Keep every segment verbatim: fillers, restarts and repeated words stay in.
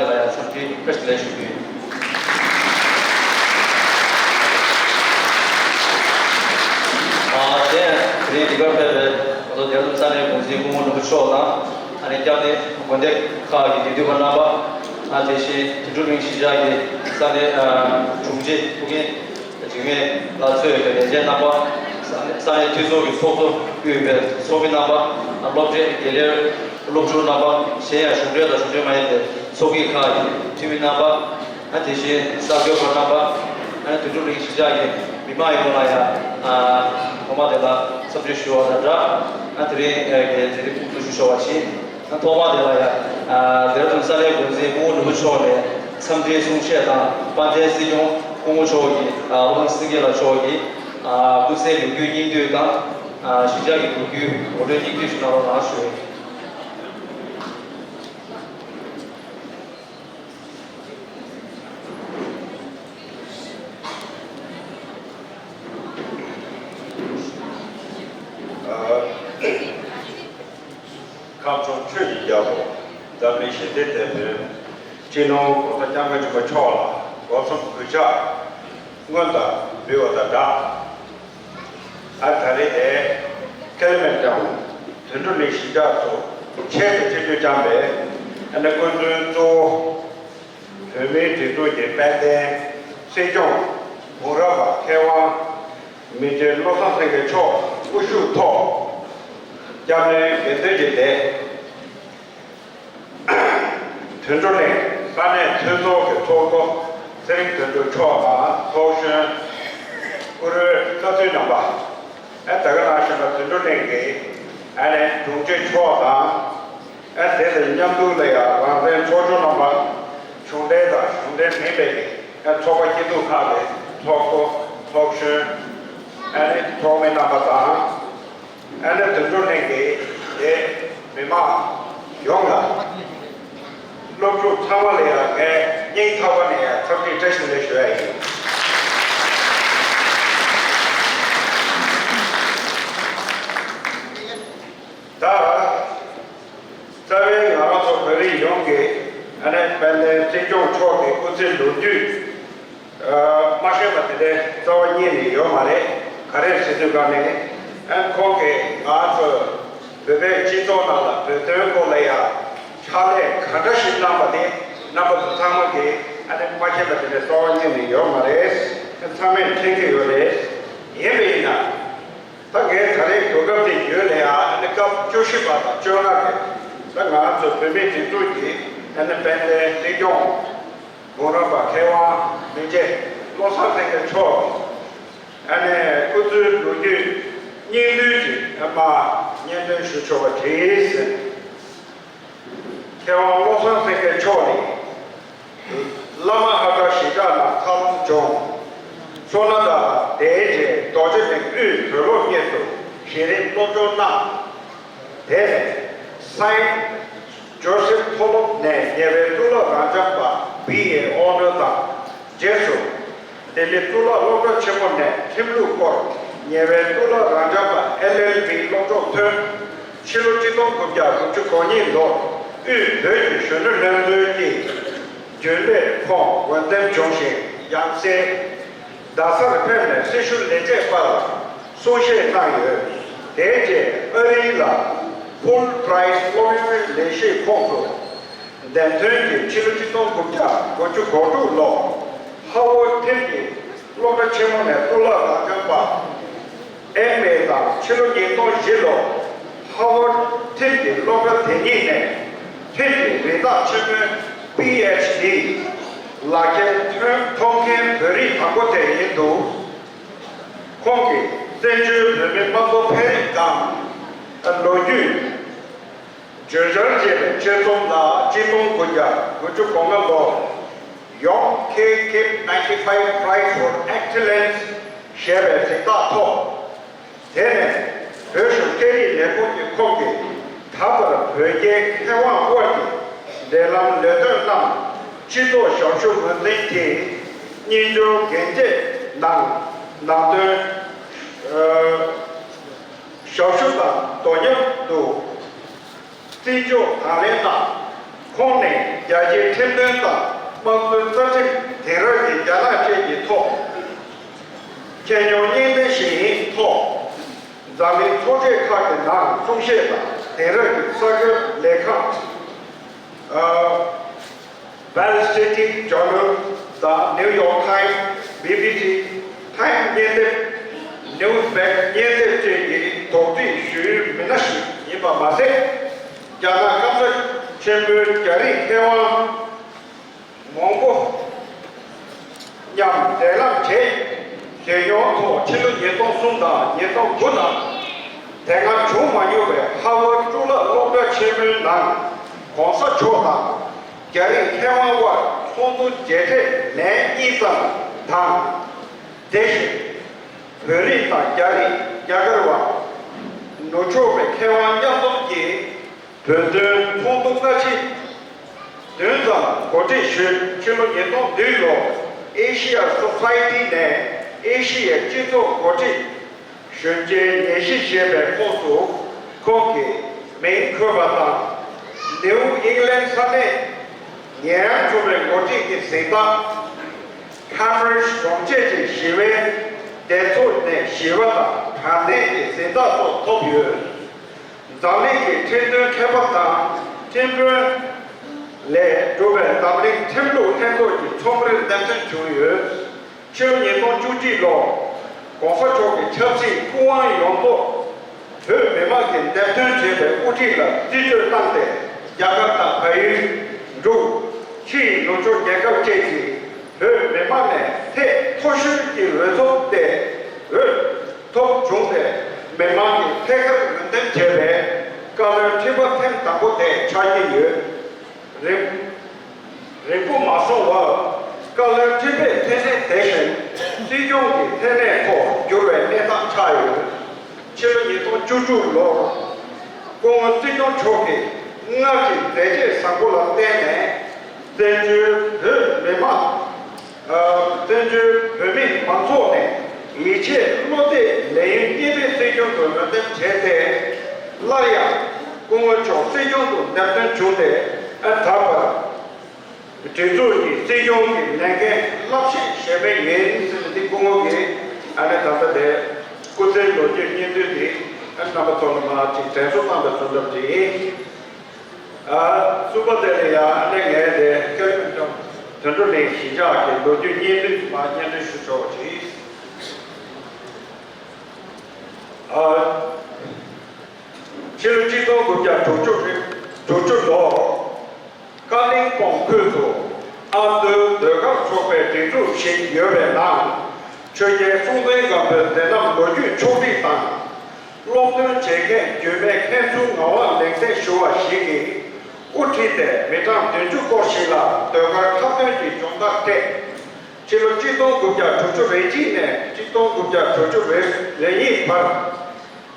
ལ་ཡང་འཚམས་འདྲི་བཀྲ་ཤིས་བདེ་ལེགས་ཞུ་རྒྱུ་ཡིན། ཨ་དེ་ཡང་དེ་རིང་འདི་གར་ཕེབས་པའི་ང་ཚོ་རྒྱལ་ཡུམ་ས་གནས་འགོ་འཛིན་སྐུ་ངོ་ནོར་བུ་མཆོག་དང་། ཨ་ནི་སྐྱབས་གནས་དགོན་སྡེ་ཁག་གི་དགེ་འདུན་པ་རྣམ་པ། ཨ་དེ་བཞིན་དོན་གྲུབ་གླིང་གཞིས་ཆགས་ཀྱི་ས་གནས་ཨ་དྲུང་ཆེ་ཐུགས་འགན་འཇིགས་མེད་ལགས་གཙོས་པའི་ལས་བྱེད་རྣམ་པ། ས་གནས་ས་གནས་འཐུས་ཚོགས་ཀྱི་ཚོགས་གཙོ་དབུས་པའི་ཚོགས་མི་རྣམ་པ། སློབ་གྲྭའི་དགེ་ལས་སློབ་ཕྲུག་རྣམ་པ། གཞན་ཡང་གཞུང་འབྲེལ་དང་གཞུང་འབྲེལ་མ་ཡིན་པའི་ཚོགས་སྐྱིད་ཁག་གི་འཐུས་མི་རྣམ་པ། ཨ་དེ་བཞིན་གསར་འགོད་པ་རྣམ་པ། ཨ་དོན་གྲུབ་གླིང་གཞིས་ཆགས་ཀྱི་མི་མང་ཡོངས་ལ་ཡང་ཨ་ཐོག་མ་དེ་ལ་འཚམས་འདྲི་ཞུ་བ་དང་སྦྲགས། ཨ་དེ་རིང་ཨ་གི་མཛད་རིམ་དབུ་འཛུགས་ཞུ་ཆོག་པ་བྱིན། ཐོག་མ་དེ་ལ་ཡང་། ཨ་ལྡེ་ར་ལྡུན་ས་གནས་འགོ་འཛིན་སྐུ་ངོ་ནོར་བུ་མཆོག་ནས་འཚམས་འདྲིའི་གསུང་བཤད་དང་། དཔལ་ལྡན་སྲིད་སྐྱོང་སྐུ་ངོ་མཆོག་གིས་ཨ་བློ་བཟང་སེང་གེ་ལགས་མཆོག་གིས་ཨ་སྐུ་ཚེའི་ལོ་རྒྱུས་སྙིང་བསྡུས་དང་། ཨ་གཞིས་ཆགས་ཀྱི་ལོ་རྒྱུས་ངོ་སྤྲོད་སྙིང་བསྡུས་ཤིག་གནང་རོགས་གནང་ཞུ། ཁམས་སྐྱོང་ཆོས་ཀྱི་རྒྱལ་པོ། འཛམ་གླིང་ཞི་བདེའི་དེད་དཔོན། སྤྱི་ནོར་༸གོང་ས་༸སྐྱབས་མགོན་ཆེན་པོ་མཆོག་ལ་སྒོ་གསུམ་གུས་ཕྱག་སྔོན་དུ་འབུལ་བ་དང་སྦྲགས། ཨ་ད་རེས་དེ་ཀེ་ལི་མན་ཊམ་དོན་གྲུབ་གླིང་གཞིས་ཆགས་སུ་ཆེད་དུ་ཆིབས་བསྒྱུར་བསྐྱངས་པའི་ཨ་ནི་སྐུ་མགྲོན་གཙོ་བོ། བོད་མིའི་སྒྲིག་འཛུགས་ཀྱི་དཔལ་ལྡན་སྲིད་སྐྱོང་། གུང་རབས་པ་མཁས་དབང་མི་རྗེ་བློ་བཟང་སེང་གེ་མཆོག་དབུ་བཞུགས་ཐོག་སྐྱབས་གནས་དགེ་འདུན་གྱི་སྡེ། དོན་གྲུབ་གླིང་ས་གནས་འཐུས་ཚོགས་ཀྱི་ཚོགས་གཙོ་ཚེ་རིང་དོན་གྲུབ་མཆོག་དང་ཚོགས་གཞོན་བཀུར་འོས་བཀའ་བརྒྱུད་རྣམ་པ། ཨ་ད་ག་ནང་བཞིན་པ་དོན་གྲུབ་གླིང་གི་ཨ་ནི་དྲུང་ཆེ་མཆོག་དང་། ཨ་དེ་དང་མཉམ་དུ་ལ་ཡང་རང་བཙན་ཚོགས་ཆུང་རྣམ་པ། གཞུང་འབྲེལ་དང་གཞུང་འབྲེལ་མིན་པའི་ཨ་ཚོགས་པ་སྐྱིད་སྡུག་ཁག་གི་ཚོགས་གཙོ་ཚོགས་གཞོན། ཨ་ནི་ཚོགས་མི་རྣམ་པ་དང་། ཨ་ནི་དོན་གྲུབ་གླིང་གི་དེ་མི་མང་ཡོངས་ལ། སློབ་ཕྲུག་ཚང་མ་ལ་ཡང་ངས་སྙིང་ཐག་པ་ནས་ཡང་འཚམས་འདྲི་བཀྲ་ཤིས་བདེ་ལེགས་ཞུ་ཡ་ཡིན། ད། རྩ་བའི་ང་རང་ཚོ་བོད་རིགས་ཡོངས་ཀྱི་ཨ་ནི་དཔལ་ལྡན་སྲིད་སྐྱོང་མཆོག་གི་སྐུ་ཚེའི་ལོ་རྒྱུས་ཨ་མ་ཤེས་པ་དེ་འདྲའི་རྩ་བ་ཉིད་ནས་ཡོད་མ་རེད། ག་རེ་ཟེར་དུས་ག་ནས་ཨ་ཁོང་གིས་ང་ཚོ་བོད་པའི་སྤྱི་ཚོགས་ནང་ལ་བོད་དོན་སྐོར་ལ་ཡང་ཕྱག་ལས་ག་འདྲ་ཞིག་གནང་པ་དེ་རྣམ་པ་ཚོ་ཚང་མ་གིས་ཨ་ནི་མ་ཤེས་པ་དེ་འདྲའི་རྩ་བ་ཉིད་ནས་ཡོད་མ་རེད། ཚང་མས་མཁྱེན་གྱི་ཡོད་རེད། ཡིན་པ་ཡིན་ན། ད་ངས་ད་རེས་གོ་སྐབས་དེ་ཡོད་ལ་ཡང་ཨ་ནི་སྐབས་བཅུ་བཞི་པ་དང་བཅོ་ལྔ་རེད། ད་ང་ཚོ་བོད་མིའི་སྒྲིག་འཛུགས་ཀྱི་ཨ་ནི་དཔལ་ལྡན་སྲིད་སྐྱོང་གུང་རབས་པ་མཁས་དབང་མི་རྗེ་བློ་བཟང་སེང་གེ་མཆོག་གི་ཨ་ནི་སྐུ་ཚེའི་ལོ་རྒྱུས་སྙིང་བསྡུས་ཀྱི་ཨ་མ་སྙན་སྒྲོན་ཞུ་ཆོག་པ་བྱས་ཟིན། མཁས་དབང་བློ་བཟང་སེང་གེ་མཆོག་ནི། བླ་མ་ཧ་ག་གཞིས་ཆགས་ནང་འཚར་ལོངས་བྱུང་། བསོད་ནམས་དང་དེའི་རྗེས་རྡོ་རྗེ་གླིང་དབུས་བོད་སློབ་གཉེར་དུ་གཞི་རིམ་སློབ་སྦྱོང་གནང་། དེ་ནས་སའིན་ཇོ་སེབ་མཐོ་སློབ་ནས་ཉེ་བའི་གཙུག་ལག་རབ་འབྱམས་པ་བི་ཨེ་ཨོ་ནར་དང་རྗེས་སུ། ལྡི་ལི་གཙུག་ལག་སློབ་གྲྭ་ཆེན་མོ་ནས་ཁྲིམས་ལུགས་སྐོར་ཉེ་བའི་གཙུག་ལག་རབ་འབྱམས་པ་ཨེལ་ཨེལ་བི་སློབ་སྦྱོང་ཐོན། ཕྱི་ལོ་ཆིག་སྟོང་དགུ་བརྒྱ་དགུ་བཅུ་གོ་གཉིས་ལོར་དབུས་བོད་ཀྱི་གཞོན་ནུ་ལྷན་ཚོགས་ཀྱི་རྒྱུན་ལས་ཁོངས་འོས་འདེམས་བྱུང་ཞིང་། ཡང་སྲིད་རྡ་སར་ཕེབས་ནས་སྲི་ཞུ་ལས་བྱེད་པར་གསུང་བཤད་གནང་ཡོད། དེའི་རྗེས་ཨ་རིའི་ལ་ཕུལ་བྷི་རའིཊ་སློབ་ཡོན་ལས་གཞིའི་ཁོངས་སུ། འདེམས་ཐོན་གྱིས་ཕྱི་ལོ་ཆིག་སྟོང་དགུ་བརྒྱ་དགུ་བཅུ་གོ་དྲུག་ལོར་ཧ་ཝར་ཌི་ཐེབས་ཀྱི་སློབ་གྲྭ་ཆེན་མོ་ནས་གཙུག་ལག་རབ་འབྱམས་པ་ཨེམ་ཨེ་དང་ཕྱི་ལོ་ཉིས་སྟོང་བཞི་ལོར་ཧ་ཝར་ཌི་ཐེབས་ཀྱི་སློབ་གྲྭ་དེ་ཉིད་ནས་ཐེབས་ཀྱི་རིན་ཐང་ཆེན་མོའི་པི་ཨེཆ་ཌི་ལག་ཁྱེར་ཐོན་ཐོབ་མཁན་བོད་རིགས་དང་པོ་དེ་ཡིན་འདུག་ཁོང་གིས་བཙན་བྱོལ་བོད་མིའི་དམངས་གཙོ་འཕེལ་རིམ་དང་ལོ་རྒྱུས། བརྗོད་བྱར་བྱས་པའི་ཆེད་རྩོམ་ལ་ཆིག་སྟོང་དགུ་བརྒྱ་དགུ་བཅུ་གོ་ལྔ་ལོར་Young K Kip ninety-five Prize for Excellence ཞེས་པའི་གཟེངས་རྟགས་ཐོབ། དེ་ནས་བོད་གཞུང་སྐད་ཡིག་ལས་ཁུངས་ཀྱི་ཁོངས་ཀྱི་ད་བར་བོད་རྒྱའི་མཁས་དབང་དབར་གྱི་འབྲེལ་ལམ་ལས་དོན་རྣམས་སྤྱི་ཚོགས་ཞབས་ཞུ་ངོས་འཛིན་གྱིས་སྙན་ཞུ་འགན་བཅས་གནང་། ནང་དོན། ཨ། ཞབས་ཞུ་དང་དོ་མཉམ་དུ། བརྩི་འཇོག་དང་ལེན་དང་ ཁོང་ནས་རྒྱ་ཆེའི་ཁྲིམས་དོན་དང་དམངས་གཙོའི་རྩ་ཁྲིམས། དེང་རབས་ཀྱི་རྒྱ་ནག་བཅས་ཀྱི་ཐོག་ཁྱད་མྱོང་སྙིང་བསྡུས་ཤིག་ཡིན་ཐོག་འཛམ་གླིང་ཚོགས་སྡེ་ཁག་གི་ནང་གསུང་བཤད་དང་དེང་རབས་ཀྱི་གསར་འགྱུར་ལས་ཁང་། Wall Street Journal དང་New York Times། BBC Time སྙན་དེབ། Newsweek སྙན་དེབ་བཅས་ཀྱིས་དོགས་འདྲི་ཞུས་མི་སྣ་ཞིག་ཡིན་པ་མ་ཟད། རྒྱ་ནག་སྐམ་ས་ཆེན་པོའི་རྒྱ་རིགས་མཁས་དབང་མང་པོ་མཉམ་འབྲེལ་ལམ་བྱས། ཞལ་མྱོང་ཐོག་ཕྱི་ལོ་ཉིས་སྟོང་གསུམ་དང་ཉིས་སྟོང་དགུ་ནང་དེ་སྔ་བྱུང་མ་མྱོང་བའི་ཧ་ཝར་གཙུག་ལག་སློབ་གྲྭ་ཆེན་མོའི་ནང་གོང་ས་མཆོག་དང་རྒྱ་རིགས་མཁས་དབང་དབར་ཚོགས་འདུ་མཇལ་འཕྲད་ལན་གཉིས་ཙམ་དང་། དེ་བཞིན་བོད་རིགས་དང་རྒྱ་རིགས། རྒྱ་གར་བ། ནུབ་ཕྱོགས་པའི་མཁས་དབང་མཉམ་འཛོམས་ཀྱིས་བོད་དོན་ཚོགས་འདུ་སྔ་ཕྱི་བདུན་ཙམ་གོ་སྒྲིག་ཞུས། ཕྱི་ལོ་ཉིས་སྟོང་བདུན་ལོར་Asia Society ནས་ཨེ་ཤི་ཡའི་སྤྱི་ཚོགས་འགོ་ཁྲིད་གཞོན་སྐྱེས་ཉི་ཤུ་ཞེས་པའི་ཁོངས་སུ་ཁོང་གི་མིང་འཁོད་པ་དང་། ནིའུ་ཨིང་ལན་ས་གནས་ཉེ་འཁྲིས་པའི་འགོ་ཁྲིད་ཀྱི་གཟེངས་རྟགས། Cambridge གྲོང་ཁྱེར་གྱི་ཞི་བའི་སྡེ་ཚོགས་ནས་ཞི་བ་དང་དྲང་བདེན་གྱི་གཟེངས་རྟགས་སོགས་ཐོབ་ཡོད། འཛམ་གླིང་གི་ཁྲིམས་དོན་མཁས་པ་དང་ཁྲིམས་དཔོན་ལས་གྲུབ་པའི་འཛམ་གླིང་ཁྲིམས་ལུགས་ལྷན་ཚོགས་ཀྱི་ཚོགས་མིར་འདེམས་ཐོན་བྱུང་ཡོད། ཕྱི་ལོ་ཉིས་སྟོང་བཅུ་གཅིག་ལོར་གོང་ས་མཆོག་གི་ཆབ་སྲིད་སྐུ་དབང་ཡོངས་རྫོགས་བོད་མི་མང་གིས་འདེམས་ཐོན་བྱས་པའི་དབུ་ཁྲིད་ལ་རྩིས་སྤྲོད་བཏང་སྟེ། རྒྱ་གར་དང་བལ་ཡུལ། འབྲུག་ཕྱིའི་ནུབ་ཕྱོགས་རྒྱལ་ཁབ་བཅས་ཀྱི་བོད་མི་མང་ནས་ཚད་མཐོ་ཤོས་ཀྱི་འོས་ཐོབ་སྟེ། འོས་ཐོབ་བྱུང་སྟེ། མི་མང་གིས་ཐད་ཀར་འོས་འདེམས་བྱས་པའི་བཀའ་བློན་ཁྲི་པ་ཐེངས་དང་པོ་དེ་ཆགས་ཀྱི་ཡོད། རིང་རིང་པོ་མ་སོང་བར་བཀའ་བློན་ཁྲི་པའི་མཐུན་རྐྱེན་དེ་བཞིན་སྲིད་སྐྱོང་གི་མཐུན་རྐྱེན་ཐོག་འགྱུར་བའི་གནས་སྟངས་ཆགས་ཡོད། ཕྱི་ལོ་ཉིས་སྟོང་བཅུ་དྲུག་ལོར་སྐུ་ངོ་སྲིད་སྐྱོང་མཆོག་གིས་སྔར་གྱི་མཛད་རྗེས་བཟང་པོ་ལ་བརྟེན་ནས་བཙན་བྱོལ་བོད་མི་མང་། བཙན་བྱོལ་བོད་མིའི་མང་ཚོགས་ནས་ཡིད་ཆེས་བློ་གཏད་ལས་ཡུན་གཉིས་པའི་སྲིད་སྐྱོང་དུ་འོས་འདེམས་བྱས་ཏེ། སླར་ཡང་སྐུ་ངོ་མཆོག་སྲིད་སྐྱོང་དུ་འདེམས་ཐོན་བྱུང་སྟེ། ད་བར་སྒྲིག་འཛུགས་ཀྱི་སྲིད་སྐྱོང་གི་ལས་འགན་རླབས་ཆེན་བཞེས་པ་ཡིན་ཟེར་ནས། འདི་སྐུ་ངོ་གིས་ཨ་ནི་ད་ལྟ་དེ་སྐུ་ཚེའི་ལོ་རྒྱུས་སྙིང་བསྡུས་དེ་རྣམ་པ་ཚོ་ལ་མར་ཅིག་དྲན་གསོ་བཏང་པའི་བཟོ་འདྲ་ཅིག་ཡིན། ཨ། གསུམ་པ་དེ་ལ་ཡང་ཨ་ནི་ངས་དེ་སྐལ་བཟང་དོན་གྲུབ་གླིང་གཞིས་ཆགས་ཀྱི་ལོ་རྒྱུས་སྙིང་བསྡུས་མར་སྙན་སྒྲོན་ཞུ་ཆོག་ཅིག་ཨ། ཕྱི་ལོ་གཅིག་སྟོང་དགུ་བརྒྱ་དྲུག་ཅུ་རེ་དྲུག་ཅུ་ལོར་ཀ་གླིང་སྤོང་ཁུལ་དུ་ཨ་མདོའི་ཟློས་གར་ཚོགས་པའི་སྒྲིག་འཛུགས་ཤིག་ཡོད་པའི་ནང་། ཆོས་རྒྱལ་སྲོང་བཙན་སྒམ་པོའི་མཛད་རྣམ་ལོ་རྒྱུས་ཕྱོགས་བསྒྲིགས་དང་། སློབ་སྟོན་བྱེད་མཁན་རྒྱུད་སྨད་མཁན་ཟུར་ངག་དབང་ལེགས་བསྟན་ཞུ་བ་ཞིག་གིས་དབུ་ཁྲིད་དེ་མི་གྲངས་བདུན་ཅུ་སྐོར་ཞིག་ལ་ཟློས་གར་འཁྲབ་སྟོན་གྱི་སྦྱོང་བརྡར་སྤྲད། ཕྱི་ལོ་གཅིག་སྟོང་དགུ་བརྒྱ་དྲུག་ཅུ་རེ་གཅིག་ནས་གཅིག་སྟོང་དགུ་བརྒྱ་དྲུག་ཅུ་རེ་གཉིས་བར།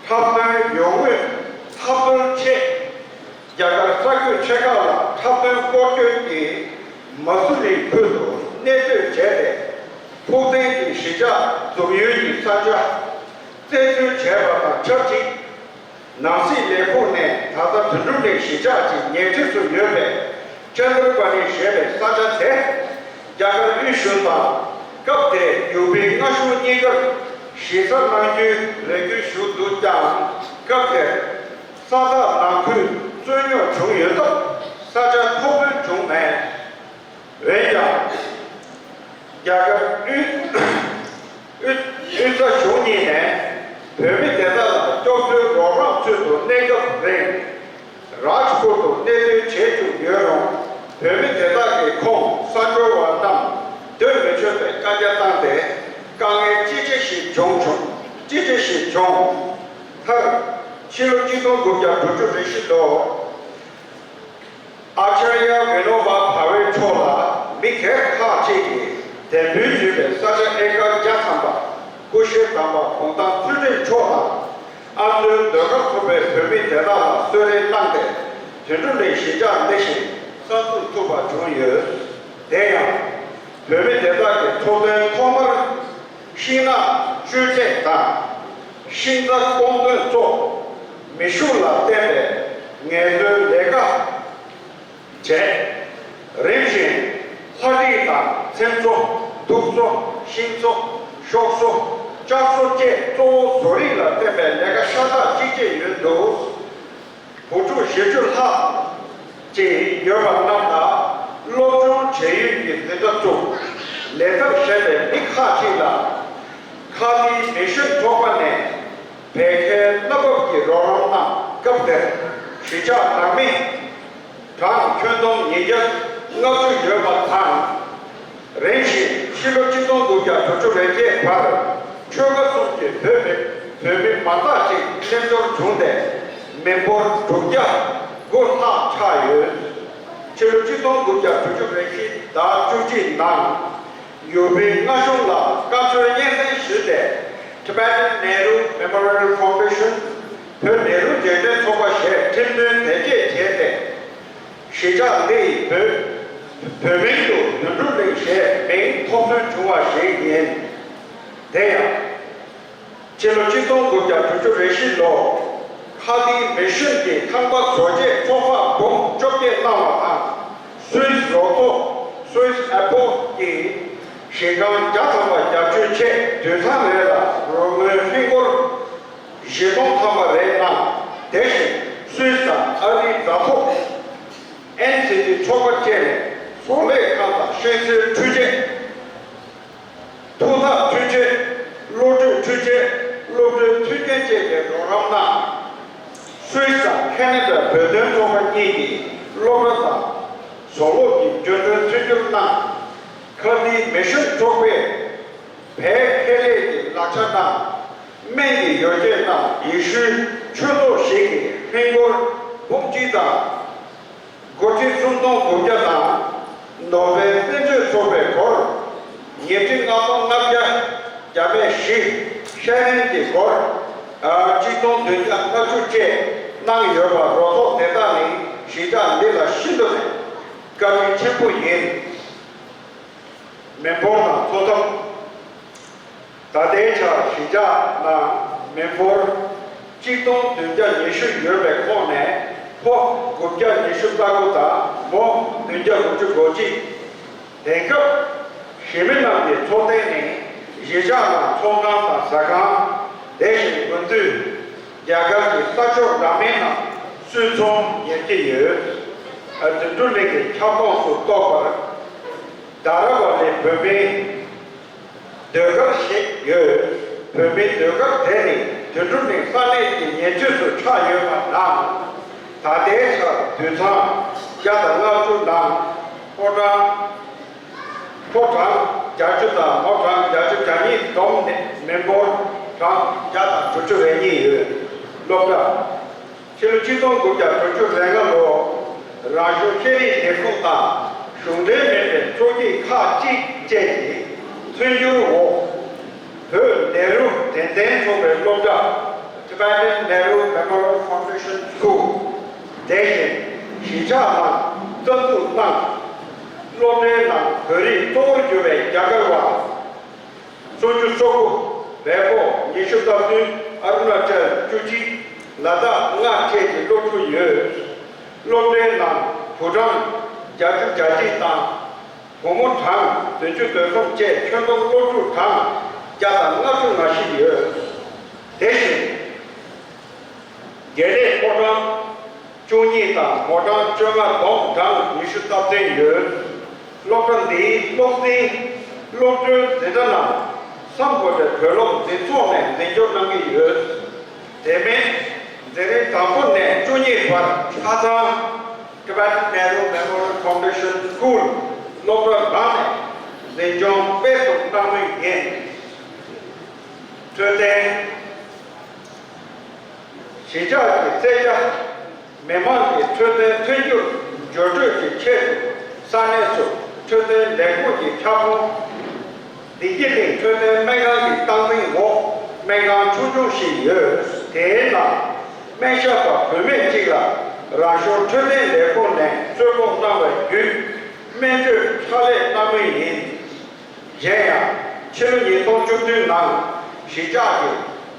འཁྲབ་སྟོན་ཡོང་མུས་ཐབས་འདོན་ཆེད། རྒྱ་གར་ས་ཁུལ་ཆེ་ཁག་ལ་འཁྲབ་སྟོན་སྐོར་སྐྱོད་ཀྱིས་མ་སུ་རི་ཁུལ་དུ་གནས་སྡོད་བྱས་ཏེ། ཕུགས་བརྟན་གྱི་གཞིས་ཆགས་འཛུགས་ཡུལ་གྱི་ས་ཆ་རྩད་འཛུལ་བྱས་པ་དང་ཆབས་ཅིག་ནང་སྲིད་ལས་ཁུངས་ནས་ད་ལྟ་དོན་གྲུབ་གླིང་གཞིས་ཆགས་ཀྱི་ཉེ་འཁྲིས་སུ་ཡོད་པའི་ཅན་དར་པ་ནི་ཞེས་པའི་ས་ཆ་དེ་རྒྱ་གར་དབུས་གཞུང་དང་སྐབས་དེའི་ཡུ་པི་མངའ་གཞུང་གཉིས་ཀར་གཞི་རྩ་གནང་རྒྱུའི་རེ་སྐུལ་ཞུས་འདུག་ཀྱང་། སྐབས་དེར་ས་ཐག་ནང་ཁུལ་རྩོད་རྙོག་བྱུང་ཡོད་སྟབས། ས་ཆ་ཐོ་འགོད་བྱུང་མེད། འོན་ཀྱང་། རྒྱ་གར་དབུས་དབུས་དབུས་གཙང་གཞུང་གཉིས་ནས་བོད་མི་དེ་དག་ལ་སྐྱོབ་གསོའི་རོགས་རམ་ཚུལ་དུ་གནས་སྐབས་རིང་རཱཇ་པུར་དུ་གནས་སྡོད་བྱེད་བཅུག་ཡོད་རུང་། བོད་མི་དེ་དག་གི་ཁོངས་གསར་འབྱོར་བ་རྣམས་སྡོད་མི་ཆོག་པའི་བཀའ་རྒྱ་བཏང་སྟེ། དཀའ་ངལ་ཅི་ཆེ་ཞིག་བྱུང་བྱུང་། ཅི་ཆེ་ཞིག་བྱུང་། མཐར། ཕྱི་ལོ་གཅིག་སྟོང་དགུ་བརྒྱ་དྲུག་ཅུ་རེ་བཞི་ལོར། ཨཱ་ཅཱརྱ་བི་ནོ་བ་བྷ་ཝེ་མཆོག་ལ་མི་སྒེར་ཁག་ཅིག་གིས་དེབ་འབུལ་ཞུས་པའི་ས་ཆ་ཨེ་ཀར་བརྒྱ་ཐམ་པ། སྐུ་གཞོན་དམ་པ་གུང་ཐང་ཚུལ་ཁྲིམས་མཆོག་དང་། ཨ་མདོའི་ཟློས་གར་ཚོགས་པའི་བོད་མི་དེ་དག་ལ་གསོལ་རས་གནང་སྟེ། དོན་གྲུབ་གླིང་གཞིས་ཆགས་འདི་བཞིན་གསར་འཛུགས་ཐུབ་པ་བྱུང་ཡོད། དེ་ཡང་། བོད་མི་དེ་དག་གི་ཚོགས་དོན་ཐོག་མར་ཤིང་ནགས་གཅོད་འབྲེག་དང་། ཤིང་རྩྭ་སྐོང་འདོན་སོགས་མི་ཤུགས་ལ་བརྟེན་པའི་ངལ་རྩོལ་ལས་ཀ་ བྱས། རིམ་བཞིན་ལྷ་བྲིས་དང་ཚེམ་བཟོ། དུག་བཟོ། ཤིང་བཟོ། གཤོག་བཟོ། ལྕགས་བཟོ་བཅས་གཙོ་བོ་བཟོ་རིག་ལ་བརྟེན་པའི་ལས་ཀ་ཤ་སྟག་གཅིག་བྱས་ཡོད་འདུག་བུ་ཕྲུག་བཞི་བཅུ་ལྷག་ཅིག་ཡོད་པ་རྣམས་ལ་སློབ་སྦྱོང་བྱེད་ཡུལ་གྱི་འཛིན་གྲྭ་བཙུགས། ལས་ཐབས་གཞན་པའི་མི་ཁག་ཅིག་ལ་ཁ་ཏིའི་མི་ཤོན་ཚོགས་པ་ནས་བོད་སྐད་བསླབ་པ་གི་རོགས་རམ་གནང་། སྐབས་དེར་གཞིས་ཆགས་ནང་མི་གྲངས་ཁྱོན་བསྡོམས་ཉིས་བརྒྱ་ལྔ་བཅུ་ཡོད་པ་དང་། རིམ་བཞིན་ཕྱི་ལོ་ཆིག་སྟོང་དགུ་བརྒྱ་དྲུག་ཅུ་རེ་བརྒྱད་བར་ཆོལ་ཁ་གསུམ་གྱི་བོད་མི་བོད་མི་མང་དག་ཅིག་མཉམ་འབྱོར་བྱུང་སྟེ་མི་འབོར་དྲུག་བརྒྱ་དགུ་ལྷག་ཆགས་ཡོད། ཕྱི་ལོ་ཆིག་སྟོང་དགུ་བརྒྱ་དྲུག་ཅུ་རེ་བཞི་ཟླ་བཅུ་གཅིག་ནང་ཡུ་པིའི་མངའ་གཞུང་ལ་བཀའ་ཆོས་སྙན་སེང་ཞུས་ཏེ། Tibetan Nehru Memorial Foundation བོད་ནེ་རུ་རྗེས་དྲན་ཚོགས་པ་ཞེས་ཁྲིམས་མཐུན་དར་རྒྱས་བྱས་ཏེ། གཞིས་ཆགས་འདི་ཡི་བོད་བོད་མིང་དུ་དོན་གྲུབ་གླིང་ཞེས་མིང་ཐོབ་ཐོན་བྱུང་བ་ཞིག་ཡིན། དེ་ཡང་། ཕྱི་ལོ་ཆིག་སྟོང་དགུ་བརྒྱ་དྲུག་ཅུ་རེ་བཞི་ལོར་ཁ་ཏིའི་མི་ཤོན་གྱི་ཁང་པ་བཟོ་བྱེད་ཚོགས་པ་འབུམ་བཅོ་བརྒྱད་གནང་བ་དང་། སུད་སི་རོགས་ཚོགས་Swiss Apple གྱིས་གཞིས་ཁང་བརྒྱ་ཐམ་པ་རྒྱབ་སྐྱོར་ཆེད་དུད་ཚང་རེ་ལ་རོགས་དངུལ་ཧྲིལ་སྒོར་བཞི་སྟོང་ཐམ་པ་རེ་གནང་། དེ་བཞིན་སུད་སི་དང་ཨ་རིའི་མཛའ་ཚོགས་ཨེན་སི་སི་ཚོགས་པ་བཅས་ནས་བཟོ་ལས་ཁང་དང་ཤེས་ཚད་འཕྲུལ་ཆས། ཐུགས་ཐག་འཕྲུལ་ཆས། གློག་འཕྲུལ་འཕྲུལ་ཆས། སློབ་གྲྭའི་མཐུན་རྐྱེན་བཅས་ཀྱི་རོགས་རམ་གནང་། སུད་སི་དང་ཁེ་ན་ཌ་བོད་དོན་ཚོགས་པ་གཉིས་ཀྱིས་སློབ་གྲྭ་དང་བཟོ་ལོག་གི་འགྲོ་གྲོན་མཐུན་འགྱུར་གནང་། ཁ་ཏིའི་མི་ཤོན་ཚོགས་པས་བལ་ཁེ་ལས་ཀྱི་ལག་ཆ་དང་སྨན་གྱི་ཡོ་བྱད་དང་ཡེ་ཤུའི་ཆོས་ཚོགས་ཤིག་གི་ཧྲིལ་སྒོར་འབུམ་གཅིག་དང་། སྒོར་ཁྲི་སུམ་སྟོང་དགུ་བརྒྱ་དང་། ནོ་བྷེལ་བཙན་བྱོལ་ཚོགས་པའི་སྒོར་ཉེར་ཁྲི་ལྔ་སྟོང་ལྔ་བརྒྱ་བརྒྱ་མེད་བཞི། ཤེས་ཡོན་གྱི་སྒོར་ཆིག་སྟོང་བདུན་བརྒྱ་ལྔ་བཅུ་བཅས་གནང་ཡོད་པ་རོགས་ཚོགས་དེ་དག་ནི་གཞིས་ཆགས་འདི་ལ་ཤིན་ཏུ་ནས་བཀའ་དྲིན་ཆེན་པོ་ཡིན། མི་འབོར་དང་འཚོ་ཐབས། ད་ལྟའི་ཆར་གཞིས་ཆགས་ནང་མི་འབོར་གཅིག་སྟོང་བདུན་བརྒྱ་ཉི་ཤུ་ཡོད་པའི་ཁོངས་ནས་ཕོ་དགུ་བརྒྱ་ཉི་ཤུ་རྩ་དགུ་དང་མོ་བདུན་བརྒྱ་དགུ་བཅུ་གོ་གཅིག་དེང་སྐབས་གཞིས་མི་རྣམས་ཀྱི་འཚོ་རྟེན་ནི་གཞིས་ཆགས་ནང་ཚོང་ཁང་དང་ཟ་ཁང་། དེ་བཞིན་དགུན་དུས་རྒྱ་གར་གྱི་ས་ཕྱོགས་འདྲ་མིན་ནང་སུད་ཚོང་གཉེར་གྱི་ཡོད། དོན་གྲུབ་གླིང་གི་ཁྱབ་ཁོངས་སུ་གཏོགས་པར་དཱ་ར་བ་ལི་བོད་མིའི་ཟློས་གར་ཞིག་ཡོད། བོད་མིའི་ཟློས་གར་དེ་ནི་དོན་གྲུབ་གླིང་ས་གནས་ཀྱི་ཉེ་དུས་སུ་ཆགས་ཡོད་པ་དང་། ད་ལྟའི་ཆར་དུད་ཚང་བརྒྱ་དང་ལྔ་བཅུ་དང་ཕོ་བྲང་ཕོ་བྲང་བརྒྱད་ཅུ་དང་མོ་བྲང་བརྒྱད་ཅུ་གྱ་གཉིས་བསྡོམས་ནས་མི་འབོར་གྲངས་བརྒྱ་དང་དྲུག་ཅུ་རེ་གཉིས་ཡོད། སློབ་གྲྭ། ཕྱི་ལོ་ཆིག་སྟོང་དགུ་བརྒྱ་དྲུག་ཅུ་རེ་ལྔ་ལོར་རང་བྱུང་ཤེས་རིག་ལས་ཁུངས་དང་གཞུང་འབྲེལ་མིན་པའི་ཚོགས་སྐྱིད་ཁག་ཅིག་བཅས་ཀྱིས་མཐུན་འགྱུར་འོག་བོད་ནེ་རུ་དྲན་རྟེན་ཚོགས་པའི་སློབ་གྲྭ་Tibetan Nehru Memorial Foundation School དེ་བཞིན་གཞིས་ཆགས་ནང་རྩ་འཛུགས་གནང་། སློབ་གྲྭའི་ནང་བོད་རིགས་གཙོ་བོར་གྱུར་པའི་རྒྱ་གར་བ་སུམ་ཅུ་སོ་དགུ། བལ་པོ་ཉི་ཤུ་རྩ་བདུན། ཨ་རུ་ན་ཅལ་བཅུ་གཅིག། ལ་དྭགས་ལྔ་བཅས་ཀྱི་སློབ་ཕྲུག་ཡོད། སློབ་གྲྭའི་ནང་བུ་གྲངས་བརྒྱད་ཅུ་གྱ་གཅིག་དང་། བུ་མོ་གྲངས་བདུན་ཅུ་དོན་གསུམ་བཅས་ཁྱོན་བསྡོམས་སློབ་ཕྲུག་གྲངས་བརྒྱ་དང་ལྔ་བཅུ་ང་བཞི་ཡོད། དེ་བཞིན། དགེ་ལས་ཕོ་བྲང་བཅུ་གཉིས་དང་མོ་བྲང་བཅོ་ལྔ་བསྡོམས་གྲངས་ཉི་ཤུ་རྩ་བདུན་ཡོད། སློབ་གྲྭ་འདིའི་སློབ་འཛིན་སློབ་གྲྭའི་འཛིན་གྲྭ་རྣམས་སམ་བྷོ་ཊའི་བོད་སློབ་འཛིན་ཚོགས་ནས་འཛིན་སྐྱོང་གནང་གི་ཡོད། དེ་མིན་འཛིན་རིམ་དང་པོ་ནས་བཅུ་གཉིས་བར་ཆ་ཚང་Tibetan Nehru Memorial Foundation School སློབ་གྲྭ་རང་ནས་འཛིན་སྐྱོང་སྤེལ་གསུམ་གནང་མུས་ཡིན། འཕྲོད་བསྟེན། གཞིས་ཆགས་ཀྱི་བཙན་བྱ། མི་མང་གི་འཕྲོད་བསྟེན་མཐུན་འགྱུར་འགྱུར་སྤྲོད་ཀྱི་ཆེད་དུ་ས་གནས་སུ་འཕྲོད་བསྟེན་ལས་ཁུངས་ཀྱི་ཁྱབ་ཁོངས། བདེ་སྐྱིད་གླིང་འཕྲོད་བསྟེན་སྨན་ཁང་གི་སྟངས་འཛིན་འོག་སྨན་ཁང་ཆུང་ཆུང་ཞིག་ཡོད། དེའི་ནང་སྨན་ཞབས་པ་བུད་མེད་ཅིག་ལ་རང་ཤུགས་འཕྲོད་བསྟེན་ལས་ཁུངས་ནས་གསོལ་ཕོགས་གནང་བའི་བརྒྱུད་སྨན་བཅོས་ཕྱག་ལས་གནང་མུས་ཡིན། གཞན་ཡང་ཕྱི་ལོ་ཉིས་སྟོང་བཅུ་བདུན་ནང་གཞིས་ཆགས་ཀྱི་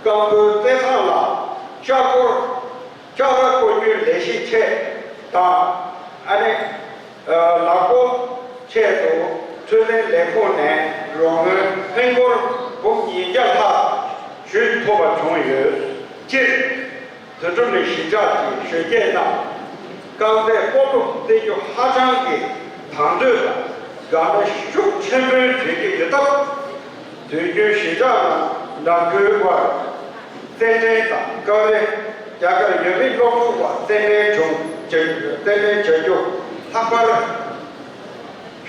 སྐམ་པོའི་རྩེད་ཐང་ལ་ལྕགས་སྒོར་ལྕགས་ར་བསྐོར་རྒྱུའི་ལས་གཞི་ཆེད་དང་། ཨ་ནེ་ ལག་པོ་ཆེད་དུ་འཕྲོད་བསྟེན་ལས་ཁུངས་ནས་རོགས་དངུལ་ཧིན་སྒོར་འབུམ་ཉིས་བརྒྱ་ལྷག་ཞུས་ཐུབ་པ་བྱུང་ཡོད། སྤྱིར། དུད་འགྲོ་ནས་གཞིས་ཆགས་ཀྱི་གཞོན་སྐྱེས་རྣམས་རྐང་རྩེད་སྤོ་ལོ་རྩེད་རྒྱུ་ཧ་ཅང་གི་དང་དོད་དང་དགའ་མོས་ཤུགས་ཆེན་པོས་བྱེད་ཀྱི་ཡོད་སྟབས། དུས་རྒྱུན་གཞིས་ཆགས་ནང་ནང་ཁུལ་དབར་རྩེད་འགྲན་དང་སྐབས་རེ་རྒྱ་གར་ཡུལ་མི་སློབ་ཕྲུག་དབར་རྩེད་འགྲན་བྱུང་བྱེད་རྩེད་འགྲན་བྱ་རྒྱུ་ལྷག་པར།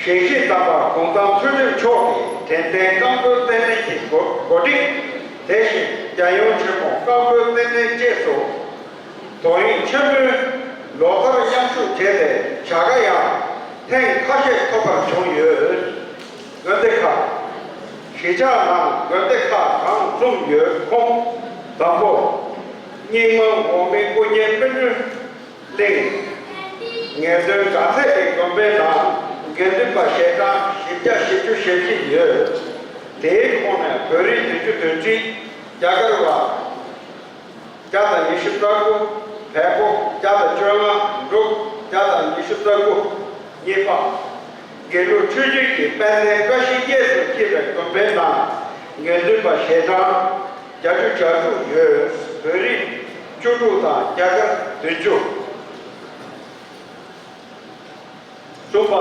ཞིང་གཤེགས་དམ་པ་གུང་ཐང་ཚུལ་ཁྲིམས་མཆོག་གིས་དྲན་རྟེན་རྐང་སྤོལ་རྩེད་འགྲན་གྱི་གོ་གོ་སྒྲིག་དེ་བཞིན་རྒྱལ་ཡུམ་ཆེན་མོ་རྐང་སྤོལ་རྩེད་འགྲན་བཅས་སུ་དོ་དབྱིངས་ཆེན་པོས་ལོ་ལྟར་མཉམ་ཞུགས་བྱས་ཏེ་བྱ་དགའ་ཡང་ཐེངས་ཁ་ཤས་ཐོབ་པར་བྱུང་ཡོད། དགོན་སྡེ་ཁག་གཞིས་ཆགས་ནང་དགོན་སྡེ་ཁག་གང་གསུམ་ཡོད་ཁོངས་དང་པོ། རྙིང་མ་འོག་མིན་སྐུ་བརྙན་དཔེ་སྐྲུན་གླིང་། ངེས་དོན་གྲགས་ཚད་ཀྱི་དགོན་པའི་ནང་དགེ་འདུན་པ་ཞལ་གྲངས་བཞི་བརྒྱ་བཞི་བཅུ་ཞེ་བཞི་ཡོད། དེའི་ཁོངས་ནས་བོད་རིགས་བདུན་ཅུ་དོན་ཁྲི། རྒྱ་གར་བ་བརྒྱ་དང་ཉི་ཤུ་རྩ་དགུ། བལ་པོ་བརྒྱ་དང་བཅོ་ལྔ། འབྲུག་བརྒྱ་དང་ཉི་ཤུ་རྩ་དགུ། གཉིས་པ། དགེ་ལུགས་ཆོས་བརྒྱུད་ཀྱི་དཔལ་ལྡན་བཀྲ་ཤིས་གཡས་སུ་འཁྱིལ་བའི་དགོན་པའི་ནང་དགེ་འདུན་པ་ཞལ་གྲངས་བརྒྱད་ཅུ་གྱ་དྲུག་ཡོད། བོད་རིགས་བཅུ་དྲུག་དང་རྒྱ་གར་བདུན་ཅུ། གསུམ་པ།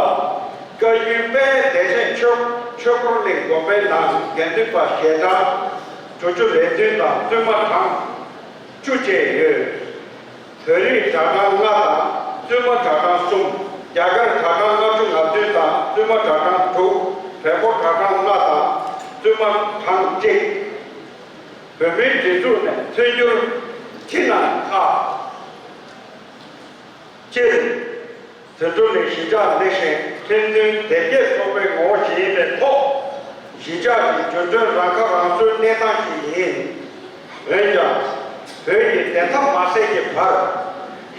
བཀའ་བརྒྱུད་དཔལ་བདེ་ཆེན་ཆོས་ཆོས་འཁོར་གླིང་དགོན་པའི་ནང་དགེ་འདུན་པ་ཞལ་གྲངས་དྲུག་ཅུ་རེ་བདུན་དང་བཙུན་མ་གྲངས་བཅུ་བཅས་ཡོད། བོད་རིགས་གྲྭ་གྲངས་ལྔ་དང་བཙུན་མ་གྲྭ་གྲངས་གསུམ། རྒྱ་གར་གྲྭ་གྲངས་ལྔ་བཅུ་ང་བདུན་དང་བཙུན་མ་གྲྭ་གྲངས་དྲུག། བལ་པོ་གྲྭ་གྲངས་ལྔ་དང་བཙུན་མ་གྲངས་གཅིག། བོད་མིའི་སྒྲིག་འཛུགས་ནས་མཐུན་འགྱུར་ཁྲིམས་ནང་ཁག་སྤྱིར། དུད་འགྲོ་ནི་གཞིས་ཆགས་འདི་བཞིན་ཁྲིམས་མཐུན་དེབ་སྐྱེལ་ཚོགས་པའི་ངོ་བོ་ཞིག་ཡིན་པའི་ཐོག་གཞིས་ཆགས་ཀྱི་འབྱོར་འབྲེལ་རང་ཁ་རང་གསོའི་གནས་སྟངས་ཤིག་ཡིན། འོན་ཀྱང་། བོད་ཀྱི་བདེན་མཐའ་མ་གསལ་གྱི་བར།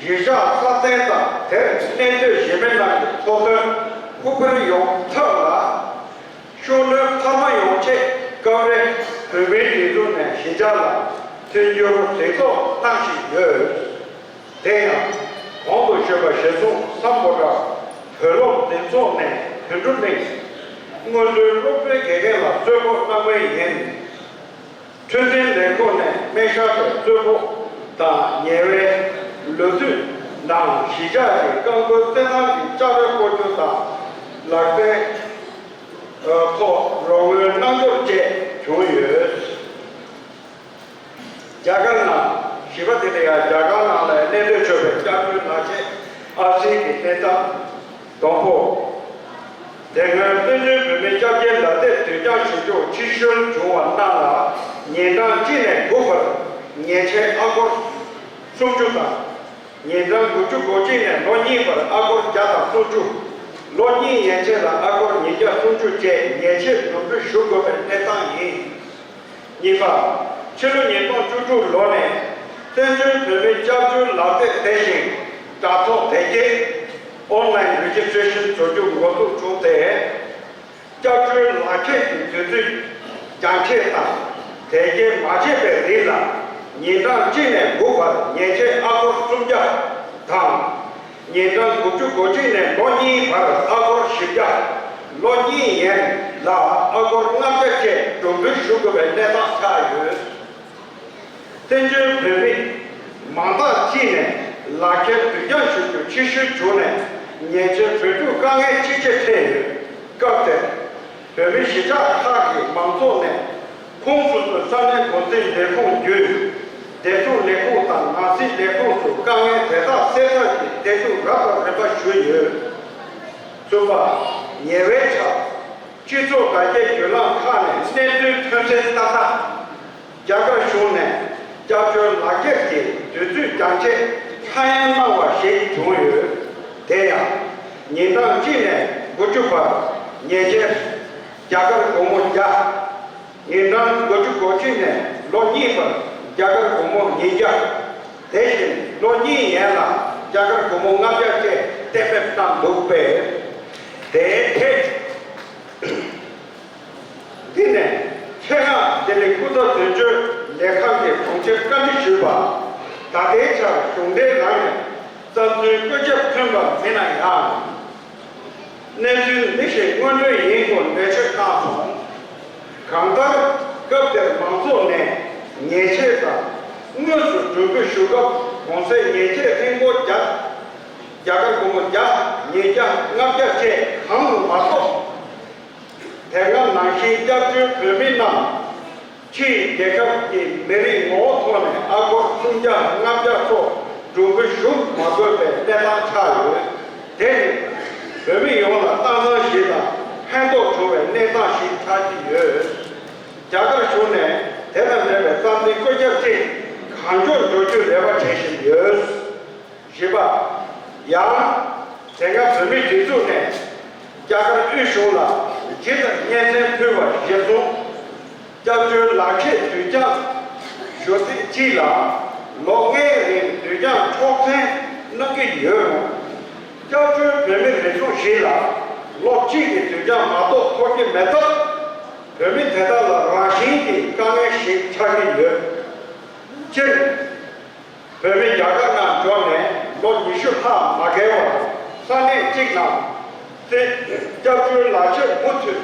གཞིས་ཆགས་སྲ་བརྟན་དང་དེར་གནས་སྡོད་གཞིས་མི་རྣམས་ཀྱི་འཚོ་དོན་ཧུར་འཕེལ་ཡོང་ཐབས་ལ། ཤུགས་སྣོན་འཕར་མ་ཡོང་ཆེད་སྐབས་རེ་བོད་མིའི་སྒྲིག་འཛུགས་ནས་གཞིས་ཆགས་ལ་མཐུན་འགྱུར་གཟིགས་རྟོག་གནང་བཞིན་ཡོད། དེ་ཡང་གོང་དུ་ཞུས་པ་ཞེ་གསུང་སམ་བྷོ་ཊ། བོད་སློབ་འཛིན་ཚོགས་ནས་དོན་གྲུབ་གླིང་སྔོན་འགྲོའི་སློབ་དཔོན་དགེ་རྒན་ལ་གསོལ་ཕོགས་གནང་མུས་ཡིན། འཕྲོད་བསྟེན་ལས་ཁུངས་ནས་སྨན་ཞབས་པའི་གསོལ་ཕོགས་དང་ཉེ་བའི་ལོ་དུས་ནང་གཞིས་ཆགས་ཀྱི་རྐང་སྤོལ་རྩེད་ཐང་གི་ལྕགས་རོལ་སྤོ་སྒྱུར་དང་ལག་རྩལ་ཐོག་རོགས་དངུལ་གནང་སྐྱོར་བཅས་བྱུང་ཡོད། རྒྱ་གར་ནང་བཞི་པ་དེ་ལ་ཡང་རྒྱ་གར་ནང་ལ་གནས་སྡོད་ཆོག་པའི་སྐྱབས་བཅོལ་ལག་ཁྱེར་ཨར་སིའི་གི་གནས་སྟངས། དང་པོ། དེ་སྔོན་བཙན་བྱོལ་བོད་མིའི་སྐྱབས་རྗེ་ལག་དེབ་དུས་འགྱངས་ཞུ་རྒྱུ་ཕྱིར་བཤོལ་བྱུང་བ་རྣམས་ལ་ཉིན་གྲངས་གཅིག་ནས་དགུ་བར་ཉེས་ཆད་ཨ་སྒོར་སུམ་ཅུ་དང་། ཉིན་གྲངས་དགུ་བཅུ་གོ་གཅིག་ནས་ལོ་གཉིས་བར་ཨ་སྒོར་བརྒྱ་དང་སུམ་ཅུ། ལོ་གཉིས་ཡན་ཆད་ལ་ཨ་སྒོར་ཉིས་བརྒྱ་སུམ་ཅུ་བཅས་ཉེས་ཆད་ནོར་འཁྲུལ་ཞུ་དགོས་པའི་གནས་སྟངས་ཡིན། གཉིས་པ། ཕྱི་ལོ་ཉིས་སྟོང་བཅུ་དྲུག་ལོ་ནས་བཙན་བྱོལ་བོད་མིའི་སྐྱབས་བཅོལ་ལག་དེབ་དེ་བཞིན་དྲ་ཐོག་དེབ་སྐྱེལ་Online Registration བཟོ་རྒྱུ་འགོ་འཛུགས་བྱུང་སྟེ། སྐྱབས་བཅོལ་ལག་ཁྱེར་གྱི་དུས་ཚོད་འགྱངས་ཆད་དང་དེབ་སྐྱེལ་མ་བྱས་པའི་རིགས་ལ་ཉིན་གྲངས་གཅིག་ནས་དགུ་བར་ཉེས་ཆད་ཨ་སྒོར་སུམ་བརྒྱ་དང་། ཉིན་གྲངས་དགུ་བཅུ་གོ་གཅིག་ནས་ལོ་གཉིས་བར་ཨ་སྒོར་བཞི་བརྒྱ། ལོ་གཉིས་ཡན་ལ་ཨ་སྒོར་ལྔ་བརྒྱ་བཅས་གྲོན་འབུལ་ཞུ་དགོས་པའི་གནས་སྟངས་ཆགས་ཡོད། བཙན་བྱོལ་བོད་མི་མང་དག་ཅིག་ནས་ལག་ཁྱེར་དུས་འགྱངས་ཞུ་རྒྱུ་ཕྱིར་བཤོལ་བྱུང་ནས་ཉེས་ཆད་འབུལ་རྒྱུར་དཀའ་ངལ་ཅི་ཆེ་འཕྲད་ཡོད། སྐབས་དེར་བོད་མི་གཞིས་ཆགས་ཁག་གི་མང་ཚོགས་ནས་ཁོངས་སོ་སོའི་ས་གནས་འགོ་འཛིན་ལས་ཁུངས་བརྒྱུད་བདེ་སྲུང་ལས་ཁུངས་དང་ནང་སྲིད་ལས་ཁུངས་སུ་དཀའ་ངལ་དེ་དག་སེལ་ཐབས་ཀྱི་འབད་འབུངས་རབ་དང་རིམ་པ་ཞུས་ཡོད། གསུམ་པ། ཉེ་བའི་ཆར། སྤྱི་ཚོགས་དྲ་རྒྱའི་བརྒྱུད་ལམ་ཁག་ནས་གནས་ཚུལ་ཐོན་གསལ་ལྟར་ན། རྒྱ་གར་གཞུང་ནས་སྐྱབས་བཅོལ་ལག་འཁྱེར་གྱི་དུས་ཚོད་འགྱངས་ཆད་ཁྲལ་ཡང་གནང་བ་ཞིག་བྱུང་ཡོད། དེ་ཡང་ཉིན་གྲངས་གཅིག་ནས་དགུ་བཅུ་བར་ཉེས་ཆད་རྒྱ་གར་སྒོར་མོ་བརྒྱ། ཉིན་གྲངས་དགུ་བཅུ་གོ་གཅིག་ནས་ལོ་གཉིས་བར་རྒྱ་གར་སྒོར་མོ་ཉིས་བརྒྱ། དེ་བཞིན་ལོ་གཉིས་ཡན་ལ་རྒྱ་གར་སྒོར་མོ་ལྔ་བརྒྱ་བཅས་གཏན་འབེབས་གནང་འདུག་པས། དེའི་ཐད། དེ་ནས་ཆེད་མངགས་ལྡི་ལི་སྐུ་ཚབ་དོན་གཅོད་ལས་ཁང་གི་དྲུང་ཆེར་བཀའ་འདྲི་ཞུས་པ། ད་ལྟའི་ཆར་གཞུང་འབྲེལ་ནང་ནས་བསམ་ཚུལ་བཀོད་ཁྱབ་ཐོན་པ་མིན་ན་ཡང་། གནས་ཚུལ་འདི་བཞིན་དངོས་འབྲེལ་ཡིན་སྐོར་འགྲེལ་བརྗོད་གནང་སོང་། གང་ལྟར། སྐབས་དེར་མང་ཚོགས་ནས་ཉེས་ཆད་དང་དངོས་སུ་གྲོས་འགོ་ཞུ་སྐབས་གོང་གསལ་ཉེས་ཆད་ཧྲིལ་པོ་བརྒྱ། རྒྱ་གར་སྒོར་མོ་བརྒྱ། ཉིས་བརྒྱ། ལྔ་བརྒྱ་བཅས་གང་རུང་མ་གཏོགས། དེ་སྔ་ནང་བཞིན་སྐྱབས་བཅོལ་བོད་མི་རྣམས་ཕྱིའི་རྒྱལ་ཁབ་ཀྱི་མི་རིགས་ངོ་བོ་ཐོག་ནས་ཨ་སྒོར་སུམ་བརྒྱ་ལྔ་བརྒྱ་སོགས་གྲོས་འགོ་ཞུ་མ་དགོས་པའི་གནས་སྟངས་ཆགས་ཡོད། དེ་ནི་བོད་མི་ཡོངས་ལ་གཏམ་བཟང་ཞིག་དང་ཕན་ཐོགས་བྱུང་བའི་གནས་སྟངས་ཤིག་ཆགས་ཀྱི་ཡོད། རྒྱ་གར་གཞུང་ནས་དེ་དང་འབྲེལ་བའི་རྩ་འཛིན་བཀོད་ཁྱབ་ཅིག་གང་མགྱོགས་འཇོག་རྒྱུའི་རེ་བ་བྱེད་བཞིན་ཡོད། བཞི་པ། ཡང་། དེ་སྔ་བོད་མིའི་སྒྲིག་འཛུགས་ནས་རྒྱ་གར་དབུས་གཞུང་ལ་ཇི་ལྟར་སྙན་སེང་ཕུལ་བ་གཞིར་བཟུང་། སྐྱབས་བཅོལ་ལག་ཁྱེར་དུས་འགྱངས་ཞུ་ཚིག་གཅིག་ལ་ལོ་ལྔའི་རིང་དུས་འགྱངས་ཆོག་མཆན་གནང་གི་ཡོད་རུང་། སྐྱབས་བཅོལ་བོད་མི་རེ་ཟུང་ཞིག་ལ་ལོ་གཅིག་གི་དུས་འགྱངས་མ་གཏོགས་ཐོབ་ཀྱི་མེད་སྟབས། བོད་མི་དེ་དག་ལ་རང་བཞིན་གྱིས་དཀའ་ངལ་ཞིག་ཆགས་ཀྱི་ཡོད། སྤྱིར། བོད་མི་རྒྱ་གར་ནང་འབྱོར་ནས་ལོ་ཉི་ཤུ་ལྷག་མ་འགོར་བར་ས་གནས་གཅིག་ནང་སྲིད་སྐྱབས་བཅོལ་ལག་ཁྱེར་མུ་མཐུད་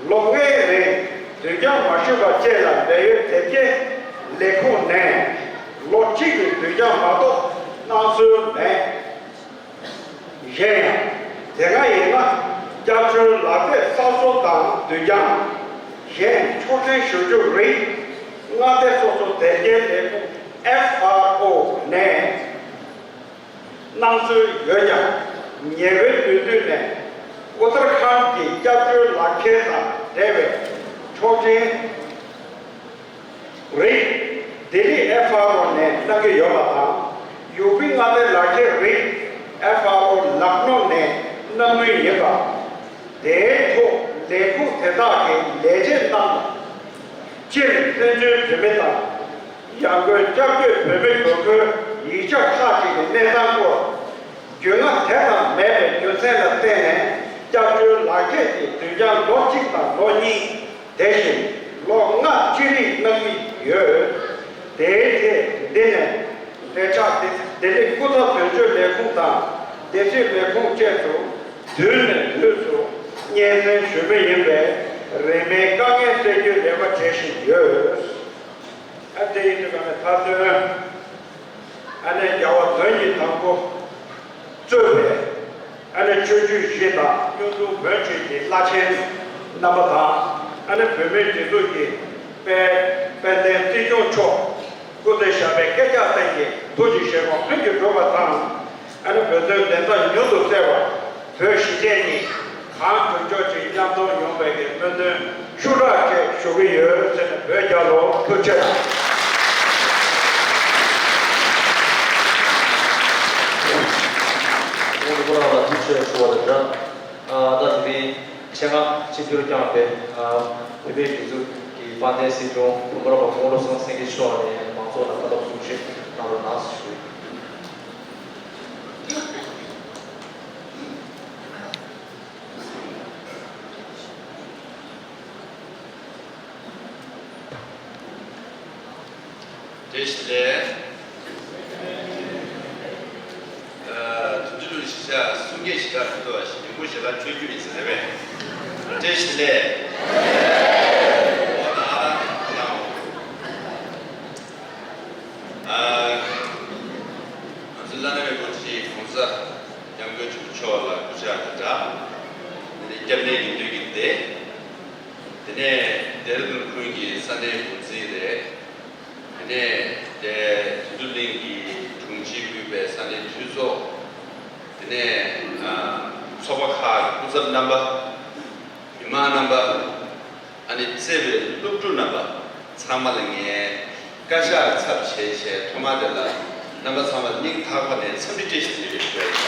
ལོ་ལྔའི་རིང་དུས་འགྱངས་མ་ཞུས་པ་བཅས་ལ་འབྲེལ་ཡོད་དེབ་སྐྱེལ་ལས་ཁུངས་ནས་ལོ་གཅིག་གི་དུས་འགྱངས་མ་གཏོགས་གནང་སྲོལ་མེད། གཞན་ཡང་། དེ་སྔ་ཡིན་ན་སྐྱབས་བཅོལ་ལག་དེབ་གསར་བཟོ་དང་དུས་འགྱངས། གཞན་ཆོག་མཆན་ཞུ་རྒྱུ་རིགས་མངའ་སྡེ་སོ་སོ་དེབ་སྐྱེལ་ལས་ཁུངས་ཨེཕ་ཨར་ཨོ་ནས་གནང་སྲོལ་ཡོད་ཀྱང་། ཉེ་བའི་ལོ་དུས་ནས་ཨུ་ཏར་ཁཱན་གྱི་སྐྱབས་བཅོལ་ལག་ཁྱེར་དང་འབྲེལ་བའི་ཆོག་མཆན་རིགས་ལྡི་ལི་ཨེཕ་ཨར་ཨོ་ནས་གནང་གི་ཡོད་པ་དང་། ཡུ་པི་མངའ་སྡེའི་ལག་ཁྱེར་རིགས་ཨེཕ་ཨར་ཨོ་ལག་ནོ་ནས་གནང་མུས་ཡིན་པ། དེའི་ཐོག་ལས་ཁུངས་དེ་དག་གིས་ལས་བྱེད་རྣམས་དང་། སྤྱིར་བཙན་བྱོལ་བོད་མི་དང་། ཡང་སྒོས་སྐྱབས་བཅོལ་བོད་མི་དགོས་མཁོའི་ཡིག་ཆ་ཁག་ཅིག་གི་གནས་སྟངས་སྐོར། རྒྱུས་མངའ་དེ་ཙམ་མེད་པའི་རྒྱུ་མཚན་ལ་བརྟེན་ནས་སྐྱབས་བཅོལ་ལག་ཁྱེར་གྱི་དུས་འགྱངས་ལོ་གཅིག་དང་ལོ་གཉིས། དེ་བཞིན་ལོ་ལྔ་ཅི་རིགས་གནང་གི་ཡོད། དེའི་ཐད་འདི་ནས་འབྲེལ་ཆགས་ལྡི་ལི་སྐུ་ཚབ་དོན་གཅོད་ལས་ཁུངས་དང་སྡེ་སྲིད་ལས་ཁུངས་བཅས་སུ་དུས་ནས་དུས་སུ་སྙན་སེང་ཞུ་མུས་ཡིན་པས་རིན་མེད་དཀའ་ངལ་སེལ་རྒྱུའི་རེ་བ་བྱེད་བཞིན་ཡོད། ཨ་དེ་ཡིན་དུས་ཀ་ནས་མཐའ་དོན། ཨ་ནེ་རྒྱལ་བ་དོན་གྱི་དང་པོ་གཙོས་པའི་ཨ་ནེ་ཆོས་བརྒྱུད་བཞི་དང་གཡུང་དྲུང་བོན་བཅས་ཀྱི་བླ་ཆེན་རྣམ་པ་དང་། ཨ་ནེ་བོད་མིའི་སྒྲིག་འཛུགས་ཀྱི་དཔལ་དཔལ་ལྡན་སྲིད་སྐྱོང་མཆོག་སྐུ་ཚེ་ཞབས་པད་བསྐལ་བརྒྱར་བརྟན་ཅིང་ཐུགས་ཀྱི་བཞེད་དགོངས་ལྷུན་གྱིས་འགྲུབ་པ་དང་། ཨ་ནེ་བོད་དོན་བདེན་མཐའ་མྱུར་དུ་གསལ་བར། བོད་གཞིས་བྱེས་གཉིས་གང་མགྱོགས་མགྱོགས་ཅིག་མཉམ་འཛོམས་ཡོང་བའི་གི་སྨོན་འདུན་ཤུགས་དྲག་ཅིག་ཞུ་གི་ཡོད་ཟེར་ནས་བོད་རྒྱལ་ལོ་ཐུགས་རྗེ་ཆེ། ཁོང་ཚོ་ཁོ་རང་ལ་ཐུགས་རྗེ་ཆེ་ཞུ་བ་དང་སྦྲགས། ཨ་ད་དེ་རིང་ཆེད་མངགས་ཆིབས་བསྒྱུར་བསྐྱངས་པའི་ཨ་བོད་པའི་སྒྲིག་འཛུགས་ཀྱི་དཔལ་ལྡན་སྲིད་སྐྱོང་བུམ་པ་རོང་པ་སྐུ་ངོ་བློ་བཟང་སེང་གེ་མཆོག་ནས་མང་ཚོགས་ལ་བཀའ་སློབ་གསུང་བཤད་གནང་རོགས་གནང་ཞུ། བཀྲ་ཤིས་བདེ་ལེགས། ཨ་དུས་ཚོད་ལ་གཞི་བཞག་གསུང་སྐད་ཞིག་ག་མི་འདུག་པ་ཞིག་ཉིན་མོ་ཞེ་དྲག་འཕྲོད་རྒྱུ་ཡིན་ཟེར་བས། བཀྲ་ཤིས་བདེ་ལེགས། འོ་ན་ཡང་། ཨ་ང་ཚོའི་བླ་ན་མེད་པའི་སྐུ་ཚེ་གོང་ས་སྐྱབས་མགོན་ཆེན་པོ་མཆོག་ལ་གུས་ཕྱག་དང་སྦྲགས། དེ་ནས་སྐྱབས་གནས་ཡིན་དུས་ཀྱི་བདེ། དེ་ནས་ལྡེ་ར་ལྡུན་ཁུལ་གྱི་ས་གནས་འགོ་འཛིན་རེད། དེ་ནས་དེ་དོན་གྲུབ་གླིང་གི་དྲུང་ཆེ་དབུས་པའི་ས་གནས་འཐུས་ཚོགས། དེ་ནས་ཨ་ཚོགས་པ་ཁག་གི་སྐུ་ཚབ་རྣམ་པ། མི་མང་རྣམ་པ། ཨ་ནི་བརྩེ་བའི་སློབ་ཕྲུག་རྣམ་པ་ཚང་མ་ལ་ངས་བཀའ་ཤག་ཚབ་བྱས་བྱས་ཐོག་མ་དེ་ལ་རྣམ་པ་ཚང་མ་སྙིང་ཐག་པ་ནས་འཚམས་འདྲི་བཀྲ་ཤིས་བདེ་ལེགས་ཞུ་བ་ཡིན།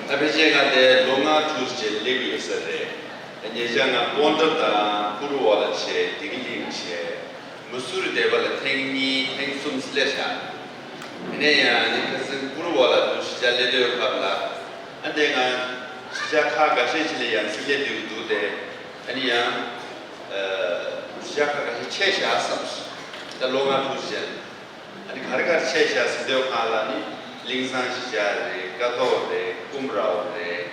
ད་ཕལ་ཆེར་ང་འདིར་ལོ་ལྔ་དྲུག་ཅིག་སླེབས་ཀྱི་ཡོད་ས་རེད། ཉེ་ཆར་ང་སློབ་གྲྭ་དང་ཀུ་རུ་ཝ་ལ་བྱས་བདེ་སྐྱིད་གླིང་བྱས། མ་སུ་རི་སྡེ་བ་ལ་ཐེངས་གཉིས་ཐེངས་གསུམ་སླེབས་ཤག་ཡིན་ན་ཡང་ནི་ཁ་སང་ཀུ་རུ་ཝ་ལ་དུ་གཞིས་ཆགས་སླེབས་དུས་སྐབས་ལ། ཨ་འདི་ང་གཞིས་ཆགས་ཁག་འགའ་ཤས་ཅིག་ལ་ཡང་སླེབས་དུས་འདུག་སྟེ། ཨ་ནི་ཡང་། ཨ་གཞིས་ཆགས་ཁག་འགའ་ཤས་ཆད་ཤག་བསམ་སོང་། ད་ལོ་ལྔ་དྲུག་ཅིག་ཅན། ཨ་ནི་ག་རེ་ག་རེ་བྱས་བཞག་ཟེར་དུས་སྒང་ལ་ནི་གླིང་ཚང་གཞིས་ཆགས་རེད། ཀཿཐོག་རེད། ཀུམ་རའོ་རེད།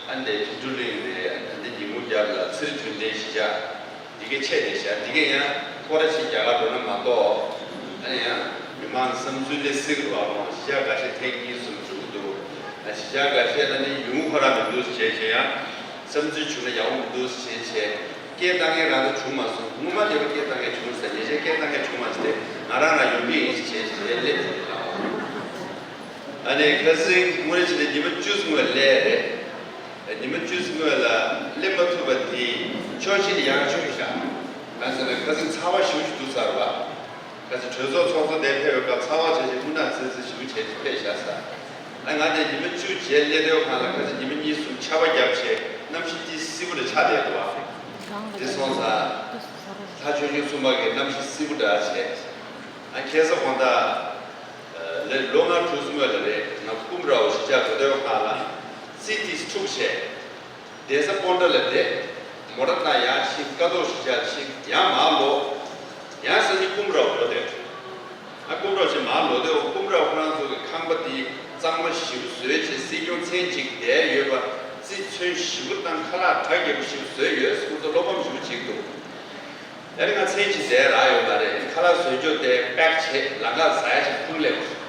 ཨ་ནི་དེ་བྱང་ཆུབ་གླིང་རེད། ཨ་ནི་དེ་ཉིན་གུང་རྒྱབ་ལ་ཚེ་རིང་དོན་ལྡན་གཞིས་ཆགས། འདི་གའི་ཆེད་དེ་བཞག་འདི་གའི་ཡང་སྐོར་ར་ཞིག་རྒྱག་གར་འགྲོ་ན་མ་གཏོགས། ཨ་ནི་ཡང་མི་མང་བསམ་ཚུལ་ལས་སྲིད་རུ་བ་ཁོང་གཞིས་ཆགས་འགའ་ཤས་ཐེངས་གཉིས་གསུམ་འགྲོ་གི་འདུག་ཨ་གཞིས་ཆགས་འགའ་ཤས་ལ་ནི་ཡོང་ཁོ་ར་མི་འདུག་ཟེར་བྱས་བྱས་ཡང་བསམ་ཚུལ་བྱུང་ན་ཡག་པོ་མི་འདུག་ཟེར་བྱས་བྱས། སྐད་བཏང་མཁན་རང་ད་བྱུང་མ་སོང་། སྔོན་མ་དེ་བ་སྐད་བཏང་མཁན་བྱུང་ཟེར། ཉེ་ཆར་སྐད་བཏང་མཁན་བྱུང་མ་ཟེར་ཏེ་ང་རང་རང་ཡོང་གི་ཡིན་ཟེར་བྱས་བྱས་སླེབས་ཐུབ་པ་དང་། ཨ་ནི་ཁ་སང་དངོས་གནས་བྱས་ནས་ཉི་མ་བཅུ་སྔོན་སླེབས་རེད། ཉི་མ་བཅུ་སྔོན་ལ་སླེབས་མ་ཐུབ་པ་དེ་ཕྱོགས་གཅིག་ནས་ཡག་ཤོས་ཤིག་ཆགས། གང་ཟེར་ན་ཁ་སང་ཚ་བ་ཞེ་པོ་ཞིག་འདུག་ཚར་བ། ཁ་སང་གྲོས་ཚོགས་ཚོགས་གཙོ་དེ་ཕེབས་པའི་སྐབས་ཚ་བ་བྱས་བྱས་སྨུག་ནག་ཚིལ་ཚིལ་ཞེ་པོ་བྱས་བྱས་ཕེབས་བཞག་ས། ཨ་ང་དེ་ཉི་མ་བཅུ་རྗེས་སླེབས་དུས་སྒང་ལ་ཁ་སང་ཉི་མ་གཉིས་གསུམ་ཆར་པ་བརྒྱབ་བྱས་གནམ་གཤིས་ཏོག་ཙམ་བསིལ་པོ་འདྲ་ཆགས་བསྡད་འདུག་བ། དེ་སོང་ཙང་ལྷ་ཆོས་སྐྱོང་སྲུང་མ་གིས་གནམ་གཤིས་བསིལ་པོ་འདྲ་བྱས། ཨ་ཁ་སང་དགོང་དག་ལོ་ལོ་ལྔ་དྲུག་སྔོན་ལ་རེད། ང་ཀུམ་རའོ་གཞིས་ཆགས་འགྲོ་དུས་སྒང་ལ་ཚིལ་ཏོག་ཙམ་འཁྲུགས་བྱས། གདན་ས་སྤོན་ཊ་ལ་བསྡད། མོ་ཊ་བཏང་ཡར་ཕྱིན། ཀཿཐོག་གཞིས་ཆགས་ཕྱིན། ཡང་མར་ལོག་ཡང་སང་ཉིན་ཀུམ་རའོ་འགྲོ་བསྡད། ཨ་ཀུམ་རའོ་ཕྱིན་མར་ལོག་སྟེ་ཀུམ་རའོ་ཁོ་རང་ཚོ་གི་ཁང་པ་དེ་གཙང་མ་ཞེ་པོ་བཟོས་བྱས་སྲིད་སྐྱོང་མཚན་གཅིག་བསྡད་ཡོད་པ། རྩིས་ཚོན་ཞེ་པོ་བཏང་། ཁ་ལག་གྲ་རྒྱས་པོ་ཞེ་པོ་བཟོས་ཡོད། ཁོ་ཚོ་བློ་ཕམ་ཞེ་པོ་བྱེད་ཀྱི་འདུག་ཡ་རི་ང་མཚན་གཅིག་བསྡད་རག་ཡོད་མ་རེད། ཁ་ལག་བཟོས་ཅོག་དེ་པེག་བྱས་ལམ་ཁ་ཟ་ཡ་ཞིག་འཁུར་སླེབས།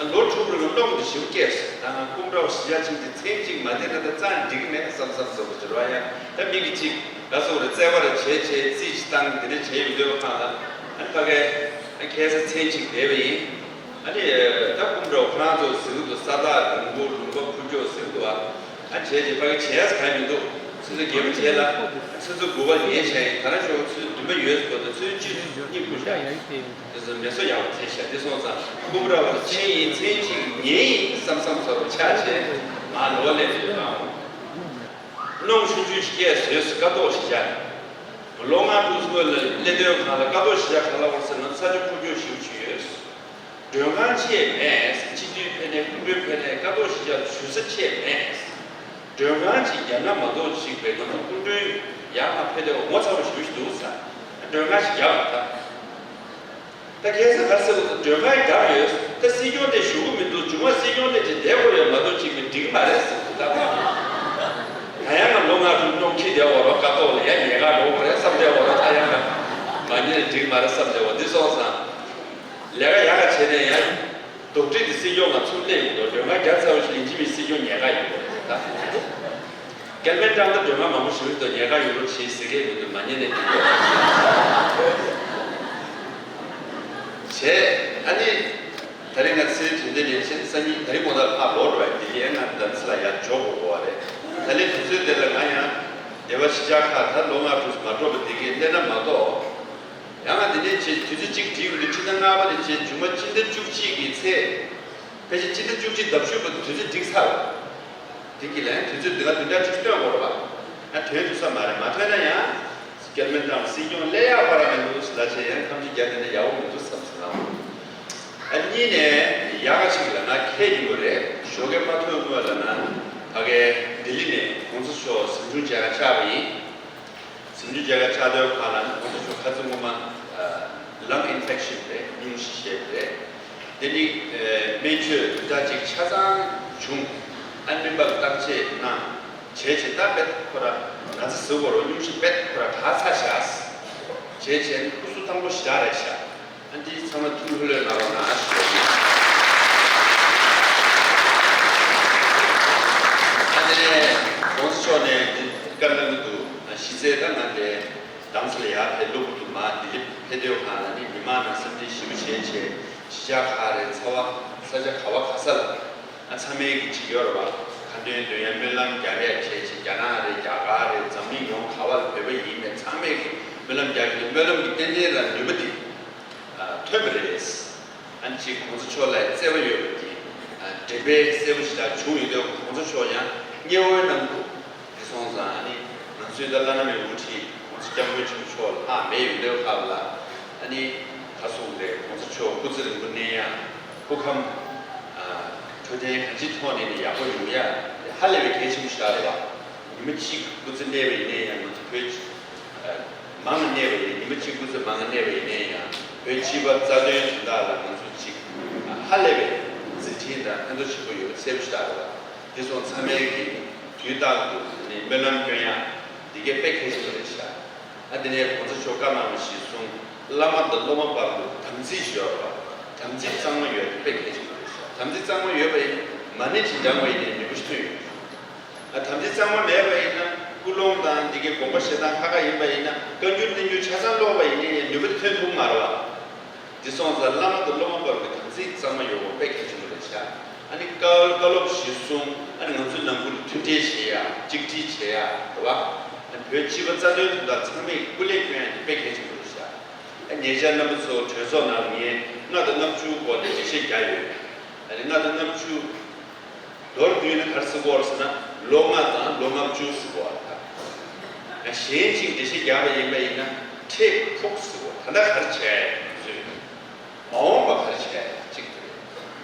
ང་ལོ་དྲུག་རིང་ལ་གནོང་འདི་ཞེ་པོ་སྐྱེས་སོང་། ད་ང་ཀུམ་རའོ་གཞིས་ཆགས་ཕྱིན་ཏེ་མཚན་གཅིག་མ་བསྡད་ན་ད་རྩ་འགྲིག་གི་མེད་བསམ་བསམ་བསམ་པ་ཅིག་རེད་བ། ཡང་ད་མི་གི་གཅིག་ག་སོང་རེད། བརྩེ་བ་རེ་བྱས་བྱས་རྩིས་ཅིག་བཏང་འདི་འདྲ་བྱས་ཡོང་དུས་སྒང་ལ་ཨ་ནི་ཕ་གིར་ཨ་ཁ་སང་མཚན་གཅིག་བསྡད་པ་ཡིན། ཨ་ནི་ད་ཀུམ་རའོ་ཁོ་རང་ཚོ་ཟེར་གི་འདུག་ས་ཐག་རིང་པོ་ལུང་པ་ཁུག་ཀྱོག་ཟེར་གི་འདུག་ཨ། ཨ་བྱས་རྗེས་ཕ་གི་བྱས་ས་གང་མི་འདུག་ཆུ་ཚོད་བརྒྱད་པ་བྱས་ལ་ཆུ་ཚོད་དགུ་པ་ལ་ཉལ་བྱས་ཡིན། ད་རང་ཞོགས་ཆུ་ཚོད་བདུན་པ་ཡོལ་སོང་། ད་ཆུ་ཚོད་གཅིག་གཉིས་འཁོར་བཞག་དེ་ཚོ་མེ་སོ་ཡག་པོ་བྱས་བཞག་དེ་སོང་ཙང་ཀུམ་རའོ་ཕྱིན་ཡིན། མཚན་གཅིག་ཉལ་ཡིན་བསམ་བསམ་ཚོར་བ་ཆགས་བྱས་མར་ལོག་སླེབས་ཡོད་དང་། གནོང་ཆུང་ཆུང་ཞིག་སྐྱེས་བཟོས་སུ་ཀཿཐོག་གཞིས་ཆགས། ལོ་ལྔ་དྲུག་སྔོན་ལ་སླེབས་དུས་སྒང་ལ་ཀཿཐོག་གཞིས་ཆགས་ག་ལ་བར་ཟེར་ན་ས་ཆ་ཁུག་ཀྱོག་ཞེ་པོ་ཅིག་ཡོད། མགྲོན་ཁང་ཅིག་མེད། སྤྱི་འཐུས་ཕེབས་ནས་སྐུ་མགྲོན་ཕེབས་ནས་ཀཿཐོག་གཞིས་ཆགས་ལ་ཞུ་ས་ཅིག་མེད། མགྲོན་ཁང་ཅིག་བརྒྱབ་ན་མ་གཏོགས་ཅིག་པའི་ང་ཚོ་སྐུ་མགྲོན་ཡར་མར་ཕེབས་དུས་ངོ་ཚ་པོ་ཞེ་པོ་ཞིག་འདུག་ས། མགྲོན་ཁང་ཞིག་བརྒྱབ་པ་དང་། ད་ཁ་སང་ག་རེ་ཟེར་བ་དང་། མགྲོན་ཁང་བརྒྱབ་ཡོད། ད་སྲིད་སྐྱོང་དེ་བཞུགས་ཀྱི་མི་འདུག་མཇུག་མ་སྲིད་སྐྱོང་དེ་ཅིག་བསྡད་དགོས་ཡོད་མ་གཏོགས་ཅིག་མི་འགྲིག་གི་མ་རེད་ཟེར་གི་འདུག་ད་ང་ཡང་ང་ལོ་ལྔ་དྲུག་གནོང་ཁྱི་བསྡད་འོ་རོགས་ཀཿཐོག་ལ་ཡང་ཉལ་ག་འགྲོ་དགོས་རེད་བསམ་བསྡད་འོ་རོགས། ད་ཡང་ང་མ་ཉལ་ནས་འགྲིག་མ་རེད་བསམ་བསྡད་འོ། འདི་སོང་ཙང་ལས་ཀ་ཡག་ག་བྱས་ནས་ཡང་། དོག་དྲི་དེ་སྲིད་སྐྱོང་ང་ཚུར་སླེབས་ཡོང་དུས་མགྲོན་ཁང་བརྒྱབ་ཚར་བ་ཞིག་ཡིན་གཅིག་མིན་སྲིད་སྐྱོང་ཉལ་ག་ཡོང་དགོས་རེད་ད། སྐལ་མེད་ཀྲང་ད་མགྲོན་ཁང་མང་པོ་ཞིག་ཏུ་ཉལ་ག་ཡོང་རོགས་བྱེད་ཟེར་གི་མི་འདུག་མ་ཉལ་ནས་འགྲིག་གི་རེད། བྱས་ཨ་ནི་ད་རེས་ང་ཚེ་དོན་ལྡན་ལེན་ཆེན་སང་ཉིན་ད་རེས་དགོང་དག་ཕར་ལོག་འགྲོ་བ་ཡིན། ལྡི་ལི་ཡང་ང་ད་ཚེ་ལ་ཡར་འབྱོར་དགོས་དགོས་པ་རེད། ད་ལན་དུས་ཚོད་དེ་ལ་ང་ཡང་སྡེ་བ་གཞིས་ཆགས་ཁག་ད་ལོ་ལྔ་དྲུག་མ་འགྲོ་བ་འདི་གའི་སླེབས་ན་མ་གཏོགས། ཡང་ང་འདི་ནས་བྱས་དུས་ཚོད་གཅིག་བསྒྲིགས་ཡོད་འདུག་སྤྱི་ཟླ་ལྔ་པ་ནས་བྱས་མཇུག་མ་སྤྱི་ཟླ་བཅུ་གཅིག་གི་ཚེས། ཕལ་ཆེར་སྤྱི་ཟླ་བཅུ་གཅིག་ཟླ་བཞི་པ་དུས་ཚོད་བསྒྲིགས་ཚར་བ། དེ་གི་ལན་དུས་ཚོད་འདི་ག་བདུན་ཕྲག་གཅིག་སྟོན་དགོས་རེད་པ། ཡང་དོན་ཐུག་ས་མ་རེད། མ་ཐོན་ན་ཡང་། སྐལ་མེད་ཀྲང་སྲིད་སྐྱོང་སླེབས་ཡག་ཁོ་རང་མི་འདུག་ཟེར་ལབ་བྱས་ཡང་ཐམས་ཅད་རྒྱ་དེ་འདྲ་ཡག་པོ་མི་འདུག་བསམ་སོང་ང་། ཨ་གཉིས་ནས་ཡག་ག་ཅིག་ལབ་ན་ཁྱེད་ཡིན་དགོས་རེད། ཞོགས་ཀས་མ་ཐོན་སྔོན་ལབ་ན་ཕ་གའི་ལྡི་ལི་ནས་གོང་ས་མཆོག་གཟིམ་ཆུང་མཇལ་ཁ་བཅར་བ་ཡིན། གཟིམ་ཆུང་མཇལ་ཁ་བཅར་དུས་སྒང་ལ་ནི་གོང་ས་མཆོག་ཁ་རྩང་སྔོན་མ་ལང་ཨིན་ཕེག་ཤིན་རེད། སྙུང་གཞི་ཞེས་པ་རེད། དེ་ནི་སྨན་བཅོས་བདུན་ཕྲག་གཅིག་ཆ་ཚང་བྱུང་། ཨ་ནི་སྨན་པ་གིས་བརྟག་དཔྱད་གནང་། བྱས་བྱས་ད་དཔེ་ཁོ་ར་ན་ཚ་ཟེར་དགོས་རེད། སྙུང་གཞི་དཔེ་ཁོ་ར་དྲག་ཚར་བཞག་བྱས་བྱས་ནི་སྐུ་གཟུགས་ཐང་པོ་ཞེ་དྲག་རེད་ཤག་ཨ་འདི་ཚང་མ་ཐུགས་ལྷོད་ལྷོད་གནང་རོགས་གནང་ཞུ། ཨ་དེ་ནས་གོང་ས་མཆོག་ནས་འདི་བཀའ་གནང་གི་འདུག་གཞི་རྩའི་ད་ང་དེ་དང་ས་ལ་ཡར་ཕེབས་ལུགས་འདུག་མ་ལྡི་ལི་ཕེབས་དུས་སྒང་ལ་ནི་མི་མང་ནང་འཚམས་འདྲི་ཞིབ་པོ་བྱས་བྱས་གཞིས་ཆགས་ཁག་རེད། ཚ་བ་ས་ཆ་ག་བ་ག་ས་ལ། ཨ་ཚང་མས་ཀྱི་ཅིག་ཡོད་རེད་བ། ཁ་འདོན་འདོན་ཡ་སྨོན་ལམ་རྒྱག་ཡ་བྱས་བྱས་རྒྱ་ནག་རེད། རྒྱ་གར་རེད། འཛམ་གླིང་ཡོངས་ག་བ་ལ་བོད་པ་ཡིན་མིན་ཚང་མས་ཀྱི་སྨོན་ལམ་རྒྱག་གི་འདུག་སྨོན་ལམ་གྱི་རྟེན་འབྲེལ་ལ་ནུས་པ་དེ་ཐོན་པ་རེད། ཨ་ནི་ཅིག་གོང་ས་མཆོག་ལ་བརྩེ་བ་ཡོད་པ་དེ་འགྲེལ་པ་གསལ་པོ་ཞེ་དྲག་བྱུང་ཡོད་དུས་གོང་ས་མཆོག་ཡང་བརྙན་འཕྲིན་ནང་དུ། དེ་སོང་ཙང་ཨ་ནི་ང་ཚོའི་ད་བླ་ན་མེད་དབུ་ཁྲིད་༸གོང་ས་༸སྐྱབས་མགོན་ཆེན་པོ་མཆོག་ལྷག་མེད་ཡོད་དུས་སྐབས་ལ་ཨ་ནི་ག་རེ་ཟེར་དགོས་རེད། གོང་ས་མཆོག་སྐུ་ཚེ་རིང་པོ་གནས་ཡ། སྐུ་ཁམས་འཕྲོད་བསྟེན་གང་ཅིའི་ཐོག་ནས་ནི་ཡག་པོ་ཡོང་ཡ་དེ་ཧ་ལས་པའི་གལ་ཆེན་པོ་ཞིག་རེད་བ། ཉི་མ་གཅིག་སྐུ་ཚེ་གནས་པ་ཡིན་ནའི་ཡང་ང་ཚོ་བོད་མང་ང་གནས་པ་ཡིན། ཉི་མ་གཅིག་སྐུ་ཚེ་མང་ང་གནས་པ་ཡིན་ནའི་ཡང་བོད་སྤྱི་པ་རྩ་དོན་དོན་དག་ལ་ང་ཚོ་གཅིག་ ཧ་ལས་པའི་མཛད་འཕྲིན་དང་ཕན་ཐོགས་ཆེན་པོ་ཡོད་པ་གསལ་པོ་ཞིག་རེད་བ། དེ་སོང་ཚང་མས་ཀྱི་དུས་རྟག་ཏུ་ནི་སྨོན་ལམ་སྐྱོན་ཡ་འདི་གའི་དཔེ་གལ་ཆེན་པོ་རེད་ཤག་ཨ་དེ་ནས་གོང་ས་མཆོག་བཀའ་གནང་བ་གཞིར་བཟུང་བླ་མ་དང་སློབ་མ་བར་དུ་དམ་ཚིག་ཞུ་བ་དམ་ཚིག་གཙང་མ་ཡོད་པ་དཔེ་གལ་ཆེན་པོ་རེད་ཤག་དམ་ཚིག་གཙང་མ་ཡོད་པ་ཡིན་མ་ཎི་ཅིག་འདྲ་བ་ཡིན་ནའི་ནུས་པ་ཞིག་ཐོན་ཡོད། ཨ་དམ་ཚིག་གཙང་མ་མེད་པ་ཡིན་ན་ཀུན་སློང་དང་འདི་གའི་དགོངས་པ་བཞེས་སྟངས་ཁ་ཁ་ཡིན་པ་ཡིན་ན་བཀའ་འགྱུར་བསྟན་འགྱུར་ཆ་ཚང་ཀློག་པ་ཡིན་ནའི་ནུས་པ་ཐོན་ཐུབ་མ་རེད་བ། འདི་སོང་ཙང་བླ་མ་དང་སློབ་མ་བར་གྱི་དམ་ཚིག་གཙང་མ་ཡོད་པ་དཔེ་གལ་ཆེན་པོ་རེད་ཤག་ཨ་ནི་བཀའ་བཀའ་སློབ་གཞིར་བཟུང་ཨ་ནི་ང་ཚོའི་ནང་ཁུལ་མཐུན་འབྲེལ་བྱེད་ཡ་གཅིག་སྒྲིལ་བྱེད་ཡ་རེད་བ། ཨ་ནི་བོད་སྤྱི་པ་རྩ་དོན་དོན་དག་ཚང་མས་སྐུ་ལས་སྐྱོན་ཡ་དེ་དཔེ་གལ་ཆེན་པོ་རེད་ཤག་ཨ་ཉེ་ཆར་རྣམ་པ་ཚོ་གྲོས་ཚོགས་ནང་ངས་ལྔ་དང་ལྔ་བཅུ་སྐོར་ནས་འགྲེལ་བཤད་རྒྱག་ཡོད། ཨ་ནི་ལྔ་དང་ལྔ་བཅུ། མདོར་བསྡུས་ན་ག་རེ་ཟེར་དགོས་རེད་ཟེར་ན་ལོ་ལྔ་དང་ལོ་ལྔ་བཅུ་ཟེར་དགོས་རེད་ད། གཞན་གཅིག་འགྲེལ་བཤད་རྒྱག་པ་ཡིན་པ་ཡིན་ན་ཁྲེགས་ཕུག་ཟེར་དགོས་ད་ལྟ་ག་རེ་བྱས་ཟེར། མ་འོངས་པ་ག་རེ་བྱས་གཅིག་དེ་རེད།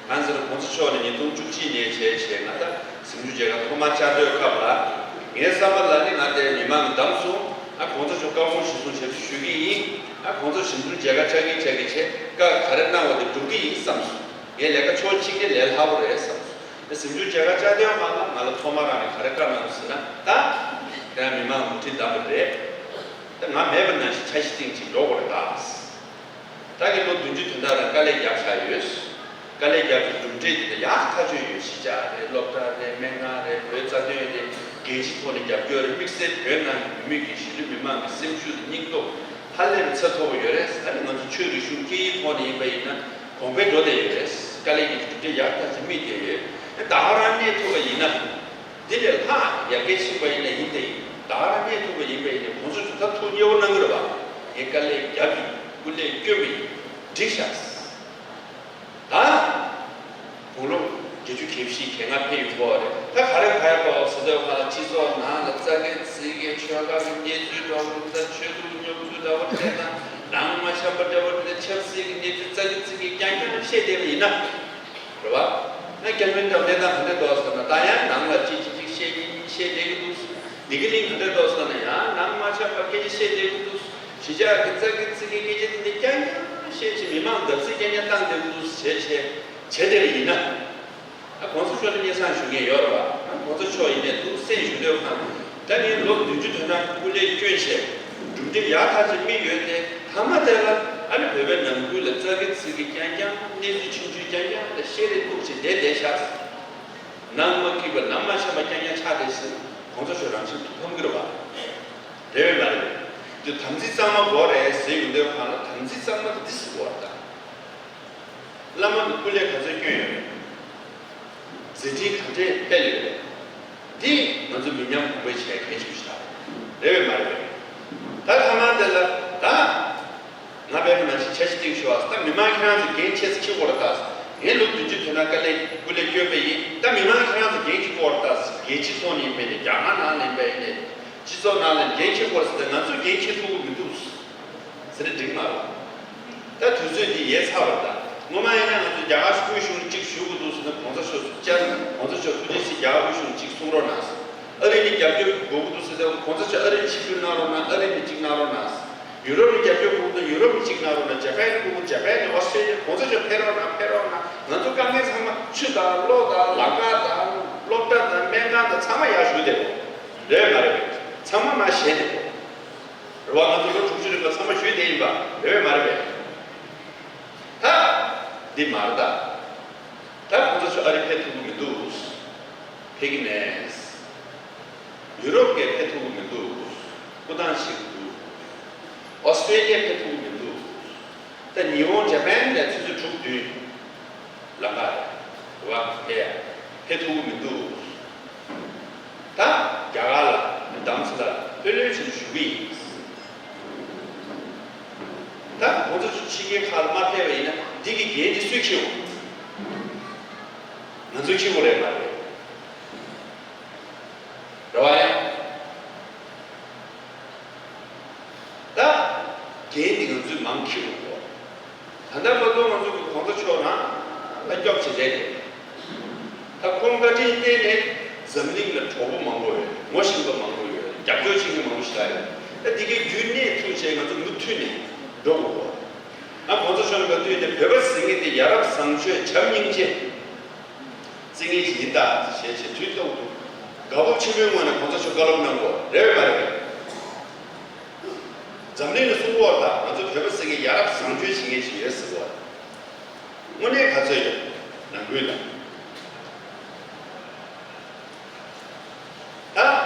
གང་ཟེར་ན་གོང་ས་མཆོག་ནས་ཉིས་སྟོང་བཅུ་གཅིག་ནས་བྱས་བྱས་ང་ད་གཟིམ་ཆུང་མཇལ་ཁ་ཐོག་མར་བཅར་དུས་སྐབས་ལ་ངའི་བསམ་པ་ལ་ནི་ང་དེ་མི་མང་གི་གདམས་སོང་ཨ་གོང་ས་མཆོག་བཀའ་དགོངས་གཞིར་བཟུང་བྱས་ཏེ་ཞུ་གི་ཡིན། ཨ་གོང་ས་གཟིམ་ཆུང་མཇལ་ཁ་བཅར་གི་བཅར་གི་བྱས་བཀའ་ག་རེ་གནང་བ་དེ་སྒྲུབ་གི་ཡིན་བསམ་སོང་། ངས་ལས་ཀ་ཕྱོགས་གཅིག་ནས་ལས་སླ་པོ་རེད་བསམ་སོང་། ངས་གཟིམ་ཆུང་མཇལ་ཁ་བཅར་དུས་མ་ལ་ང་ལ་ཐོག་མ་རང་ནས་ག་རེ་བཀའ་གནང་ཟེར་ན་ད། ཁྱེད་རང་མི་མང་མུ་མཐུད་བདམས་པ་རེད། ད་ང་མེད་པ་ནང་བཞིན་འཆར་གཞི་སྟེང་ཅིག་འགྲོ་དགོས་རེད་ད། ད་གི་ལོ་བདུན་ཅུ་དོན་དག་རང་དཀའ་ལས་བརྒྱབ་བཞག་ཡོད། དཀའ་ལས་བརྒྱབ་པའི་གྲུབ་འབྲས་དེ་ཡག་ཐག་ཆོད་ཡོད་གཞིས་ཆགས་རེད་སློབ་གྲྭ་རེད་སྨན་ཁང་རེད་བོད་རྩ་དོན་རེད་འགན་འཁྲི་ཐོག་ནས་རྒྱབ་སྐྱོར་རེད་དམིགས་བསལ་བོད་ནང་གི་བོད་མི་གི་གཞིས་ལུས་མི་མང་གི་སེམས་ཤུགས་དང་སྙིང་སྟོབས་ཧ་ལས་པའི་ཚད་མཐོ་པོ་ཡོད་རེད། ད་ནི་ང་ཚོ་ཆོས་རིག་གཞུང་སྐད་ཡིག་ཐོག་ནས་ཡིན་པ་ཡིན་ན། གོང་འཕེལ་འགྲོ་བསྡད་ཡོད་རེད། དཀའ་ལས་ཀྱི་གྲུབ་འབྲས་ཡག་ཐག་ཆོད་སྨིན་བསྡད་ཡོད། ད་ག་རང་གནས་ཐུབ་པ་ཡིན་ན། འདི་ལས་ལྷག་ཡར་རྒྱས་ཕྱིན་པ་ཡིན་ན་ཡིན་ཏེ། ད་ག་རང་གནས་ཐུབ་པ་ཡིན་པ་ཡིན་ན་གོང་ས་མཆོག་ད་ཐུགས་མཉེས་པོ་གནང་གི་རེད་བ། ངས་དཀའ་ལས་བརྒྱབ་ཡིན་སྐུ་ལས་བསྐྱོན་པ་ཡིན་འགྲིག་ཤག་ད། དགུང་ལོ་བརྒྱད་ཅུ་གྱ་བཞི་གྱ་ལྔ་ཕེབས་ཡོང་གི་རེད། ད་ག་རེ་ག་ཡ་པའོ་ཟེར་དུས་ཁ་ལ་སྤྱི་ཚོགས་ནང་ལ་རྩ་འགེངས་རྩིས་འགེངས་ཆོལ་ཁ་གི་གནས་ཚུལ་འདྲ་བོ་རེད་ད་ཆོས་ལུགས་རྙོག་འཛིང་འདྲ་བོ་རེད་ད་ནང་མ་འཆམ་པ་འདྲ་བོ་རེད་ད་ཆབ་སྲིད་ཀྱི་གནས་ཚུལ་རྩ་འགེངས་རྩིས་འགེངས་རྐྱང་རྐྱང་བཤད་བསྡད་པ་ཡིན་ན། རེད་བ། ང་སྐྱབས་མགོན་སྐབས་གནས་སྟངས་ག་འདྲ་འདུག་ཟེར་ན་ད་ཡང་ནང་ལ་གཅིག་གཅིག་གཅིག་བཤད་གཉིས་གཉིས་བཤད་བསྡད་ཀྱི་འདུག་བདེ་སྐྱིད་གླིང་ག་འདྲ་འདུག་ཟེར་ན་ཡང་ནང་མ་འཆམ་པ་སྐད་ཆ་བཤད་བསྡད་ཀྱི་འདུག་གཞིས་ཆགས་ཀྱི་རྩ་འགེངས་རྩིས་འགེངས་སྐད་ཆ་དེ་འདྲ་རྐྱང་རྐྱང་བཤད་བྱས་མི་མང་འདབ་རྩིས་རྐྱང་རྐྱང་བཏང་བསྡད་ཀྱི་འདུག་བྱས་བྱས་བྱས་བསྡད་པ་ཡིན་ན། ད་གོང་ས་མཆོག་ལ་སྙན་སེང་ཞུ་མཁན་ཡོད་རེད་བ། ད་གོང་ས་མཆོག་ཡིན་ནས་ཐུགས་སེམས་ཞུ་འདོད་ཁང་ད་ངས་ལོ་བདུན་ཅུ་དོན་དག་སྐུ་ལས་བསྐྱོན་བྱས་གྲུབ་འབྲས་ཡག་ཐག་ཆོད་སྨིན་ཡོད་དེ་མཐའ་མ་དེ་ལ་ཨ་ནི་བོད་པའི་ནང་ཁུལ་ལ་རྩ་འགེངས་རྩིས་འགེངས་རྐྱང་རྐྱང་གནས་ཚུལ་ཆུང་ཆུང་རྐྱང་རྐྱང་ལ་བཤད་རེས་ཐུག་བྱས་བསྡད་བསྡད་ཤག་ནང་མ་སྐྱིད་པ་ནང་མ་འཆམ་པ་རྐྱང་རྐྱང་ཆགས་བསྡད་ཟིན་གོང་ས་མཆོག་རང་བཞིན་ཐུགས་ཕམ་གྱི་རེད་བ། རེད་བས་མ་རེད། དེ་དམ་ཚིག་གཙང་མ་དགོས་རེད་ཟེར་ཡོང་དུས་གང་ལ་དམ་ཚིག་གཙང་མ་དེ་འདི་ཟེར་དགོས་རེད་ད། བླ་མ་གི་སྐུ་ལས་ག་ཚོད་བསྐྱོན་ཡོད་རེད། མཛད་འཕྲིན་ག་འདྲས་སྤེལ་ཡོད་རེད། འདི་ང་ཚོ་མི་ཉམས་གོང་འཕེལ་བྱེད་གལ་ཆེ་ཤོས་རེད། རེད་བས་མ་རེད་པས། ད་ཐ་མ་དེ་ལ་ད། ང་བས་མ་ནང་བཞིན་འཆར་གཞི་སྟེང་ཞུ་བ་ད་མི་མང་ཁྱེད་རང་ཚོ་འགན་ཆེ་ས་ཁྱི་བོར་ལྟ། ངས་ལོ་བདུན་ཅུ་དོན་ན་དཀའ་ལས་སྐུ་ལས་བསྐྱོན་པ་ཡིན་ད་མི་མང་ཁྱེད་རང་ཚོ་འགན་ཁྱི་བོར་ལྟ། རྒྱལ་སྤྱི་ཚོགས་ནས་མེད་ནས་རྒྱ་གར་ནང་ནས་མེད་ནས་སྤྱི་ཚོགས་ནང་ལ་འགན་ཁྱི་བོར་ཟེར་ད་ང་ཚོས་འགན་ཁྱི་ཐུབ་ཀྱི་མི་འདུག་ཟེར་ནས་འགྲིག་མ་རེད། ད་དུས་ཚོད་འདི་ཡལ་ཚར་བ་རེད་ད། སྔོན་མ་ཡིན་ན་ང་ཚོ་རྒྱ་གར་དབུས་གཞུང་ལ་གཅིག་ཞུ་དགོས་འདུག་ཟེར་ན་གོང་ས་མཆོག་བཅར་གོང་ས་མཆོག་ཐུགས་རྗེ་ཆེ་རྒྱ་གར་དབུས་གཞུང་ལ་གཅིག་གསུང་རོགས་གནང་ཟེར། ཨ་རི་ནས་རྒྱབ་སྐྱོར་དགོས་ཀྱི་འདུག་ཟེར་ཏེ་གོང་ས་མཆོག་ཨ་རི་ནས་ཆིབས་བསྒྱུར་གནང་རོགས་གནང་ཨ་རི་ནས་གཅིག་གནང་རོགས་གནང་ཟེར། ཡུ་རོབ་ནས་རྒྱབ་སྐྱོར་དགོས་ཀྱི་འདུག་ཡུ་རོབ་ནས་གཅིག་གནང་རོགས་གནང་ཇ་པན་ནས་དགོས་ཀྱི་འདུག་ཇ་པན་ནས་ཨོ་སི་ཀྲེ་ལི་ཡ་གོང་ས་མཆོག་ཕེབས་རོགས་གནང་ཕེབས་རོགས་གནང་ང་ཚོ་དཀའ་ངལ་ཚང་མ་ཆུ་དང་གློག་དང་ལམ་ཁ་དང་སློབ་གྲྭ་དང་སྨན་ཁང་དང་ཚང་མ་ཡར་ཞུ་བསྡད་དགོས་རེད་མ་རེད་པས་ཚང་མ་མར་བཞེས་བསྡད་དགོས་རེད་བ། ང་ཚོ་ལོ་དྲུག་ཅུ་རིང་ལ་ཚང་མ་ཞུས་བསྡད་ཡིན་པ་རེད་པས་མ་རེད་པས། ད་འདི་མ་རེད་ད། ད་གོང་ས་མཆོག་ཨ་རི་ཕེབས་ཐུབ་ཀྱི་མི་འདུག་ཕེབས་ཀྱི་མེད། ཡུ་རོབ་ཀྱི་ཕེབས་ཐུབ་ཀྱི་མི་འདུག་སྐུ་ཐང་ཆད་ཀྱི་འདུག་ཨོ་སི་ཀྲེ་ལི་ཡ་ཕེབས་ཐུབ་ཀྱི་མི་འདུག་ད་ཉི་ཧོང་ཇ་པན་ལ་ཆུ་ཚོད་དྲུག་བདུན་ལམ་ཁ་རེད་བ། ཕེབས་ཕེབས་ཐུབ་ཀྱི་མི་འདུག་ད་རྒྱ་གར་ལ་གདམ་ས་ལ་ལྷོད་ལྷོད་བྱས་ཞུ་གི་ཡིན། ད་གོང་ས་མཆོག་ཕྱི་རྒྱལ་ཁག་ལ་མ་ཕེབས་པ་ཡིན་ན་འདི་གི་འགན་འདི་སུས་འཁྱེར་འོང་། ང་ཚོས་འཁྱེར་དགོས་རེད་མ་རེད། རེད་བ་ཡ། ད་འགན་འདི་ང་ཚོས་མང་འཁྱེར་དགོས། ད་ལྟ་བར་དུ་ང་ཚོ་གི་གོང་ས་མཆོག་རང་ལ་སྐྱོབ་བྱེད་བསྡད་དེ། ད་ཁོང་བཀའ་དྲིན་བརྟེན་ནས་འཛམ་གླིང་ལ་གྲོགས་པོ་མང་པོ་ཡོད། ངོ་ཤེས་པ་མང་པོ་ཡོད། རྒྱབ་སྐྱོར་བྱེད་མཁན་མང་པོ་ཞིག་ཡོད། ད་འདི་གའི་རྒྱུན་གནས་ཐུབ་བྱས་ང་ཚོ་མུ་མཐུད་ནས་འགྲོ་དགོས། ང་གོང་ས་མཆོག་ནས་ག་དུས་དེ་བོད་པ་ཟེར་མཁན་དེ་ཡ་རབས་བཟང་སྤྱོད་བྱམས་སྙིང་རྗེ་བརྩི་མཁན་ཞིག་ཡིན་ད་ཞེས་བྱས་དུས་ཐོག་ཏུ་དགའ་སྤོབས་ཆེན་པོའི་ངང་ནས་གོང་ས་མཆོག་བཀའ་སློབ་གནང་དགོས་རེད་བས་མ་རེད་བས། འཛམ་གླིང་ལ་གསུང་གི་ཡོད་རེད་ད། ང་ཚོ་བོད་པ་ཟེར་མཁན་ཡ་རབས་བཟང་སྤྱོད་བྱེད་མཁན་ཞིག་ཡོད་ཟེར་གི་ཡོད་རེད། དངོས་གནས་ག་ཚོད་ཡོད་ནང་ཁུལ་ལ། ད་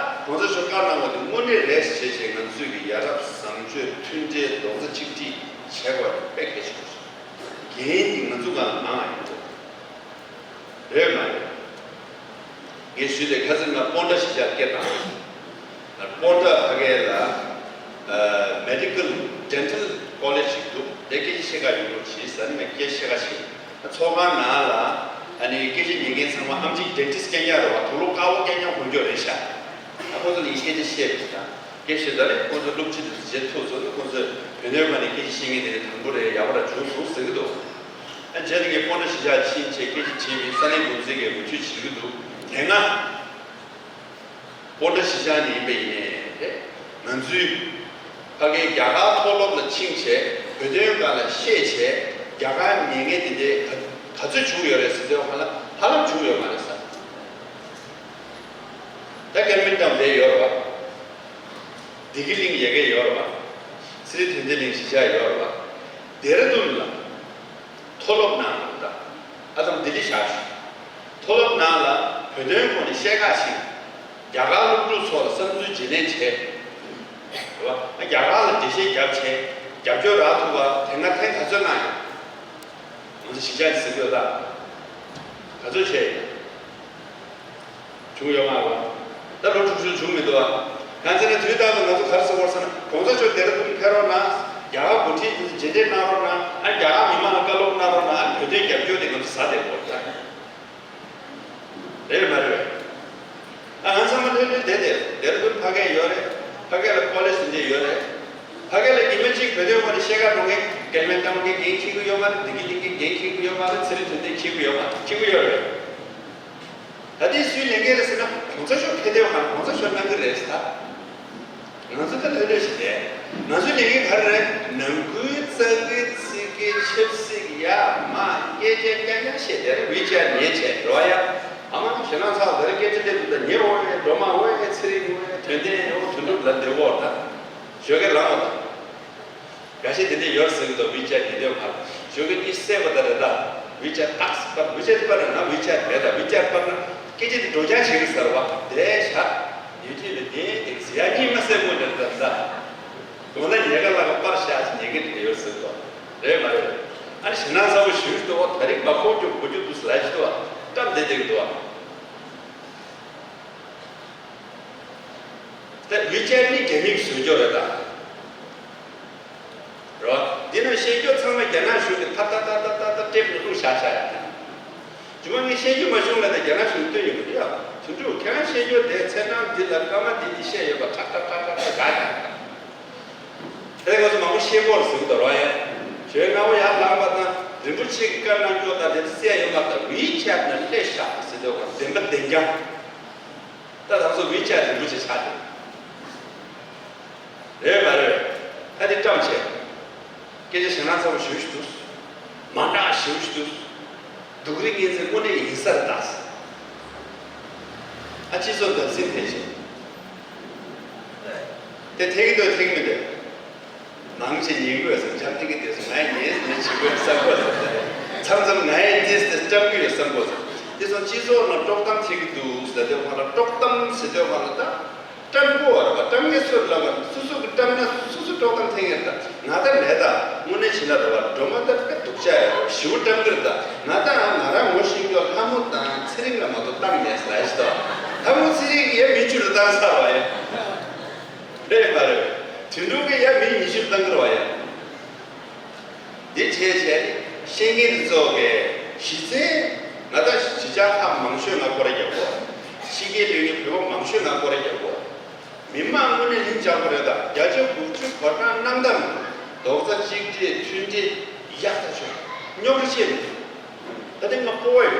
གོང་ས་མཆོག་བཀའ་གནང་བ་དེ་དངོས་གནས་རེད་ཞེས་བྱས་ང་ཚོས་ཀྱི་ཡ་རབས་བཟང་སྤྱོད་མཐུན་འབྲེལ་རྡོག་རྩ་གཅིག་སྒྲིལ་བྱེད་དགོས་དེ་དཔེ་གལ་ཆེན་པོ་ཞིག་འགན་འདི་ང་ཚོ་སྒང་ལ་མང་བ་ཡིན་འདུག་རེད་མ་རེད། ངས་ཞུས་ཏེ་ཁ་སང་ང་སྤོན་ཊ་གཞིས་ཆགས་སྐད་བཏང་། སྤོན་ཊ་ཕ་གི་ལ་Medical Dental College ཞིག་འདུག་དེ་སྐད་ཆ་བཤད་ག་ཡོང་རོགས་གྱིས་ཟེར་ནས་ངས་སྐད་ཆ་བཤད་ག་ཕྱིན། ཚོགས་ཁང་ནང་ལ་ཨ་ནི་སྐད་ཆ་ཉན་མཁན་ཚང་མ་ཨམ་ཆི་ཌེན་ཊིསི་སྐད་རྐྱང་རེད་བ། དུག་ལོག་དཀར་པོ་སྐད་རྐྱང་གོ་རྒྱུ་རེད་ཤག་ཨ་ཁོང་ཚོ་ལ་ཡིན་སྐད་ཆ་བཤད་པ་དང་སྐད་ཆ་ད་ནི་ཁོང་ཚོ་སློབ་ཁྲིད་དེ་བྱེད་ཐུབ་སོང་ན་ཁོང་ཚོས་བོད་དོན་སྒང་ནས་སྐད་ཆ་བཤད་མཁན་དེ་ནི་དང་པོ་རེད། ཡག་པོ་ར་བྱུང་སོང་ཟེར་གི་འདུག་ཨ་རྗེས་ལ་ངས་སྤོན་ཊ་གཞིས་ཆགས་ཕྱིན་བྱས་སྐད་ཆ་དྲིས་པས་ས་གནས་འགོ་འཛིན་གྱིས་ངོ་སྤྲོད་བྱེད་ཀྱི་འདུག་དེ་སྔ་སྤོན་ཊ་གཞིས་ཆགས་ནས་ཡིན་པ་ཡིན་ནའི་རེད། ང་ཚོའི་ཕ་གིའི་རྒྱ་གར་མཐོ་སློབ་ལ་ཕྱིན་བྱས་བོད་དོན་སྒང་ལ་ཤེས་བྱས་རྒྱ་གར་ཉན་མཁན་དེ་འདྲའི་ག་ག་ཚོད་བྱུང་ཡོད་རེད་ཟེར་དུས་ཧ་ལམ་ཧ་ལམ་བྱུང་ཡོད་མ་རེད་ས། ད་ཀེར་མིན་ཊམ་དེ་ཡོད་རེད་བ། བདེ་སྐྱིད་གླིང་ཡ་གི་ཡོད་རེད་བ། ཚེ་རིང་དོན་ལྡན་གླིང་གཞིས་ཆགས་ཡོད་རེད་བ། ལྡེ་ར་ལྡུན་ལ། མཐོ་སློབ་ནང་ལ་ད་ཨ་དམ་ལྡི་ལི་བཞག་ཞུ། མཐོ་སློབ་ནང་ལ་བོད་དོན་སྐོར་ནས་བཤད་ག་ཕྱིན། རྒྱ་གར་སློབ་ཕྲུག་ཚོ་ལ་བསམ་ཚུལ་བརྗེ་ལེན་བྱས། རེད་བ། རྒྱ་གར་ལ་འགྲེལ་བཤད་རྒྱབ་བྱས་རྒྱབ་སྐྱོར་རག་ཐུབ་པ་དེ་སྔ་ཐེངས་ག་ཚོད་གནང་ཡོད། ང་ཚོ་གཞིས་ཆགས་ཀྱི་ཟིན་དགོས་ད། ག་ཚོད་བྱས་ཡོད། བྱུང་ཡོད་མ་རེད་བ། ད་ལོ་དྲུག་ཅུ་བྱུང་མི་འདུག་བ། གང་ཟེར་ན་དུས་རྟག་ཏུ་ང་ཚོ་ག་རེ་ཟེར་དགོས་ཟེར་ན་གོང་ས་མཆོག་ལྡེ་ར་ལྡུན་ཕེབས་རོགས་གནང་། རྒྱ་གར་འགོ་ཁྲིད་ཚོ་མཇལ་འཕྲད་གནང་རོགས་གནང་། ཨ་རྒྱ་གར་མི་མང་ལ་བཀའ་སློབ་གནང་རོགས་གནང་། ཨ་བོད་དོན་རྒྱབ་སྐྱོར་དེ་ང་ཚོ་ཟ་བསྡད་དགོས་ད། རེད་མ་རེད། ཨ་ང་ཚང་མ་ལྷོད་ལྷོད་བསྡད་དེ་ལྡེ་ར་ལྡུན་ཕ་གིར་ཡོད་རེད། ཕ་གི་ལ་ཀོ་ལེཇ་དེ་འདྲ་ཡོད་རེད། ཕ་གི་ལ་ཉི་མ་གཅིག་བོད་དོན་སྐོར་ནས་བཤད་ག་འགྲོ་མཁན་ཀེར་མིན་ཊམ་གྱིས་འགན་འཁྱེར་གྱི་ཡོད་མ་རེད། བདེ་སྐྱིད་གླིང་གིས་འགན་འཁྱེར་གྱི་ཡོད་མ་རེད། ཚེ་རིང་དོན་ལྡན་འཁྱེར་གྱི་ཡོད་མ་འཁྱེར་གྱི་ཡོད་རེད། ད་ལྟའི་སུའི་ལས་འགན་རེད་ཟེར་ན་གོང་ས་མཆོག་ཕེབས་དུས་ཧང་གོང་ས་མཆོག་གནང་གི་རེད་ཟེར་ད། ང་ཚོ་ད་ལྷོད་ལྷོད་ཞིག་རེད། ང་ཚོའི་ལས་འགན་ག་རེ་རེད། ནང་ཁུལ་ཙག་གི་ཙིག་གི་ཆབ་སྲིད་ཡ་མ་སྐད་ཆ་རྐྱང་རྐྱང་བཤད་དེ་རེད། ཝི་ཆེ་ཊི་ཉན་བྱས་འགྲོ་ཡ། ཨ་མ་ཞེ་ནང་ཚ་བ་དེ་རིང་སྐད་ཆ་སླེབས་འདུག་ད་ཉེ་འོ་ཡ་སྒྲོལ་མ་འོ་ཡ་ཚེ་རིང་འོ་ཡ་དོན་ལྡན་འོ་དོན་གྲུབ་ལ་འདེབས་འོ་ད། ཞོགས་ཀས་ལངས་འོ་ད། འགའ་ཤས་དེ་འདྲས་ཡོད་ཟེར་གི་འདུག་ཝི་ཆེ་ཊི་ཉན་དུས་ཧང་ཞོགས་ཀས་གཉིད་སད་པ་ད་རེད་ད། ཝི་ཆེ་ཊི་ཏག་སི་པར་ཝི་ཆེ་ཊི་པར་ན་ཝི་ཆེ་ཊི་མེད་ད། ཝི་ཆེ་ཊི་པར་ན་སྐད་ཆ་དེ་འགྲོ་རྐྱང་བྱེད་གི་ཟེར་བ་དེ་ཤ། ཡུ་ཊུབ་ལ་དེ་དེ་ཟེར་ཡ་གཉིད་མ་སད་པོ་འདྲ་ད་ད། དགོང་ན་ཉལ་ཁ་ལ་ཁ་པར་བཞག་ཅིག་ཉན་གི་དེ་ཡོད་ཟེར་གི་འདུག་རེད་མ་རེད། ཨ་ནི་ཞེ་ནང་ཚ་བོ་ཞུ་ཞུ་འདུག་བ། ད་རིང་མ་ཁོག་རྒྱུག་གོ་རྒྱུ་འདུག་ཟེར་ལ་ཞུ་འདུག་བ། བཀྲམ་བསྡད་བསྡད་གི་འདུག་བ། ད་ཝི་ཆེ་ཊི་ནི་རྒྱ་མིས་བཟོས་ཀྱོག་རེད་ད། རེད་བ། འདི་ནང་བཤད་རྒྱུ་ཚང་མ་རྒྱ་ནག་གཞུང་གིས་ཐབ་ཐབ་ཐབ་ཐབ་ཐབ་ཐབ་ཊེབ་ནང་བླུགས་བཞག་བཞག་ཡ་ད། རྒྱུ་མ་ངས་བཤད་རྒྱུ་མ་བྱུང་ལ་ད་རྒྱ་ནག་གཞུང་སྟོན་ཡོང་གི་རེད་ཡ། དོན་གྲུབ་ཁྱེད་རང་བཤད་རྒྱུ་དེ་མཚན་ནང་འདི་ལ་སྐར་མ་འདི་འདི་བཤད་ཡོད་པ་ཁྲག་ཁྲག་ཁྲག་ཁྲག་ཁྲག་བཞག་ཡ་ད། དེ་ང་ཚོ་མང་པོ་བཤད་ཀྱོག་རེད་ཟེར་གི་འདུག་རེད་བ་ཡ། ཞོལ་སྔ་བོ་ཡར་ལངས་པ་དང་རིན་པོ་ཆེ་གི་བཀའ་གནང་ཀྱོག་དང་དེ་ཚོ་བཤད་ཡོད་མ་ད། ཝི་ཆེ་ཊི་ནང་སླེབས་བཞག་ཟེར་དུས་བདེན་པ་བདེན་རྐྱང་། ད་ང་ཚོ་ཝི་ཆེ་ཊི་རིན་པོ་ཆེ་ཆགས་ཏེ། རེད་མ་རེད། ད་དེ་བཀྲམ་བྱས། སྐད་ཆ་ཞེ་ནང་ཚ་བོ་ཞེ་པོ་ཞིག་འདུག་མ་འདྲ་ཞེ་པོ་ཞིག་འདུག་སྡུག་རུས་ངན་ཚད་དངོས་གནས་ཡིན་ས་རེད་ད། ཨ་སྤྱི་ཚོགས་འདམ་སེང་འཐེན་བྱས། དེ་འཐེན་གི་འདུག་འཐེན་གི་མི་འདུག་མང་ཆེ་ཉན་གི་ཡོད་ས་རེད། འཇམ་ཐིང་གི་དེ་ཚོ་ང་ཡང་ཉན་ཟིན་ན་བྱེད་དགོས་བསམ་གི་ཡོད་ས་རེད། མཚམས་མཚམས་ང་ཡང་དེ་དེ་བཀྲམ་གི་ཡོད་བསམ་གི་ཡོད་ས་རེད། དེ་ཚོ་སྤྱི་ཚོགས་ནང་དཀྲོག་གཏམ་ཐེབས་ཀྱི་འདུག་ཟེར་དུས་སྒང་ལ་དཀྲོག་གཏམ་ཟེར་དུས་སྒང་ལ་ད་བཀྲམ་དགོས་པ་རེད་པ། བཀྲམ་མཁན་སུ་རེད་ལབ་པ། སོ་སོ་གི་བཀྲམ་ན་སོ་སོ་དཀྲོག་གཏམ་འཐེན་ཡོད་ད། ང་ད་མེད་ད། དངོས་གནས་བྱས་ན་རེད་པ། སྒྲོལ་མ་ད་དཔེ་སྡུག་ཅག་ཡོད་རེད། ཞེ་པོ་བཀྲམ་གི་རེད་ད། ང་ད་ང་རང་ངོ་ཤེས་མཁན་ལྷ་མོ་དང་ཚེ་རིང་ལ་མ་གཏོགས་བཏང་མེད་ཟེར་ལབ་ཤི་ད། ལྷ་མོ་ཚེ་རིང་གིས་ཡ་མི་བཅུ་ལ་བཏང་ཚར་བ་ཡ། རེད་མ་རེད། དོན་གྲུབ་ཀྱིས་ཡ་མི་ཉི་ཤུ་ལ་བཏང་གི་རེད་པ་ཡ། འདི་བྱས་བྱས་ནས་བཤད་མཁན་འདི་ཚོ་གིས་གཞི་རྩའི་ང་ད་གཞིས་ཆགས་ཁག་མང་ཤོས་ང་སྐོར་ར་རྒྱག་གོ། ཕྱི་རྒྱལ་ཡོད་མཁན་བོད་པ་མང་ཤོས་ང་སྐོར་ར་རྒྱག་གོ། མི་མང་དངོས་གནས་ལྷིང་འཇགས་པོ་རེད་ད། བརྒྱ་ཆ་དགུ་བཅུ་གོ་གྲངས་གནང་སྟངས་མི་འདུག་རྡོག་རྩ་གཅིག་སྒྲིལ་མཐུན་སྒྲིལ་ཡག་ཐག་ཆོད། རྙོག་དྲ་བཤད་མི་འདུག་ད་ལྟ་ང་སྤོབས་པ་ཡོད།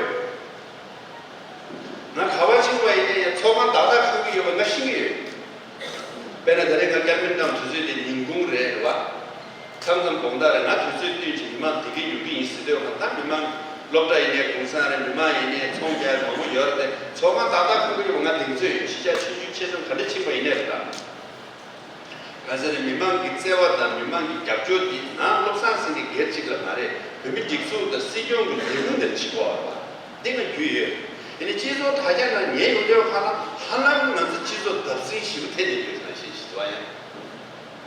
ང་ག་པར་ཕྱིན་པ་ཡིན་ན་ཡང་ཚོགས་ཁང་བདག་བདག་ཁང་གི་ཡོད་པ་ང་ཤེས་ཀྱི་ཡོད། དཔེར་ན་ད་རེས་ང་ཀེར་མིན་ཊམ་དུས་ཚོད་དེ་ཉིན་གུང་རེད་རེད་པ། མཚམས་མཚམས་དགོང་དག་རེད། ང་དུས་ཚོད་བསྟུན་ཅིག་མི་མང་བདེ་སྐྱིད་ཡོང་གི་ཡིན་ཟེར་དུས། ང་ད་མི་མང་སློབ་གྲྭ་ཡིན་ནའི་གུང་སེང་རེད། མི་མང་ཡིན་ནའི་ཚོང་རྒྱག་མང་པོ་ཡོད་རེད་དེ། ཚོགས་ཁང་ཏག་ཏག་ཁོང་ཁོ་ཡོད་པ་ང་གདེང་ཚོད་ཡོད། གཞིས་ཆགས་ཆུང་ཆུང་ཆེ་ཆུང་ག་འདྲ་ཕྱིན་པ་ཡིན་ནའི་རེད་ད། ག་ཚོད་རེད། མི་མང་གི་བརྩེ་བ་དང་མི་མང་གི་རྒྱབ་སྐྱོར་འདི་ནང་བློ་བཟང་སེང་གེ་སྒེར་གཅིག་ལ་མ་རེད། བོད་མི་སྒྲིག་འཛུགས་དང་སྲིད་སྐྱོང་གི་ལས་ཁུངས་དང་གཅིག་པ་རེད་པ། འདི་ང་རྒྱུས་ཡོད། དེ་ནི་སྤྱི་ཚོགས་དྲ་རྒྱ་ནང་ཉན་ཡོང་དུས་ཧ་ལམ་ཧ་ལམ་ང་ཚོ་སྤྱི་ཚོགས་བརྡབ་གསིག་ཞེ་པོ་ཐེབས་བསྡད་ཡོད་ཟེར་ན་ཤེས་ཤེས་བ་ཡང་།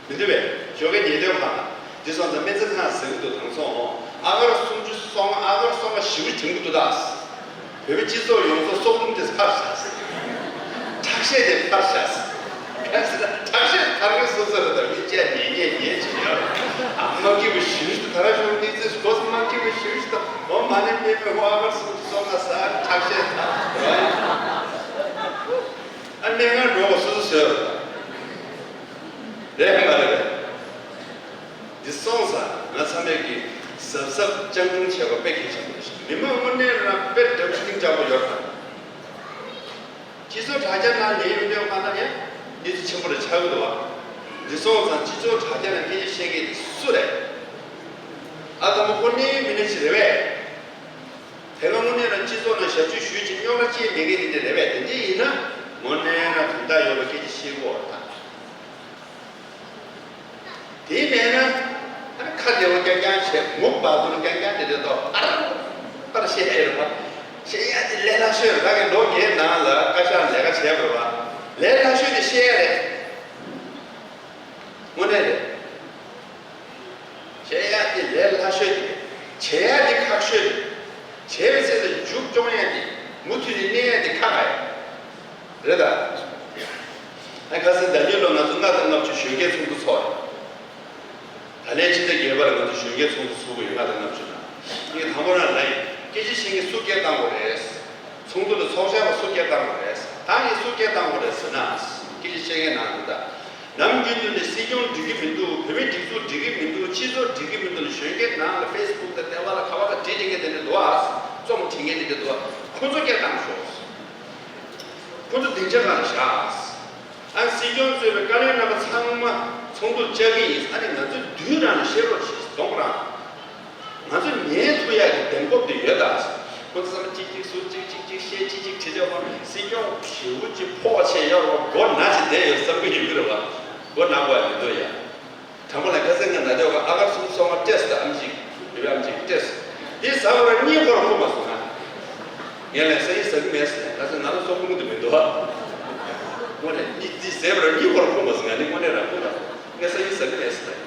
མི་འདུག་པས། ཞོགས་ཀས་ཉལ་དུས་ཧ་ལམ་འདི་སོང་ཙང་སྨན་རྩིས་ཁང་ཟེར་གི་འདུག་དང་སོང་། ཨ་གར་སུམ་ཅུ་སོ་ལྔ། ཨ་གར་སོ་ལྔ་ཞེ་པོ་འགྲིམ་གི་འདུག་ད། བོད་མི་སྤྱི་ཚོགས་ཡོངས་རྫོགས་སྲོག་རླུང་དེ་འཕར་བཞག་ཁྲག་ཤེད་དེ་འཕར་བཞག་གལ་སྲིད་ན་ཁྲག་ཤེད་འཕར་མཁན་སོ་སོ་རེད་ད། མི་བཅས་ཉེས་ཉེས་ཉེས་བྱེད་ཡོད། ཨ་མ་སྐྱིད་པོ་ཞེ་པོ་ཞིག་ད་ར་ཞོགས་གནས་ཚེ་སྒོ་མ་སྐྱིད་པོ་ཞེ་པོ་ཞིག་ད། འོ་མ་ནས་མེད་པའི་ཧོ་ཨ་གར་སུམ་ཅུ་སོ་ལྔ་ཟ་ཁྲག་ཤེད་འཕར། ཨ་སྨན་ཁང་འགྲོ་བ་སོ་སོ་བཟོས་རེད་མ་རེད། འདི་སོང་ཙང་ང་ཚང་མས་ཀྱི་གཟབ་གཟབ་སྤྱང་གྲུང་བྱས་པ་དཔེ་གལ་ཆེན་པོ་རེད། མི་མང་དངོས་གནས་རང་དཔེ་འདྲ་པོ་ཤིང་ལྕགས་པོ་ཡོད་དང་། སྤྱི་ཚོགས་དྲ་རྒྱ་ནང་ལས་ཡོང་དུས་ཁ་ན་ཡང་གནས་ཚུལ་ཆེན་པོ་རེ་ཆགས་ཀྱི་འདུག་བ། འདི་སོང་ཙང་སྤྱི་ཚོགས་དྲ་རྒྱ་ནང་སྐད་ཆ་བཤད་མཁན་དེ་སུ་རེད། ཨ་དམ་པོ་དངོས་གནས་མི་སྣ་ཞིག་རེད་པས། དེ་སྔ་དངོས་གནས་རང་སྤྱི་ཚོགས་ནང་ཞབས་ཞུ་ཞུས་ཀྱི་རྙོག་དྲ་ཅི་མེད་མཁན་དེ་འདྲ་རེད་པས། དེ་འདྲ་ཡིན་ན་དངོས་གནས་རང་དོན་དག་ཡོད་པ་སྐད་ཆ་བཤད་དགོས་བ་དང་། དེ་མེད་ན་ཨ་ནི་ཁ་བདེ་བོ་རྐྱང་རྐྱང་བྱས། མུག་བག་ཐུར་རྐྱང་རྐྱང་དེ་འདྲ་ཏོག་ཨར་པར་བཤད་ཡ་ཡོད་པ། བཤད་ཡ་དེ་ལས་སླ་ཤོས་རེད། ད་གི་ལོ་བརྒྱད་ནང་ལ་བཀའ་ཤག་ལས་ཀ་བྱས་པ་རེད་པ། ལས་སླ་ཤོས་དེ་བཤད་ཡ་རེད། དངོས་གནས་རེད། བཤད་ཡ་དེ་ལས་སླ་ཤོས་དེ། བྱེད་ཡ་དེ་ཁག་ཤོས་དེ། བྱས་པའི་ཚེ་ལ་མཇུག་སྐྱོང་ཡ་དེ། མུ་མཐུད་ནས་གནས་ཡ་དེ་ཁག་ཡ་རེད་ད། ཨ་ཁ་སང་ཟླ་ཉིན་ལོ་ང་ཚོ་ལྔ་དང་ལྔ་བཅུ་གཞོན་སྐྱེས་ཚོགས་འདུ་ཚོགས་རེད། ད་ལན་ཕྱི་ཟླ་བརྒྱད་པར་ང་ཚོ་གཞོན་སྐྱེས་ཚོགས་འདུ་ཚོགས་ཀྱི་ཡོད། ལྔ་དང་ལྔ་བཅུ་ནང་། ངས་དང་པོ་རང་ལ་ཡིན། སྐད་ཆ་བཤད་མཁན་སུ་སྐད་བཏང་དགོས་རེད། ཚོགས་འདུ་ལ་ཚོགས་བཅར་བ་སུ་སྐད་བཏང་དགོས་རེད། ད་ངས་སུ་སྐད་བཏང་དགོས་རེད་ཟེར་ན། སྐད་ཆ་བཤད་མཁན་ནང་དུ་ད། ནམ་རྒྱུན་དུ་ནས་སྲིད་སྐྱོང་འགྲིག་གི་མི་འདུག་བོད་མིའི་སྒྲིག་འཛུགས་འགྲིག་གི་མི་འདུག་སྤྱི་ཚོགས་འགྲིག་གི་མི་འདུག་ལ་གཞོན་སྐྱེས་ནང་ལ་ཕེ་སི་བུག་དང་ལྟེ་བ་ལ་ཁ་པར་ལ་བྲིས་བྲིས་མཁན་དེ་འདྲ་འདུག་ཨ། རྩོམ་བྲིས་མཁན་དེ་འདྲ་འདུག་ཨ། ཁོ་ཚོ་སྐད་བཏང་ཤོག་ཁོ་ཚོ་སྡིངས་ཆ་སྒང་ལ་བཞག་ཨ། སྲིད་སྐྱོང་གཙོས་པའི་བཀའ་བློན་རྣམ་པ་ཚང་མ་ཚོགས་འདུར་བཅར་གྱི་ཡིན། ཨ་ནི་ང་ཚོས་མདུན་རང་ནས་བཤད་རོགས་བྱེད། གདོང་རང་། ང་ཚོས་ཉན་ཐུབ་ཡག་གི་འདེམས་སྤོབས་དེ་ཡོད་ད། ཁོ་ཚོ་ཚང་མ་གཅིག་གཅིག་ཟུར་གཅིག་གཅིག་གཅིག་བཤད། གཅིག་གཅིག་བྲིས་བྱས། ཁོ་སྲིད་སྐྱོང་ཞེ་པོ་ཅིག་ཕོག་བྱས་ཡོད་རེད་པ། མགོ་ན་བྱས་བསྡད་ཡོད་བསམ་གྱི་ཡོད་ཀྱི་རེད་པ། མགོ་ན་དགོས་ཡ་མི་འདུག་ཡ། དྲང་པོ་ལ་ཁ་སང་ང་ན་དེ་བ་ཨ་གར་སུམ་ཅུ་སོ་ལྔ་སྤྲད་སོང་། ཨམ་ཆི་ཡོད་པའི་ཨམ་ཆི་སྤྲད་སོང་། དེ་ཟ་བར་གཉིད་ཁོ་རང་ཁུག་མ་སོང་། ང་ངས་ལན་སང་ཉིན་ཟ་གི་མེད་ཟེར་ནས། ང་ཚོ་ང་ལ་སོགས་ཁུག་གི་མི་འདུག་ཨ། དངོས་གནས་གཉིད་འདི་ཟས་པར་གཉིད་ཁོ་རང་ཁུག་མ་སོང་། ང་ནི་དངོས་གནས་རང་ཁུག་མ་སོང་། ངས་སང་ཉིན་ཟ་གི་མེད་ཟེར་ནས།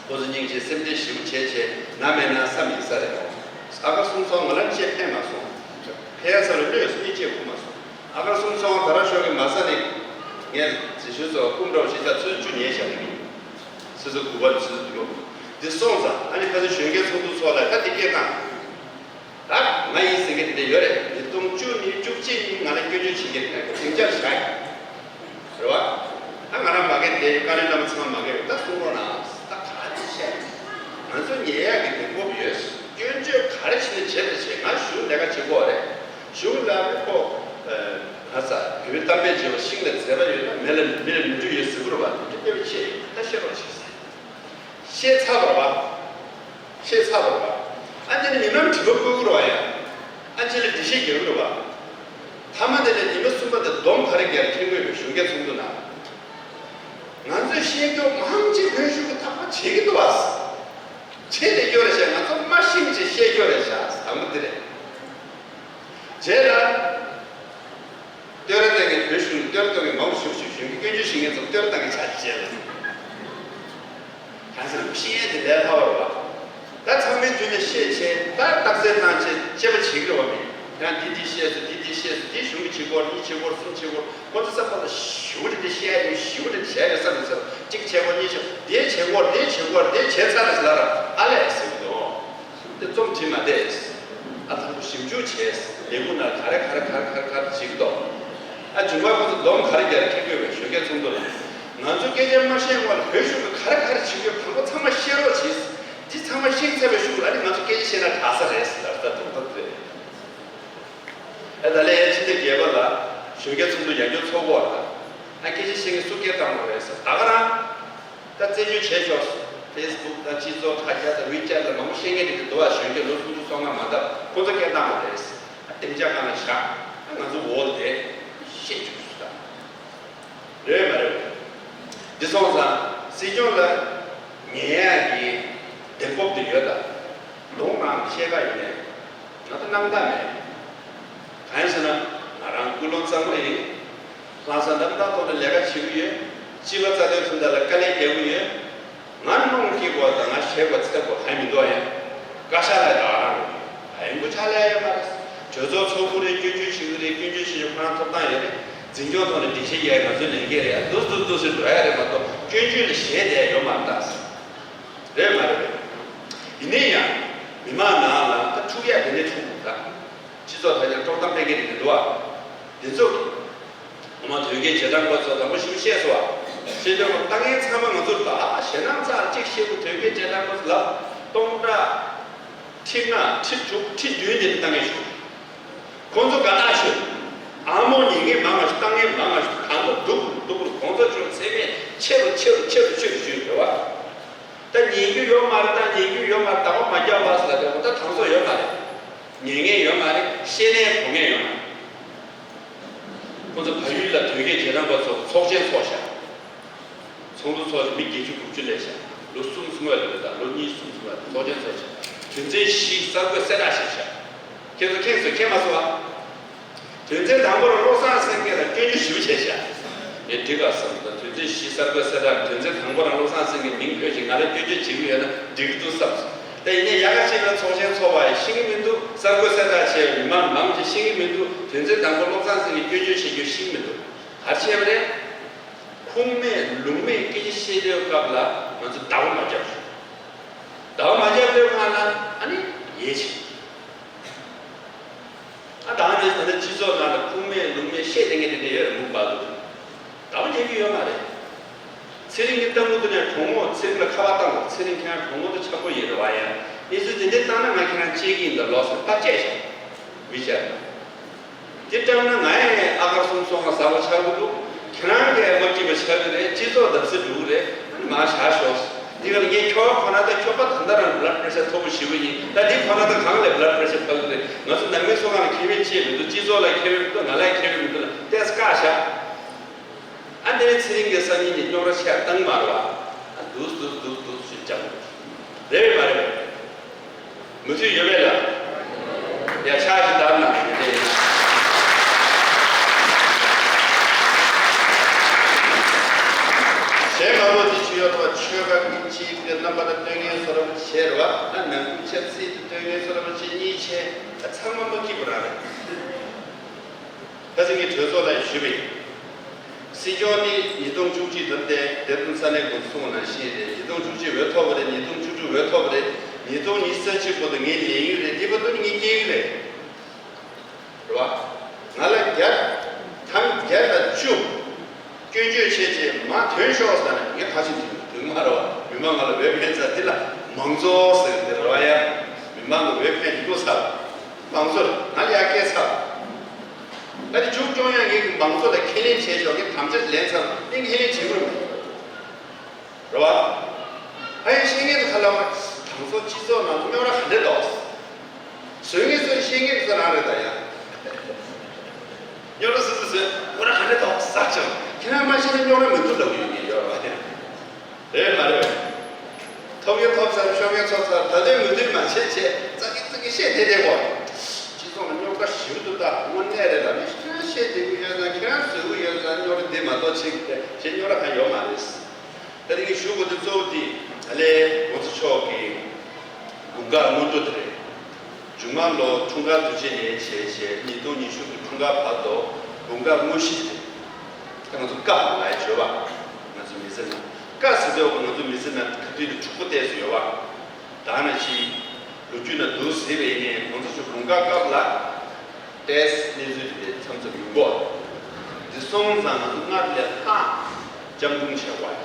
ཁོ་ཚོ་སྙིང་རྗེ་སེམས་ཁྲལ་ཞེ་པོ་བྱས་བྱས། ན་མེད་ན་བསམ་ཡིན་ས་རེད་དོ། ཨ་གར་སུམ་ཅུ་སོ་ལྔ་ལ་ཅེས་ཕན་མ་སོང་། ཕན་ས་རུ་གནོད་སྙིང་རྗེ་ཁུག་མ་སོང་། ཨ་གར་སུམ་ཅུ་སོ་ལྔ་ད་ར་ཤོག་གི་མ་ས་ནས། ངས་རྗེས་ཤུལ་ཚོ་སྐུ་འདྲ་བོ་ཞིག་ད་ཚོན་བཅུ་ཉལ་བཞག་གི་ཡིན། ཆུ་ཚོད་དགུ་པ་ནས་ཆུ་ཚོད་བདུན་པ། འདི་སོང་ཙང་ཨ་ནི་ཁ་སང་གཞོན་སྐྱེས་ཚོགས་འདུ་ཚོགས་ལ་ད་འདི་སྐད་བཏང་། ད་ང་ཡིན་ཟེར་མཁན་དེ་འདྲ་ཡོད་རེད། ཉིས་སྟོང་བཅུ་གཉིས་བཅུ་གཅིག་ནི་ང་ལ་སྐྱོན་བརྗོད་བྱེད་མཁན་དེ་འདྲ་སྡིངས་ཆར་བཞག་ཡོད་རེད་བ། ད་ང་རང་མ་གི་དེ་བཀའ་བློན་རྣམ་པ་ཚང་མ་མ་གི་ད་གསུང་རོགས་གནང་། ད་ག་རེ་བཤད། ང་ཚོ་ཉལ་ཡག་གི་འདེམས་སྤོབས་ཡོད། སྐྱོན་བརྗོད་ག་རེ་བྱས་ནས་བྱེད་དང་བྱེད། ང་གཞུང་ལས་ཀ་བྱེད་དགོས་རེད། གཞུང་ལ་ཁོ་ང་ཚ་བོད་པའི་གཏམ་དཔེ་བྱེད་པ་ཤིང་ལ་མཛེས་པ་ཡོད་ན་མེ་ལ་མེ་ལ་མི་འགྲོ་ཡོད་ཟེར་གི་རེད་བ། དེ་འདྲ་དཔེ་བྱས་ད་བཤད་རོགས་བྱེད་ཟེར། བཤད་ཚར་བ་རེད་བ། བཤད་ཚར་བ་རེད་བ། ཨ་ནི་མི་མང་དྲི་བ་བཀོད་ཀྱི་རེད་བ་ཡ། ཨ་ཅེ་ལ་འདྲི་བཤད་རྒྱག་གི་རེད་བ། མཐའ་མ་དེ་ལ་ཉི་མ་གསུམ་པ་དེ་སྡོམ་ག་རེ་རྒྱག་མཁན་དགོས་པའི་གཞོན་སྐྱེས་ཚོགས་འདུ་ནང་། ང་ཚོས་བཤད་རྒྱུ་མང་ཆེ་བོད་གཞུང་གི་ཐག་པ་བྱེད་ཀྱི་འདུག་བ། བྱེད་བསྡད་རྒྱུ་རེད་ཤག་ང་ཚོ་མ་ཤེས་ཅེས་བཤད་རྒྱུ་རེད་ཤག་དང་པོ་དེ་རེད། རྗེས་ལ། བསྟོད་ར་བཏང་མཁན་བོད་གཞུང་ནས་བསྟོད་ར་གཏོང་མཁན་མང་པོ་ཞིག་ཞུ། གཞོན་སྐྱེས་སྐྱོན་བརྗོད་བྱེད་མཁན་ཚོ་བསྟོད་ར་བཏང་མཁན་ཆགས་ཀྱི་བྱས་ལ། གང་ཟེར་ཤེས་ཡས་དེ་ལས་སླ་བ་རེད་བ། ད་ཚང་མའི་མདུན་ནས་བཤད་བྱས། ད་རྟགས་གསལ་བཏང་བྱས་དཔྱད་པ་བྱེད་ཀྱི་རེད་བ་མི། ཡང་འདི་འདི་བཤད་སོང་། འདི་འདི་བཤད་སོང་། འདི་གཞུང་གིས་བྱེད་དགོས། གཉིས་བྱེད་དགོས། གསུམ་བྱེད་དགོས། ཁོ་ཚོ་བསམ་པ་ལ་ཞེ་པོ་འདི་འདི་བཤད་ཡ་ཡོད། ཞེ་པོ་འདི་འདི་བྱས་ཡོད་བསམ་ནས་ཟེར། གཅིག་བྱེད་དགོས། གཉིས་བྱེད། འདི་བྱེད་དགོས། འདི་བྱེད་དགོས། འདི་བྱས་ཚར་རེད་ཟེར་ལ་ར་ཨ་ལས་ཟེར་གི་འདུག་དེ་རྩོམ་བྲིས་མ་བསྡད། ཨ་དང་པོ་ཞིབ་འཇུག་བྱས། ལས་ཁུངས་ནང་ག་རེ་ག་རེ་ག་རེ་ག་རེ་ག་རེ་བྱེད་ཀྱི་འདུག་ཨ་མཇུག་མ་ཁོ་ཚོ་སྡོམ་ག་རེ་རྒྱག་རེད། ཁྱེད་བོད་པའི་གཞོན་སྐྱེས་ཚོགས་འདུ་ལ། ང་ཚོ་སྐད་ཆ་མ་བཤད་སྔོན་ལ་བོད་གཞུང་གིས་ག་རེ་ག་རེ་བྱེད་ཀྱི་ཡོད་དང་པོ་ཚང་མ་ཤེས་རོགས་བྱེད། འདི་ཚང་མ་ཤེས་ཚར་བའི་གཞུག་ལ་ཨ་ནི་ང་ཚོ་སྐད་ཆ་བཤད་ན་དྲག་ས་རེད་ཟེར་ལབ་ས་དང་པོ་དེ་རེད། ཨ་ད་ལན་ཡང་ཕྱི་ཟླ་བརྒྱད་པ་ལ་གཞོན་སྐྱེས་ཚོགས་འདུ་ཡང་བསྐྱར་ཚོགས་དགོས་རེད། ཨ་སྐད་ཆ་བཤད་མཁན་སུ་སྐད་བཏང་དགོས་རེད་ཟེར། ད་ག་རང་། ད་རྩད་གཅོད་བྱས་ཆོག་ཕེ་སི་བུག་དང་སྤྱི་ཚོགས་དྲ་རྒྱ་དང་ཝི་ཅེཊ་ལ་མང་པོ་བཤད་མཁན་དེ་འདུག་བ། གཞོན་སྐྱེས་ལོ་སུམ་ཅུ་སོ་ལྔ་མ་འདབ་ཁོ་ཚོ་སྐད་བཏང་བ་རེད། སྡིངས་ཆ་སྒང་ལ་བཞག་ང་ཚོ་འོག་ལ་བསྡད་བཤད་བཅུག་སུ་དང་། རེད་མ་རེད། འདི་སོང་ཙང་སྲིད་སྐྱོང་ལ་ཉན་ཡག་གི་གདེང་སྤོབས་དེ་ཡོད་ད། གདོང་ནང་བཤད་ཀ་ཡོད་ནས་ང་ཚོ་སྣང་དག་མེད། གང་ཡིན་ཟེར་ན་ང་རང་ཀུན་སློང་གཙང་མ་ཡིན། ལྷག་བསམ་རྣམ་དག་ཐོག་ནས་ལས་ཀ་བྱེད་ཀྱི་ཡོད། སྤྱི་པ་རྩ་དོན་དོན་དག་ལ་དཀའ་ལས་རྒྱག་གི་ཡོད། ང་གནོང་སྐྱེལ་དགོས་དང་ང་ཞེད་དགོས་ཚད་དགོས་གང་མི་འདུག་ཡ། བཀའ་ཤག་ལ་ད་རང་ཨ་ཡིན་པོ་ཆ་ལས་ཡོད་མ་རེད། གྲོས་ཚོགས་ཚོགས་དཔོན་རེད། སྐྱོན་བརྗོད་བྱེད་ཀྱི་རེད། སྐྱོན་བརྗོད་བྱེད་ཆོག་ཁོ་རང་ཐོབ་ཐང་ཡོད་རེད། འཛིན་སྐྱོང་ཐོག་ནས་འགྲེལ་བཤད་རྒྱག་ཡ་ང་ཚོའི་ལས་འགན་རེད་ཡ། འདུག་འདུག་འདུག་ཟེར་འགྲོ་ཡ་རེད་མ་གཏོགས་སྐྱོན་བརྗོད་ལ་ཞེད་བསྡད་ཡ་ཡོད་མ་རེད་ད། རེད་མ་རེད། ཡིན་ནའི་ཡང་མི་མང་ནང་ལ་ད་འཁྲུག་ཡ་དེ་འདྲ་འཁྲུག་འདུག་ད། སྤྱི་ཚོགས་ཐད་ཀར་དཀྲོག་གཏམ་སྤེལ་མཁན་རེད་མི་འདུག་བ། དེ་ཚོ་ངོ་མ་དོལ་རྒྱལ་རྗེས་འབྲང་པ་ཚོ་དང་པོ་ཞིག་བཤད་སོང་བ། བཤད་དུས་ལྟ་མཁན་ཚང་མ་ང་ཚོར་ད་ཞེད་སྣང་ཚར་གཅིག་བཤད་དུས་དོལ་རྒྱལ་རྗེས་འབྲང་པ་ཚོ་ལབ་སྟོང་ཕྲག་ཁྲི་ལྔ་ཁྲི་དྲུག་ཁྲི་བདུན་དེ་འདྲ་ལྟ་མཁན་ཞིག་ཁོང་ཚོ་དགའ་རྟགས་ཤོད། ཨ་མོ་ཉན་མཁན་མང་ང་ཞིག་ལྟ་མཁན་མང་ང་ཞིག་གང་ཚོ་སྡུག་རུ་སྡུག་རུ་གོང་ཚོ་ཅུང་ཚད་མེད་ཆེ་རུ་ཆེ་རུ་ཆེ་རུ་ཆེ་རུ་ཞུས་ཡོད་བ། ད་ཉན་རྒྱུ་ཡོད་མ་རེད། ད་ཉན་རྒྱུ་ཡོད་མ་རེད། ད་བ་མ་རྒྱབ་པ་ཟེར་ལ་དེ་འོ་ད་གྲངས་ཚོད་ཡོད་མ་རེད། ཉན་མཁན་ཡོད་མ་རེད། བཤད་ནས་གོ་མཁན་ཡོད་མ་རེད། ཁོ་ཚོ་བལ་ཡུལ་ལ་དོལ་རྒྱལ་རྗེས་འབྲང་པ་ཚོ་ཚོགས་ཆེན་ཚོགས་ཤག་ཚོགས་འདུ་ཚོགས་ཤག་མི་བརྒྱད་ཅུ་དགུ་བཅུ་སླེབས་ཤག་ལོ་གསུམ་གསུམ་པ་ལ་ད་ལོ་གཉིས་གསུམ་གསུམ་པ་ཚོགས་ཆེན་ཚོགས་ཤག་དོན་ཚན་བཞི་གསར་འགོད་གསལ་བསྒྲགས་བྱས་ཤག་ཁྱེད་ཚོ་མཁྱེན་སོང་མཁྱེན་མ་སོང་ཨ། དོན་ཚན་དང་པོ་ལ་བློ་བཟང་སེང་གེ་ལ་སྐྱོན་བརྗོད་ཞེ་པོ་བྱས་ཤག་ངས་འགྲིག་ག་བསམ། ད་དོན་ཚན་བཞི་གསར་འགོད་གསལ་བསྒྲགས་དོན་ཚན་དང་པོ་རང་བློ་བཟང་སེང་གེ་མིང་འཁོད་ཅིག་ང་ལ་སྐྱོན་བརྗོད་བྱེད་ཀྱི་ཡོད་ན་འགྲིག་གི་འདུག་བསམ་སོང་། ད་ཡིན་ནའི་ཡག་ག་ཅིག་ལ་ཚོགས་ཆེན་ཚོགས་པ་ཡི་ཤེས་ཀྱི་མི་འདུག་གསར་འགོད་གསལ་བསྒྲགས་བྱས་མི་མང་མང་ཆེ་ཤེས་ཀྱི་མི་འདུག་དོན་ཚན་དང་པོ་བློ་བཟང་སེང་གེ་སྐྱོན་བརྗོད་བྱེད་རྒྱུ་ཤེས་ཀྱི་མི་འདུག་ག་རེ་བྱས་པ་རེད། ཁུངས་མེད་ལུང་མེད་སྐད་ཆ་བཤད་དུས་སྐབས་ལ་ང་ཚོ་ཟླ་བ་མ་བརྒྱབ། ཟླ་བ་མ་བརྒྱབ་དུས་སྒང་ལ་ཨ་ནི་ཡིད་ཆེས། ཨ་ད་ནི་ད་ལྟ་སྤྱི་ཚོགས་ནང་ལ་ཁུངས་མེད་ལུང་མེད་བཤད་བསྡད་མཁན་དེ་འདྲ་ཡོད་རེད་མུ་མཐུད་དུ། ཟླ་བ་རྒྱག་གི་ཡོད་མ་རེད། ཚེ་རིང་གི་ལྟད་མོ་དེ་ནས་གྲོགས་མོ་ཚེ་རིང་ལ་ཁ་པར་བཏང་གོ་ཚེ་རིང་ཁྱེད་རང་གྲོགས་མོ་དེ་འཆམ་པོ་ཡིན་རེད་བ་ཡ། གནས་ཚུལ་དེ་འདྲ་བཏང་ན་ང་ཁྱེད་རང་གཅེས་ཀྱི་ཡིན་ད་ལོག་ཟེར་ཕར་བཅད་བཞག་མི་བྱ། དེ་སྐྲག་ན་ང་ཡང་ཨ་ཁར་སོང་སོང་ང་ཟ་བ་ཆགས་ཀྱི་འདུག་ཁྱེད་རང་གིས་མ་སྐྱིད་པ་ཆགས་ཀྱི་རེད། སྤྱི་ཚོགས་བརྡབ་གསིག་འགྲོ་གི་རེད། ཨ་ནི་མར་བཞག་ཤོག་འདི་ག་ལ་ངས་ཁྱོ་ག་ཁོ་ན་ད་ཁྱོ་ག་ད་ལྟ་རང་blood pressure་མཐོ་པོ་ཞེ་པོ་ཡིན། ད་འདི་ཁོ་ན་ད་གང་ལས་blood pressure་འཕར་གི་རེད། ང་ཚོ་ནང་མི་ཚོ་གང་ལ་ཁེ་ཕན་ཅི་མི་འདུག་སྤྱི་ཚོགས་ལ་ཁེ་ཕན་མི་འདུག་ང་ལ་ཁེ་ཕན་མི་འདུག་ལ་ཏེས་བཀག་བཞག་ཨ་འདི་ནི་ཚེ་རིང་གི་སང་ཉིན་གྱི་རྙོག་དྲ་ཆེ་བཏང་མ་རེད་བ། ཨ་འདུག་འདུག་འདུག་འདུག་ཞེས་བྱ་རེད་བས་མ་རེད་བས། མུ་མཐུད་ཡོད་པས་ལ། ཡ་ཆ་ཞིག་བདམས་ན་དེ་འདྲ་ཡིན། གཞན་མ་ལོ་འདི་ཆུ་ཡོད་པ་ཆོལ་ཁ་ཀུན་གཅིག་གི་རྣམ་པ་ལ་སྟོན་མཁན་བཟོ་འདྲ་པོ་བྱས་རེད་བ། ཨ་ནང་ཁུལ་ཆབ་སྲིད་དུ་སྟོན་མཁན་བཟོ་འདྲ་པོ་བྱས་གཉིས་བྱས་ཨ་ཚང་མ་མ་སྐྱིད་པོ་རང་རེད། ཁ་སང་གི་གྲོས་ཚོགས་ལ་ཞུས་པ་ཡིན། སྲིད་སྐྱོང་ནི་ཉིས་སྟོང་བཅུ་གཅིག་ལོར་བསྡད་དེ་དུས་ས་གནས་ཀུན་གསུངས་ནང་བཞིན་རེད། ཉིས་སྟོང་བཅུ་གཅིག་འོས་ཐོབ་པ་རེད། ཉིས་སྟོང་བཅུ་དྲུག་འོས་ཐོབ་པ་རེད། ཉིས་སྟོང་ཉི་ཤུ་རྩ་གཅིག་བར་དུ་ངའི་ལས་ཡུན་རེད། འདི་བར་དུ་ནི་ངས་སྐྱེལ་གྱི་རེད། རེད་བ། ང་ལ་བརྒྱ། ཐེངས་བརྒྱ་དང་བཅུ། སྐྱོན་བརྗོད་བྱས་རྗེས་མར་ཐོན་ཤོག་ཟེར་ན་ངས་ཕར་ཕྱིན་དུས་དུས་མ་རེད་བ། མི་མང་ང་ལ་འོས་འཕེན་ཚར་འདི་ལ་མང་གཙོ་ཟེར་གི་འདི་རེད་བ་ཡ། མི་མང་གི་འོས་འཕེན་འདུག་ཚར། མང་གཙོ་ང་ལ་ཡར་སྐྱེལ་ཚར། ད་དེ་མཇུག་སྐྱོང་ཡག་ངེད་ཀྱི་མང་གཙོ་ལ་ཁས་ལེན་བྱས་ཆོག་གི་དམ་བཅའ་ལེན་ཚར་ནས་ཁས་ལེན་བྱེད་དགོས་མེད། རེད་བ། ཨ་ཡེ་བཤད་མཁན་ཚོ་ཁ་ལ་མ་དང་ཚོ་སྤྱི་ཚོགས་ནང་རྙོག་དྲ་ག་འདྲ་འདུག་བཟོ་མཁན་ཚོ་བཤད་མཁན་ཚོ་རང་རེད་ད་ཡ། རྙོག་དྲ་སུ་སུ་བཟོས་རྙོག་དྲ་ག་འདྲ་འདུག་ཟེར་ཀྱང་ཁྱེད་རང་མ་བཤད་ན་རྙོག་དྲ་མི་འདུག་ལབ་ཡོད་ངེས་ཡོད་རེད་བ། རེད་མ་རེད། ཐོབ་ཡོད་ཐོབ་ཚར། ཤོར་ཡོད་ཤོར་ཚར། ད་དུང་མུ་མཐུད་མ་བྱེད་བྱེད་ཙག་གི་ཙག་གི་བཤད་བསྡད་བསྡད་གོ། སྤྱི་ཚོགས་ལ་རྙོག་དྲ་ཞེ་པོ་འདུག་ད་དངོས་གནས་རེད་ལ། མི་ཁྱེད་རང་བཤད་བསྡད་ཀྱི་ཡོད་ཙང་ཁྱེད་རང་བཟོ་གི་ཡོད་ཙང་རྙོག་དྲ་འདི་མ་གཏོགས་བྱེད་ཀྱི་རེད་ཞེས་རྙོག་དྲ་གང་ཡོད་མ་རེད། ད་དེ་གི་ཞུ་དགོས་དོན་གཙོ་བོ་དེ་ད་ལས་༸གོང་ས་མཆོག་གི་དགུང་གྲངས་སྔོན་འགྲོ་དེ་རེད། མཇུག་མ་ལོ་འཁྲུངས་སྐར་དུས་ཆེན་ནས་བྱས་བྱས་ཉིས་སྟོང་ཉི་ཤུ་གི་འཁྲུངས་སྐར་བར་དུ་དགུང་གྲངས་དངོས་གཞི་དེ། ད་ང་ཚོ་སྐར་ལ་ཡ་བརྗོད་པ། ང་ཚོ་མི་ཚེ་ནང་སྐར་ཟེར་དུས་ང་ཚོ་མི་ཚེ་ནང་ག་དུས་དུ་འཁྲུག་པོ་བལྟས་སུ་ཡོད་པ། ད་ནང་བཞིན་ལོ་རྒྱུས་ནང་བསྡུར་ཟེར་བའི་ནས་༸གོང་ས་མཆོག་དགུང་གྲངས་སྐབས་ལ་ཏེས་གནས་ཚུལ་དེ་མཚམས་མཚམས་ཡོང་གོ། འདི་སོང་ཙང་ང་ཚོ་སྔར་ལས་ལྷག་སྤྱང་གྲུང་བྱེད་དགོས།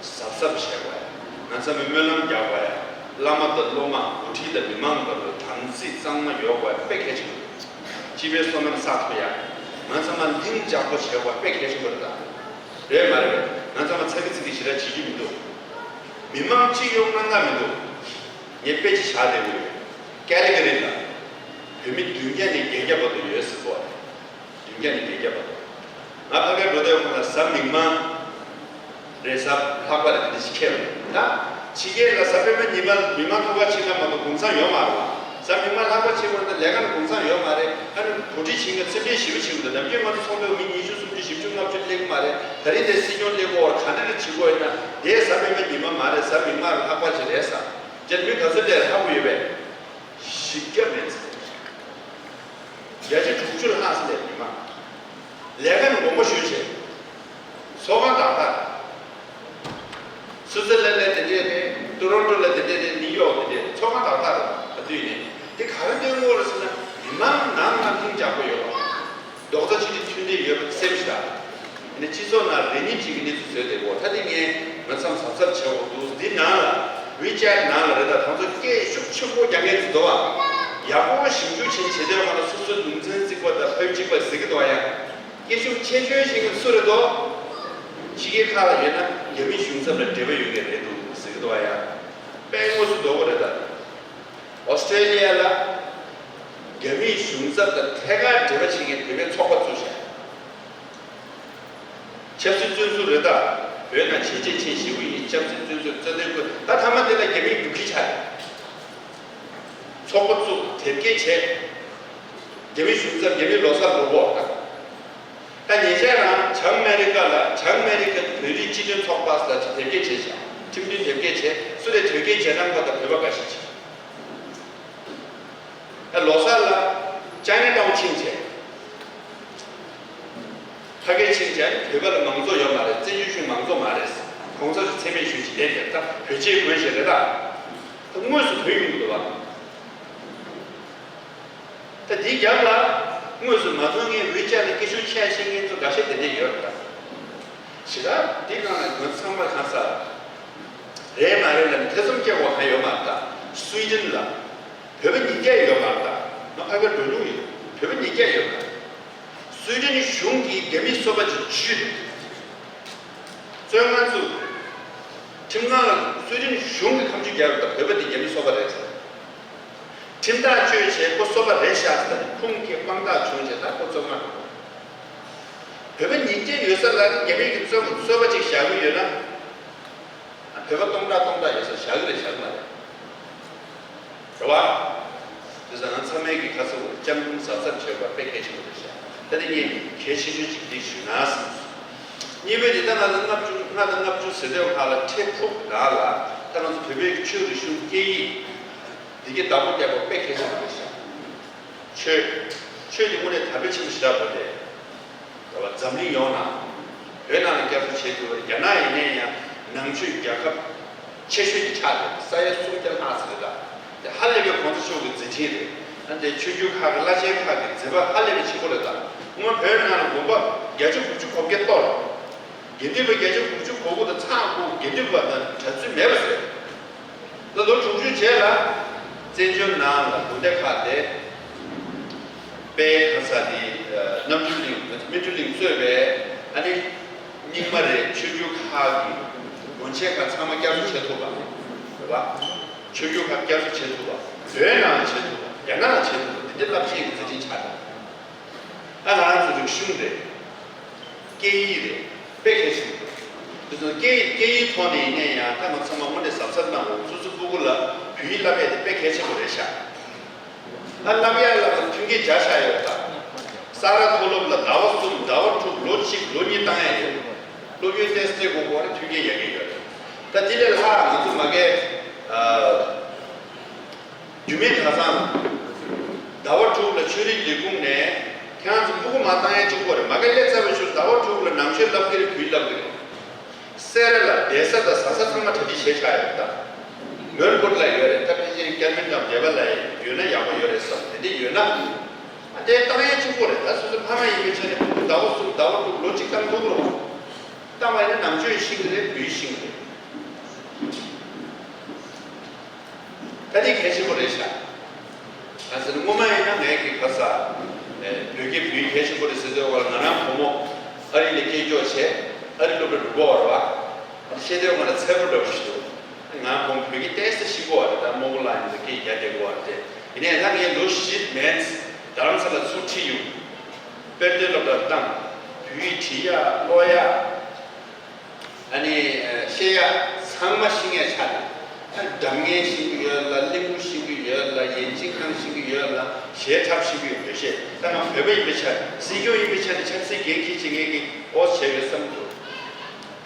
གཟབ་གཟབ་བྱེད་དགོས། ང་ཚང་མས་སྨོན་ལམ་རྒྱག་དགོས། བླ་མ་དང་སློབ་མ་འགོ་ཁྲིད་དང་མི་མང་བར་དུ་དམ་ཚིག་གཙང་མ་ཡོད་དགོས་དཔེ་གལ་ཆེན་པོ་རེད། སྤྱི་པའི་བསོད་ནམས་བསགས་ཐུབ་ཡ། ང་ཚང་མ་ལྷིང་འཇགས་པོ་བྱེད་དགོས་དཔེ་གལ་ཆེན་པོ་རེད་ད། རེད་མ་རེད། ང་ཚང་མ་ཚ་གི་ཚིག་གི་ཞེ་དྲག་བྱེད་རྒྱུ་མི་འདུག་མི་མང་སྤྱི་ཡོངས་གནང་ག་མི་འདུག་ངས་དཔེ་ཅིག་བཞག་བསྡད་དགོས་ཡོད། ཀལ་ག་རི་ལ་བོད་མི་བདུན་བརྒྱ་ནས་བརྒྱད་བརྒྱ་བར་དུ་ཡོད་ཟེར་གོ། བདུན་བརྒྱ་ནས་བརྒྱད་བརྒྱ་བར་དུ། ང་ཕ་གིར་འགྲོ་དུས་ཁོང་ལ་གཟའ་མིག་དམར་རེད། གཟའ་ལྷག་པ་རེད། དེ་འདྲ་ཞིག་ཁེལ་བ་རེད་ད། ཕྱི་རྒྱལ་ལ་གཟའ་སྤེན་པ་ཉི་མ་མི་མང་ཐོབ་པ་ཕྱིན་ན་མ་གཏོགས་གུང་སེང་ཡོད་མ་རེད་བ། གཟའ་མིག་དམར་ལྷག་པ་ཕྱིན་པ་ན་ལས་ཀ་ནི་གུང་སེང་ཡོད་མ་རེད། ཨ་ནི་གོ་སྒྲིག་བྱེད་མཁན་ཚེམས་དྲན་ཞེ་པོ་བྱེད་དགོས་འདུག་ནམ་རྒྱུན་ང་ཚོ་ཚོགས་འདུར་མི་ཉི་ཤུ་སུམ་ཅུ་བཞི་བཅུ་ལྔ་བཅུ་སླེབས་ཀྱི་མ་རེད། ད་རིང་དེ་སྲིད་སྐྱོང་སླེབས་སྐོར་ག་འདྲ་རེ་བྱེད་དགོས་ཡོད་ན་དེ་གཟའ་སྤེན་པ་ཉི་མ་མ་རེད། གཟའ་མིག་དམར་ལྷག་པ་ཅིག་རེད་ཟེར། རྒྱ་མི་ག་ཚོད་སླེབས་ལྷག་པོ་ཡོད་པས། བཞི་བརྒྱ་མེད་ཚེ། བརྒྱ་ཆ་དྲུག་ཅུ་ལྷག་ཙམ་ལས་མི་མང་། ལས་ཀ་ནི་དགོངས་པ་ཞུས་བྱས། ཚོགས་ཁང་ཏག་ཏག་སུའུ་ཙེར་ལན་ལ་དེ་འདྲས་རེད། ཏོ་རོན་ཏོ་ལ་དེ་འདྲས་རེད། ནིའུ་ཡོག་དེ་འདྲས་རེད། ཚོགས་ཁང་ཏག་ཏག་རེད། ད་དུས་ནས་དེ་ག་རེ་སྟོན་དགོས་རེད་ཟེར་ན། མི་མང་ནང་ལ་སྙིང་རྗེ་པོ་ཡོད་པ། རྡོག་རྩ་གཅིག་གི་མཐུན་སྒྲིལ་ཡོད་པ་སེམས་ཤར། ཨ་ནི་སྤྱི་ཚོགས་ནང་རེ་གཉིས་གཅིག་གི་གནས་ཚུལ་བཟོས་བསྡད་ཡོད། ད་དེ་ངས་མ་མཚམས་གཟབ་གཟབ་བྱེད་དགོས་འདུག་འདི་ནང་ལ་ཝི་ཅེཊ་ནང་ལ་རེད། ད་དང་ཚོ་སྐད་ཤུགས་ཆེན་པོ་རྒྱག་མཁན་ཚོ་འདུག་བ། ཡག་པོ་ཞིབ་འཇུག་བྱེད་བྱེད་དུས་ང་ལ་སོ་སོའི་ལུང་ཚན་བརྩིགས་པ་དང་ཕབ་གཅིག་པ་ཟེར་གི་འདུག་བ། ཡང་སྐད་ཤུགས་ཆེ་ཤོས་ཤིག་གི་སུ་རེད་འདུག་ཕྱི་རྒྱལ་ཁག་ལ་ཡོད་ན་རྒྱ་མི་གཞུང་ཚབ་ལ་འབྲེལ་བ་ཡོད་མཁན་རེད་འདུག་ཟེར་གི་འདུག་བ། ཡང་དཔེ་དངོས་སུ་འདུག་གོ་རེད་ད། ཨོ་སི་ཀྲེ་ལི་ཡ་ལ་རྒྱ་མིའི་གཞུང་ཚབ་དང་ཐད་ཀར་འབྲེལ་བ་བྱེད་མཁན་བོད་པའི་ཚོགས་པ་བཙུགས་ཤག་ཆབ་སྲིད་བཙོན་ཟུར་རེད་ད། བོད་ནང་བྱས་རྗེས་ཆེན་ཞེ་པོ་ཡིན། ཆབ་སྲིད་བཙོན་ཟུར་རྩ་དོན་སྐོར་ད་ཐ་མ་དེ་ལ་རྒྱ་མིའི་རྒྱུག་ཁྱི་ཆགས་རེད། ཚོགས་པ་བཙུགས་དེབ་སྐྱེལ་བྱས། རྒྱ་མི་གཞུང་ཚབ་རྒྱ་མི་ལོ་གསར་འགྲོ་གོ་ད། ད་ཉེ་ཆར་རང་བྱང་ཨ་མེ་རི་ཀ་ལ་བྱང་ཨ་མེ་རི་ཀ་བོད་རིགས་སྤྱི་མཐུན་ཚོགས་པ་ཟེར་ཅིག་དེབ་སྐྱེལ་བྱས་ཤག་ཁྲིམས་མཐུན་དེབ་སྐྱེལ་བྱས། སུ་རེད་དོལ་རྒྱལ་རྗེས་འབྲང་པ་དང་བོད་པ་འགའ་ཞིག་བྱས། ད་ལོ་གསར་ལ་ཅའི་ན་ཊའུན་ཕྱིན་བྱས། ཕ་གིར་ཕྱིན་བྱས་བོད་པ་ལ་མང་གཙོ་ཡོད་མ་རེད། བཙན་བྱོལ་གཞུང་མང་གཙོ་མ་རེད། གོང་ས་མཆོག་མཚན་སྨད་ཞུས་བྱས་བསྡད་བསྡད། ད་བོད་ཆས་གོན་བྱས་རེད་ད། ད་དངོས་སུ་བོད་ཡོང་གི་འདུག་བ། ད་འདིའི་རྒྱབ་ལ་དངོས་སུ་མ་མཐོང་མཁན་ཝི་ཅེཊ་ལ་སྐད་ཤུགས་ཆེ་བཤད་མཁན་ཚོ་འགའ་ཤས་དེ་འདྲས་ཡོད་རེད་ད། ཞེ་དྲག་འདི་སྒང་ལ་ང་ཚང་མ་གང་ཟག་རེད་མ་རེད་ལབ་ནས་ཐེ་ཚོམ་སྐྱེ་དགོས་གང་ཡོད་མ་རེད་ད། སུའི་ཌེན་ལ་བོད་པ་ཉིས་བརྒྱ་ཡོད་མ་རེད་ད། ང་ཕ་གིར་འགྲོ་མྱོང་ཡོད། བོད་པ་ཉིས་བརྒྱ་ཡོད་མ་རེད། སུའི་ཌེན་གཞུང་གིས་རྒྱ་མི་སོ་པ་ཅིག་འཇུས་ཏེ་བཙོན་ཁང་བཙུགས། ཁྲིམས་ཁང་ལ་སུའི་ཌེན་གཞུང་གིས་ཁ་མཆུ་བརྒྱབ་ཡོད་ད། བོད་པ་དེ་རྒྱ་མི་སོ་པ་རེད་ཟེར། ཁྲིམས་ཐག་གཅོད་བྱས་ཁོ་སོ་པ་རེད་ཤག་ཟེར་ནས་ཁུངས་སྐྱེལ་དཔང་རྟགས་བྱུང་བྱས་ད་ཁོ་བཙོན་ཁང་། བོད་པ་ཉིས་བརྒྱ་ཡོད་ས་ལ་རྒྱ་མི་གིས་བཙོན་སོ་པ་ཅིག་བཞག་གི་ཡོད་ན། བོད་པ་སྟོང་ཕྲག་སྟོང་ཕྲག་ཡོད་ས་བཞག་གི་རེད་བཞག་གི་མ་རེད། རེད་བ། དེ་ཚོ་ང་ཚང་མས་ཀྱི་ཁ་ཚ་བོ་སྤྱང་གྲུང་གཟབ་གཟབ་བྱེད་དགོས་དཔེ་གལ་ཆེན་པོ་རེད་ཤག་ད་དེ་ངས་གལ་ཆེ་ཤོས་ཅིག་འདི་ཞུས་ན་བསམ་སོང་། གཉིས་པ་དེ་ད་ང་ཚོ་ལྔ་བཅུ་ལྔ་དང་ལྔ་བཅུ་ཟེར་དུས་ཁ་ལ་ཁྲེ་ཕུག་ནང་ལ་ད་ང་ཚོ་བོད་པའི་ཆོས་རིག་གཞུང་སྐད་ཡིག་འདི་གའི་བདག་པོ་རྒྱག་དགོས་དཔེ་གལ་ཆེན་པོ་རེད་ཤག་ཆོས། ཆོས་འདི་དངོས་གནས་དར་སྤེལ་ཆེན་པོ་ཞེ་དྲག་འགྲོ་དེ། རེད་བ། འཛམ་གླིང་ཡོངས་ནང་བོད་ནང་ལ་བསྐྱར་གསོ་བྱེད་དགོས་པ་རེད། རྒྱ་ནག་ཡིན་ནའི་ཡང་ནང་ཆོས་རྒྱལ་ཁབ་ཆེ་ཤོས་ཀྱི་ཆགས་རེད། ས་ཡ་སུམ་བརྒྱ་ལྷག་ཙམ་རེད་ད། དེ་ཧ་ལས་པའི་གོང་ས་མཆོག་གི་མཛད་འཕྲིན་རེད། ཨ་ནི་ཆོས་བརྒྱུད་ཁག་གི་བླ་ཆེན་ཁག་གི་མཛད་པ་ཧ་ལས་པའི་ཆེན་པོ་རེད་ད། སྔོན་བོད་ནང་ལ་དགོན་པ་བརྒྱད་ཅུ་དགུ་བཅུ་གོ་བརྒྱད་གཏོར། དགེ་འདུན་པ་བརྒྱད་ཅུ་དགུ་བཅུ་གོ་དགུ་དང་ཚང་དགོས་དགེ་འདུན་པ་དང་གྲྭ་བཙུན་མེད་པ་བཟོས། ད་ལོ་དྲུག་ཅུ་རྗེས་ལ་བཙན་བྱོལ་ནང་ལ་དགོན་སྡེ་ཁག་དེ་དཔལ་ག་ས་དེ་རྣམ་གྲོལ་གླིང་རྨེ་སྤྲུལ་གླིང་གཙོས་པའི་ཨ་ནི་རྙིང་མ་རེད། ཆོས་བརྒྱུད་ཁག་གི་དགོན་ཆེན་ཁག་ཚང་མ་བསྐྱར་གསོ་བྱེད་ཐུབ་པ་རེད་བ། ཆོས་བརྒྱུད་ཁག་བསྐྱར་གསོ་བྱེད་ཐུབ་པ། བོད་ནང་ལ་བྱེད་ཐུབ་པ། རྒྱ་ནག་ལ་བྱེད་ཐུབ་པ། དེ་འདྲའི་རླབས་ཆེན་གྱི་མཛད་འཕྲིན་ཆགས་ཡོད། ད་ང་རང་ཚོ་རིག་གཞུང་རེད། སྐད་ཡིག་རེད། དཔེ་གལ་ཆེན་པོ་རེད། དེ་ཚོ་སྐད་ཡིག་སྐད་ཡིག་ཐོག་ནས་ཡིན་ན་ཡང་ད་ང་ཚང་མ་དངོས་གནས་གཟབ་གཟབ་གནང་དགོས། སོ་སོའི་སྤུ་གུ་ལ་བོད་ཡིག་བསླབ་ཡས་དེ་དཔེ་གལ་ཆེན་པོ་རེད་ཤག་ཨ་བསླབ་ཡས་ལ་མཐུན་རྐྱེན་བརྒྱབ་བཞག་ཡོད་ད། ས་རཱ་མཐོ་སློབ་ལ་ཟླ་བ་གསུམ་ཟླ་བ་དྲུག་ལོ་གཅིག་ལོ་གཉིས་བཏང་ཡས་ཡོད། སློབ་ཡོན་ཏོག་ཙམ་སྤྲད་དགོས་སྐོར་ལ་མཐུན་རྐྱེན་ཡག་གི་ཡོད་རེད། ད་དེ་ལས་ལྷག་ང་ཚོ་མ་གི་ཨ། རྒྱུད་སྨད་གྲྭ་ཚང་ཟླ་བ་དྲུག་ལ་ཆོས་རིག་ལས་ཁུངས་ནས་ཁྱེད་རང་ཚོ་སྤུ་གུ་མ་བཏང་ཡ་གཅིག་པོ་རེད། མ་གི་སླེབས་ཚར་བའི་ཤུལ་ཟླ་བ་དྲུག་ལ་ནང་ཆོས་བསླབ་ཀྱི་རེད། བོད་ཡིག་བསླབ་ཀྱི་རེད། སེ་ར་ལ་བསྡད་ས་དང་བཟའ་ས་ཚང་མ་གྲ་སྒྲིག་བྱས་ཆགས་ཡོད་ད། མོན་གྷོ་ལ་ཡོད་རེད། ད་ཕལ་ཆེར་ཀན་མན་ཌམ་འདས་པ་ལ་ཡོད་ན་ཡག་པོ་ཡོད་རེད་བསམ། དེ་འདྲ་ཡོད་ན་ཨ་དེ་བཏང་ཡ་གཅིག་པོ་རེད། ད་སོ་སོ་ཕ་མ་ཡིན་པའི་ཆ་ནས་སྤུ་གུ་ཟླ་བ་གསུམ་ཟླ་བ་དྲུག་ལོ་གཅིག་བཏང་ཐུབ་ཀྱི་རེད། བཏང་བ་ཡིན་ན་ནང་ཆོས་ཤེས་ཀྱི་རེད། བོད་ཡིག་ཤེས་ཀྱི་རེད། ད་དེ་གལ་ཆེན་པོ་རེད་ཤག་ག་ཟེར་ན་སྔོན་མ་ཡིན་ན་ངས་ཀྱི་ག་ས་བོད་སྐད་བོད་ཡིག་གལ་ཆེན་པོ་རེད་ཟེར་དུས་བར་ང་རང་བུ་མོ་ཨ་རི་ལ་སྐྱེས་འཇོག་བྱས། ཨ་རི་སློབ་གྲྭ་འགྲོ་གི་ཡོད་རེད་བ། ཨ་ནི་བཤད་དུས་ང་ལ་ཚ་པོ་འདྲ་པོ་ཞིག་འདུག་ང་ཁོང་བོད་སྐད་ཏོག་ཙམ་ཤེས་ཀྱི་ཡོད་རེད། ད་རྨོ་བོ་ལགས་ཡིན་ན་སྐད་རྒྱག་བདེ་པོ་རེད་དེ། ཡིན་ནའི་ད་ངས་ལོ་བཞི་མན་རྡ་རམ་ས་ལ་ཚུར་ཁྲིད་ཡོང་། དཔེ་སྟོན་སློབ་གྲྭར་བཏང་། བོད་ཡིག་འབྲི་ཡག་ཀློག་ཡག་ཨ་ནི་བཤད་ཡག་ཚང་མ་ཤེས་མཁན་ཆགས་ནས། ཨ་སྒྲ་སྙན་ཤེས་ཀྱི་ཡོད་ལ། གླིང་བུ་ཤེས་ཀྱི་ཡོད་ལ། ཡན་ཅིན་ཁང་ཤེས་ཀྱི་ཡོད་ལ། གཞས་འཁྲབ་ཤེས་ཀྱི་ཡོད། བོད་གཞས། ད་ང་བོད་པ་ཡིན་པའི་ཆ་ནས། སྲིད་སྐྱོང་ཡིན་པའི་ཆ་ནས་ཆབ་སྲིད་འགན་འཁྱེར་བྱེད་མཁན་གྱི་ཨོ་བྱས་ཡོད་བསམ་གྱི་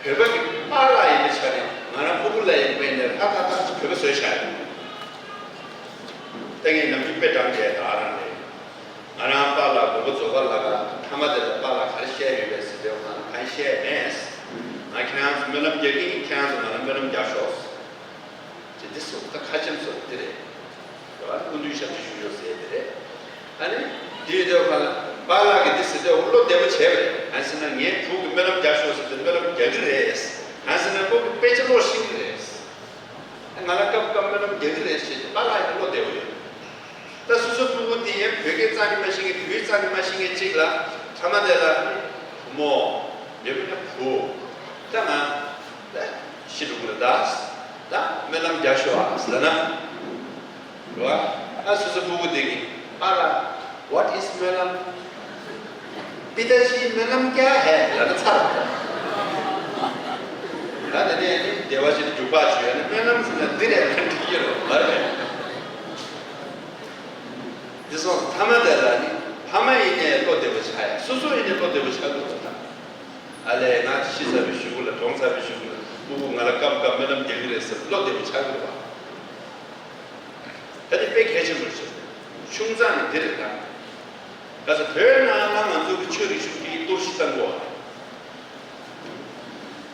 འདུག་བོད་པ་གི་པཱ་ལགས་ཡིན་པའི་ཆ་ནས། ང་རང་སྤུ་གུ་ལ་ཡིན་པའི་ནས་ལྷ་ཐག་ཐག་ཅིག་བོད་པ་བཟོས་བཞག་ཡོད། ད་ངས་ནམ་རྒྱུན་དཔེ་བགྲང་བསྡད་ད་རང་རེད། ང་རང་པཱ་ལགས་མགོན་པོ་རྫོགས་པ་ལགས་ཀྱིས་མཐའ་མ་དེ་ལ་པཱ་ལགས་ག་རེ་བཤད་ཡོད་པས་ཟེར་དུས། ང་ལ་གང་བཤད་མེད། ང་ཁྱེད་རང་ཚོ་སྨོན་ལམ་རྒྱག་གི་ཡིན། ཁྱེད་རང་ཚོ་ང་ལ་སྨོན་ལམ་རྒྱག་ཤོག་ཟེར། ཅེས་འདི་སོགས་ད་ཁ་ཆེམས་སོགས་འདི་རེད། རེད་བ། སྐུ་མདུན་ཞབས་ཕྱི་ཞུ་ཆོག་ཟེར་འདི་རེད། ཨ་ནི་དེ་ཡོད་དུས་པཱ་ལགས་པཱ་ལགས་ཀྱིས་འདི་ཟེར་དུས་བློ་བདེ་པོ་བྱས་པ་རེད། གང་ཟེར་ན་ངའི་བུ་གིས་སྨོན་ལམ་རྒྱག་ཤོག་ཟེར་དུས་སྨོན་ལམ་རྒྱག་གི་རེད། གང་ཟེར་ན་ཁོ་གིས་དཔེ་ཆ་ཀློག་ཤེས་ཀྱི་རེད། ང་ལ་སྐབས་སྐབས་སྨོན་ལམ་རྒྱག་གི་རེད་ཞེས་པཱ་ལགས་ཡིན་ན་བློ་བདེ་པོ་ཡོད། ད་སོ་སོ་སྤུ་གུ་འདི་ཡང་བོད་སྐད་རྩ་ནས་མ་ཤེས་མཁན། བོད་ཡིག་རྩ་ནས་མ་ཤེས་མཁན་ཅིག་ལ་མཐའ་མ་དེ་ལ་བུ་མོ་ཡོད་པ་ན་བུ། ད་ང་ད་ཤི་འགྲོ་གི་རེད་ད། ད་སྨོན་ལམ་རྒྱག་ཤོག་ཨ་ཟེར་ན། རེད་བ། ཨ་སོ་སོ་སྤུ་གུ་དེ་གིས་ཨ་ར། What is སྨོན་ལམ། पिताजी སྨོན་ལམ་क्या है ལབ་ན་ཚར། ད་དེ་ནས་ནི་བདེ་བ་ཞིག་ཏུ་འཇུག་པ་བྱོས་ན། སྨོན་ལམ་ཟེར་ན་འདི་རེད་ལབ་འགྲིག་གི་རེད་མ་རེད། འདི་སོང་ཙང་མཐའ་མ་དེ་ལ་ནི་ཕ་མ་ཡིན་ནའི་བློ་བདེ་པོ་ཆགས་ཡ། སོ་སོ་ཡིན་ནའི་བློ་བདེ་པོ་ཆགས་དགོས་པ་དང་། ཨ་ལས་ང་ཤི་ཚར་བའི་གཞུག་གུ་ལ། གྲོངས་ཚར་བའི་གཞུག་གུ་ལ་སྤུ་གུ་ང་ལ་སྐབས་སྐབས་སྨོན་ལམ་རྒྱག་གི་རེད་ཟེར་བློ་བདེ་པོ་ཆགས་དགོས་པ། ད་འདི་དཔེ་གལ་ཆེན་པོ་རེད། ཆུང་ཙག་ནས་འདི་རེད་ད། ག་ས་བོད་ནང་ལ་ང་ཚོ་གི་ཆོས་རིག་གཞུང་འདི་གཏོར་བཤིག་བཏང་དགོས།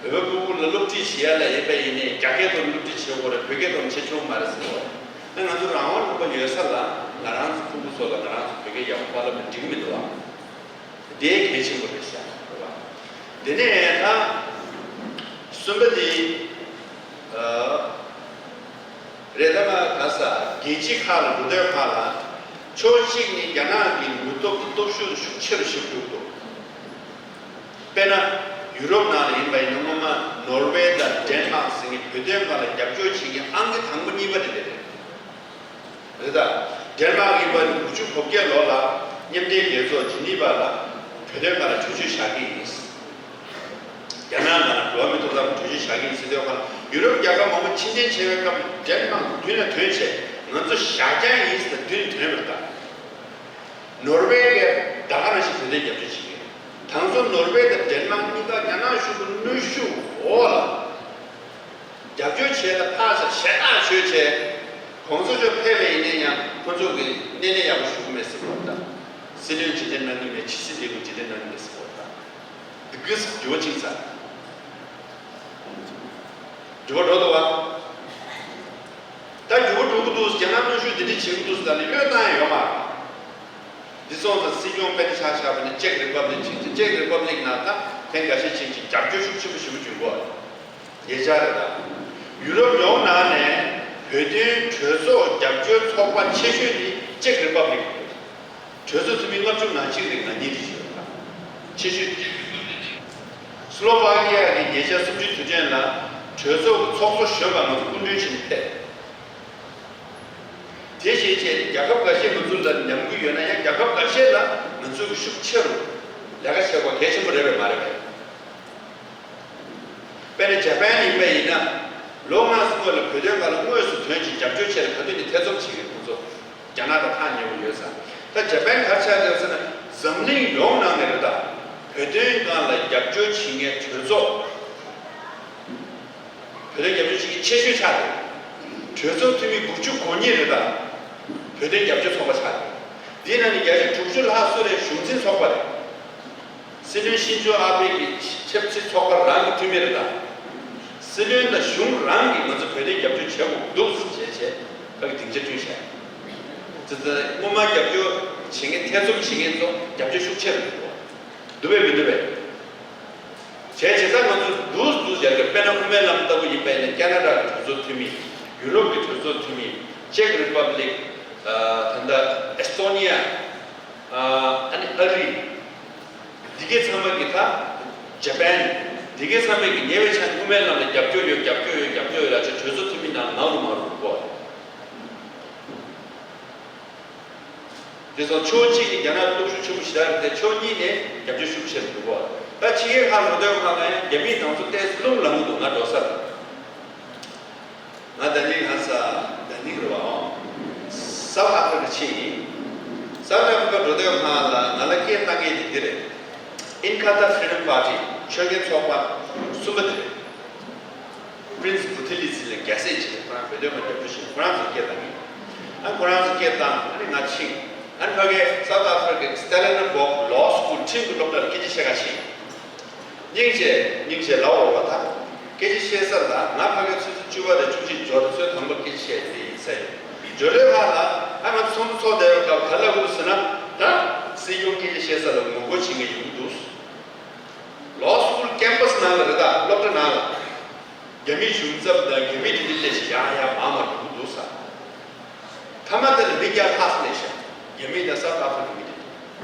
བོད་པ་སྤུ་གུ་ལ་སློབ་ཁྲིད་བྱེད་ཡ་ལ་ཡིན་པ་ཡིན་ནའི། རྒྱ་སྐད་ཐོག་ནས་སློབ་ཁྲིད་བྱེད་དགོས་རེད། བོད་སྐད་ཐོག་ནས་བྱེད་ཆོག་མ་རེད་ཟེར་བ། ཨ་ང་ཚོ་རང་དབང་ལུང་པ་ཡོད་ས་ལ་ང་རང་ཚོ་ཕྲུ་གུ་ཚོ་ལ་ང་རང་ཚོ་བོད་སྐད་ཡག་པོ་མ་བསླབས་ན་འགྲིག་གི་མི་འདུག་བ། དེ་གལ་ཆེན་པོ་རེད་ཤག་རེད་བ། དེ་ནས་ད་གསུམ་པ་དེ། ཨ། རེད། ད་ང་ག་ས་རྒྱལ་སྤྱི་ཁག་ལ་འགྲོ་དུས་ཁག་ལ་ཕྱོགས་གཅིག་ནས་རྒྱ་ནག་གི་ནུས་སྟོབས་ཀྱི་སྟོབས་ཤུགས་ཤུགས་ཆེ་རུ་ཞིག་འགྲོ་འདུག་དཔེར་ན་ཡུ་རོབ་ནང་ལ་ཡིན་པ་ཡིན་ན། སྔོན་མ་ནོར་ཝེ་དང་ཌེན་མཱག་ཟེར་མཁན་བོད་དོན་སྒང་ལ་རྒྱབ་སྐྱོར་བྱེད་མཁན་ཨང་ཀི་དང་པོ་གཉིས་པ་དེ་རེད། རེད་ད། ཌེན་མཱག་ཡིན་པ་ནི་དགུ་བཅུ་གོ་བརྒྱད་ལོ་ལ་མཉམ་འབྲེལ་རྒྱལ་ཚོགས་ཇི་ནི་ཝ་ལ་བོད་དོན་སྒང་ལ་གྲོས་ཆོད་བཞག་གི་ཡིན། རྒྱ་ནག་ནང་ལ་འགྲོ་བ་མིའི་ཐོབ་ཐང་གྲོས་ཆོད་བཞག་གི་ཡིན་ཟེར་དུས་ཁར། ཡུ་རོབ་རྒྱལ་ཁབ་མང་པོ་ཕྱི་འཐེན་བྱས་པའི་སྐབས་ལ་ཌེན་མཱག་མདུན་ལ་ཐོན་བྱས། ང་ཚོ་བཞག་རྐྱང་ཡིན་ཟེར་ནས་མདུན་ཐོན་པ་རེད་ད། ནོར་ཝེ་གིས་ད་ག་ནང་བཞིན་བོད་དོན་རྒྱབ་སྐྱོར་བྱེད་ཀྱི་ཡོད། ད་ང་ཚོ་ནོར་ཝེ་དང་ཌེན་མཱག་གཉིས་ཀ་རྒྱ་ནག་གཞུང་གི་གནོན་ཤུགས་འོག་ལ། རྒྱབ་སྐྱོར་བྱས་ལ་ཕར་ཚུར་ཞེ་དྲག་བྱས་བྱས། གོང་ས་མཆོག་ཕེབས་པ་ཡིན་ན་ཡང་ཁོ་ཚོ་གིས་སྣེ་ལེན་ཡག་པོ་ཞུ་གི་མེད་ཟེར་གོ་ད། སྲིད་བློན་རྗེས་དྲན་གནང་གི་མེད། ཕྱི་སྲིད་ལས་ཁུངས་རྗེས་དྲན་གནང་གི་མེད་ཟེར་གོ་ད། འདི་གིས་འགྱུར་བ་ཕྱིན་ཚར། འགྱུར་བ་འགྲོ་འདུག་བ། ད་འགྱུར་བ་འགྲོ་གི་འདུག་རྒྱ་ནག་གནོན་ཤུགས་འདི་འདྲ་བྱེད་ཀྱི་འདུག་ཟེར་ནས་གློད་བཏང་ཡ་ཡོད་མ་རེད། འདི་སོང་ཙང་སྲིད་སྐྱོང་དཔེར་ན་ཆ་བཞག་པ་ན་ཅེག་རི་པབ་ལིག་ཅིག་ཅེག་རི་པབ་ལིག་ནང་ད་ཐེངས་འགའ་ཤས་ཅིག་ཅིག་རྒྱབ་སྐྱོར་ཤུགས་ཆེན་པོ་ཞེ་པོ་བྱུང་གོ། ཉེ་ཆར་རེད་ད། ཡུ་རོབ་ཡོངས་ནང་ནས་བོད་དོན་གྲོས་ཚོགས་རྒྱབ་སྐྱོར་ཚོགས་པ་ཆེ་ཤོས་དེ་ཅེག་རི་པབ་ལིག་རེད། གྲོས་ཚོགས་འཐུས་མི་ལྔ་བཅུ་ང་གཅིག་རེད། ང་གཉིས་རེད་ཞེས་པ་ཆེ་ཤོས་དེ། སི་ལོ་ཝ་ཀི་ཡ་གི་ཉེ་ཆར་གསུམ་བཅུའི་དུས་དྲན་ལ་གྲོས་ཚོགས་ཀྱི་ཚོགས་གཙོ་གཞོན་པ་ང་ཚོ་སྐུ་མགྲོན་བྱས་ནས་ཕེབས། དེ་བཞིན་བྱས་ཏེ་རྒྱལ་ཁབ་འགའ་ཤས་ང་ཚོ་ལ་ཉམས་རྒུད་ཡོད་ན་ཡང་། རྒྱལ་ཁབ་འགའ་ཤས་ལ་ང་ཚོ་གི་ཤུགས་ཆེ་རུ་ལས་ཀ་བྱེད་དགོས་གལ་ཆེན་པོ་རེད་པས་མ་རེད་པས། དཔེར་ན་ཇ་པན་ཡིན་པ་ཡིན་ན། ལོ་ལྔ་སྔོན་ལ་བོད་དོན་སྒང་ལ་དངོས་སུ་དོན་གྱིས་རྒྱབ་སྐྱོར་བྱས་ནས་ག་དུས་ནས་ཐེ་ཚོམ་བྱེད་ཀྱི་ཁོང་ཚོ་རྒྱ་ནག་དང་ཐག་ཉེ་བོ་ཡོད་ས། ད་ཇ་པན་ག་རེ་ཆགས་ཡོད་ཟེར་ན། འཛམ་གླིང་ཡོངས་ནང་ནས་རེད་ད། བོད་དོན་སྒང་ལ་རྒྱབ་སྐྱོར་བྱེད་མཁན་གྲོས་ཚོགས། བོད་དོན་རྒྱབ་སྐྱོར་བྱེད་མཁན་ཆེ་ཤོས་ཆགས་འདུག་གྲོས་ཚོགས་འཐུས་མི་དགུ་བཅུ་གོ་གཉིས་རེད་ད། བོད་དོན་རྒྱབ་སྐྱོར་ཚོགས་པ་ཆགས་འདུག་འདིའི་ནང་ནས་བརྒྱ་ཆ་དྲུག་ཅུ་ལྷག་སུ་རེད། གཞུང་འཛིན་ཚོགས་པ་རེད། སྲིད་བློན་ཤིན་ཛོ་ཨ་བྷེ་གི་ཆབ་སྲིད་ཚོགས་པ་རང་གི་འཐུས་མི་རེད་ད། སྲིད་བློན་དང་གཞུང་རང་གིས་ང་ཚོ་བོད་དོན་རྒྱབ་སྐྱོར་བྱེད་དགོས་འདུག་ཟེར་བྱས་བྱས་ཁ་གི་སྡིངས་ཆ་བསྐྲུན་བཞག་ཙི་ཙི་སྔོན་མ་རྒྱབ་སྐྱོར་བྱེད་མཁན་ཐེ་ཚོམ་བྱེད་མཁན་ཚོ་རྒྱབ་སྐྱོར་ཤུགས་ཆེ་རུ་འགྲོ་གི་འདུག་པས་མི་འདུག་པས། བྱས་བྱས་ཙང་ང་ཚོ་འདུག་འདུག་ཡར་གི་དཔེར་ན་དབུ་མའི་ལམ་ལྟ་བུ་ཡིན་པ་ཡིན་ན། ཁ་ན་ཌ་གི་གྲོས་ཚོགས་འཐུས་མི། ཡུ་རོབ་ཀྱི་གྲོས་ཚོགས་འཐུས་མི། ཅེག་རི་པབ་ལིག་ད་ལྟ་ཨེ་སི་ཏོ་ནི་ཡ། ཨ་ནི་ཨ་རི། འདི་གའི་ཚང་མ་གི་ད་ཇ་པན། དེ་གའི་ཚང་མས་ཀྱི་ཉེ་བའི་ཆར་དབུ་མའི་ལམ་ལ་རྒྱབ་སྐྱོར་ཡོད། རྒྱབ་སྐྱོར་ཡོད། རྒྱབ་སྐྱོར་ཡོད་ལབ་བྱས་གྲོས་ཚོགས་འཐུས་མི་ནང་མང་རུ་མང་རུ་འགྲོ་གོ། དེ་སོང་ཕྱོགས་གཅིག་ནས་རྒྱ་ནག་སྟོབས་ཤུགས་ཆེན་པོ་ཞེ་དྲག་རེད་དེ། ཕྱོགས་གཉིས་ནས་རྒྱབ་སྐྱོར་ཤུགས་ཆེ་རུ་འགྲོ་གོ། ད་ཕྱི་རྒྱལ་ཁག་འགྲོ་དུས་ཁག་ལ་ཡང་རྒྱ་མིའི་ནང་ཚོ་ཏོག་ཙམ་རླུང་ལངས་ཀྱི་འདུག་ང་འགྲོ་ས་རེད། ང་ད་ནིང་ཧ་ས་ད་ནིང་རེད་བ། ཨོ། South Africa ཕྱིན་ཡིན། South Africa འགྲོ་དུས་ཁག་ལ་ང་ལ་སྐད་བཏང་མཁན་དེ་འདི་རེད། Inkatha Freedom Party ཆོལ་ཁའི་ཚོགས་པ་གསུམ་པ་དེ་རེད། Prince Buthelezi ལ་རྒྱལ་སྲས་ཅིག་ཁོ་རང་བོད་དོན་ལ་རྒྱབ་སྐྱོར་ཞུས། ཁོ་རང་ཚོ་སྐད་བཏང་ཡིན། ཨ་ཁོ་རང་ཚོ་སྐད་བཏང་། ཨ་ནི་ང་ཕྱིན། ཨ་ནི་ཕ་གིའི་South Africa གི་Stellenbosch Law School ཁྲིམས་ཀྱི་སློབ་གྲྭ་ལ་སྐད་ཆ་བཤད་ག་ཕྱིན། སྙིང་རྗེ་སྙིང་རྗེ་ལབ་འོ་བ་ད། སྐད་ཆ་བཤད་ས་ལ་ང་ཕ་གི་ཆུ་ཚོད་བཅུ་པ་དང་བཅུ་གཅིག་འབྱོར་ཚོད་དང་པོ་སྐད་ཆ་བཤད་དེ་ཡིན་ས་ཡིན། འབྱོར་ལོའི་ཁ་ལ་ཨ་ང་ཚོ་ཚོགས་འདུ་ཚོགས་བསྡད་པའི་སྐབས་ག་ལ་འུ་ཟེར་ན། ད་སྲིད་སྐྱོང་སྐད་ཆ་བཤད་ས་ལ་ངོ་རྒོལ་བྱེད་མཁན་ཡོང་གི་འདུག Law School campus ནང་ལ་རེད། ད་སློབ་གྲྭ་ནང་ལ་རྒྱ་མིའི་གཞུང་ཚབ་དང་རྒྱ་མིའི་འབྲེལ་འདྲིས་བལྟས་ཤིག་ཡང་ཡང་མང་མང་འགྲོ་གི་འདུག་ས། མཐའ་མ་དེ་ལ་མི་བརྒྱ་ལྷག་ཙམ་སླེབས་ཤག་རྒྱ་མི་དང་South Africa གི་མི་དེ།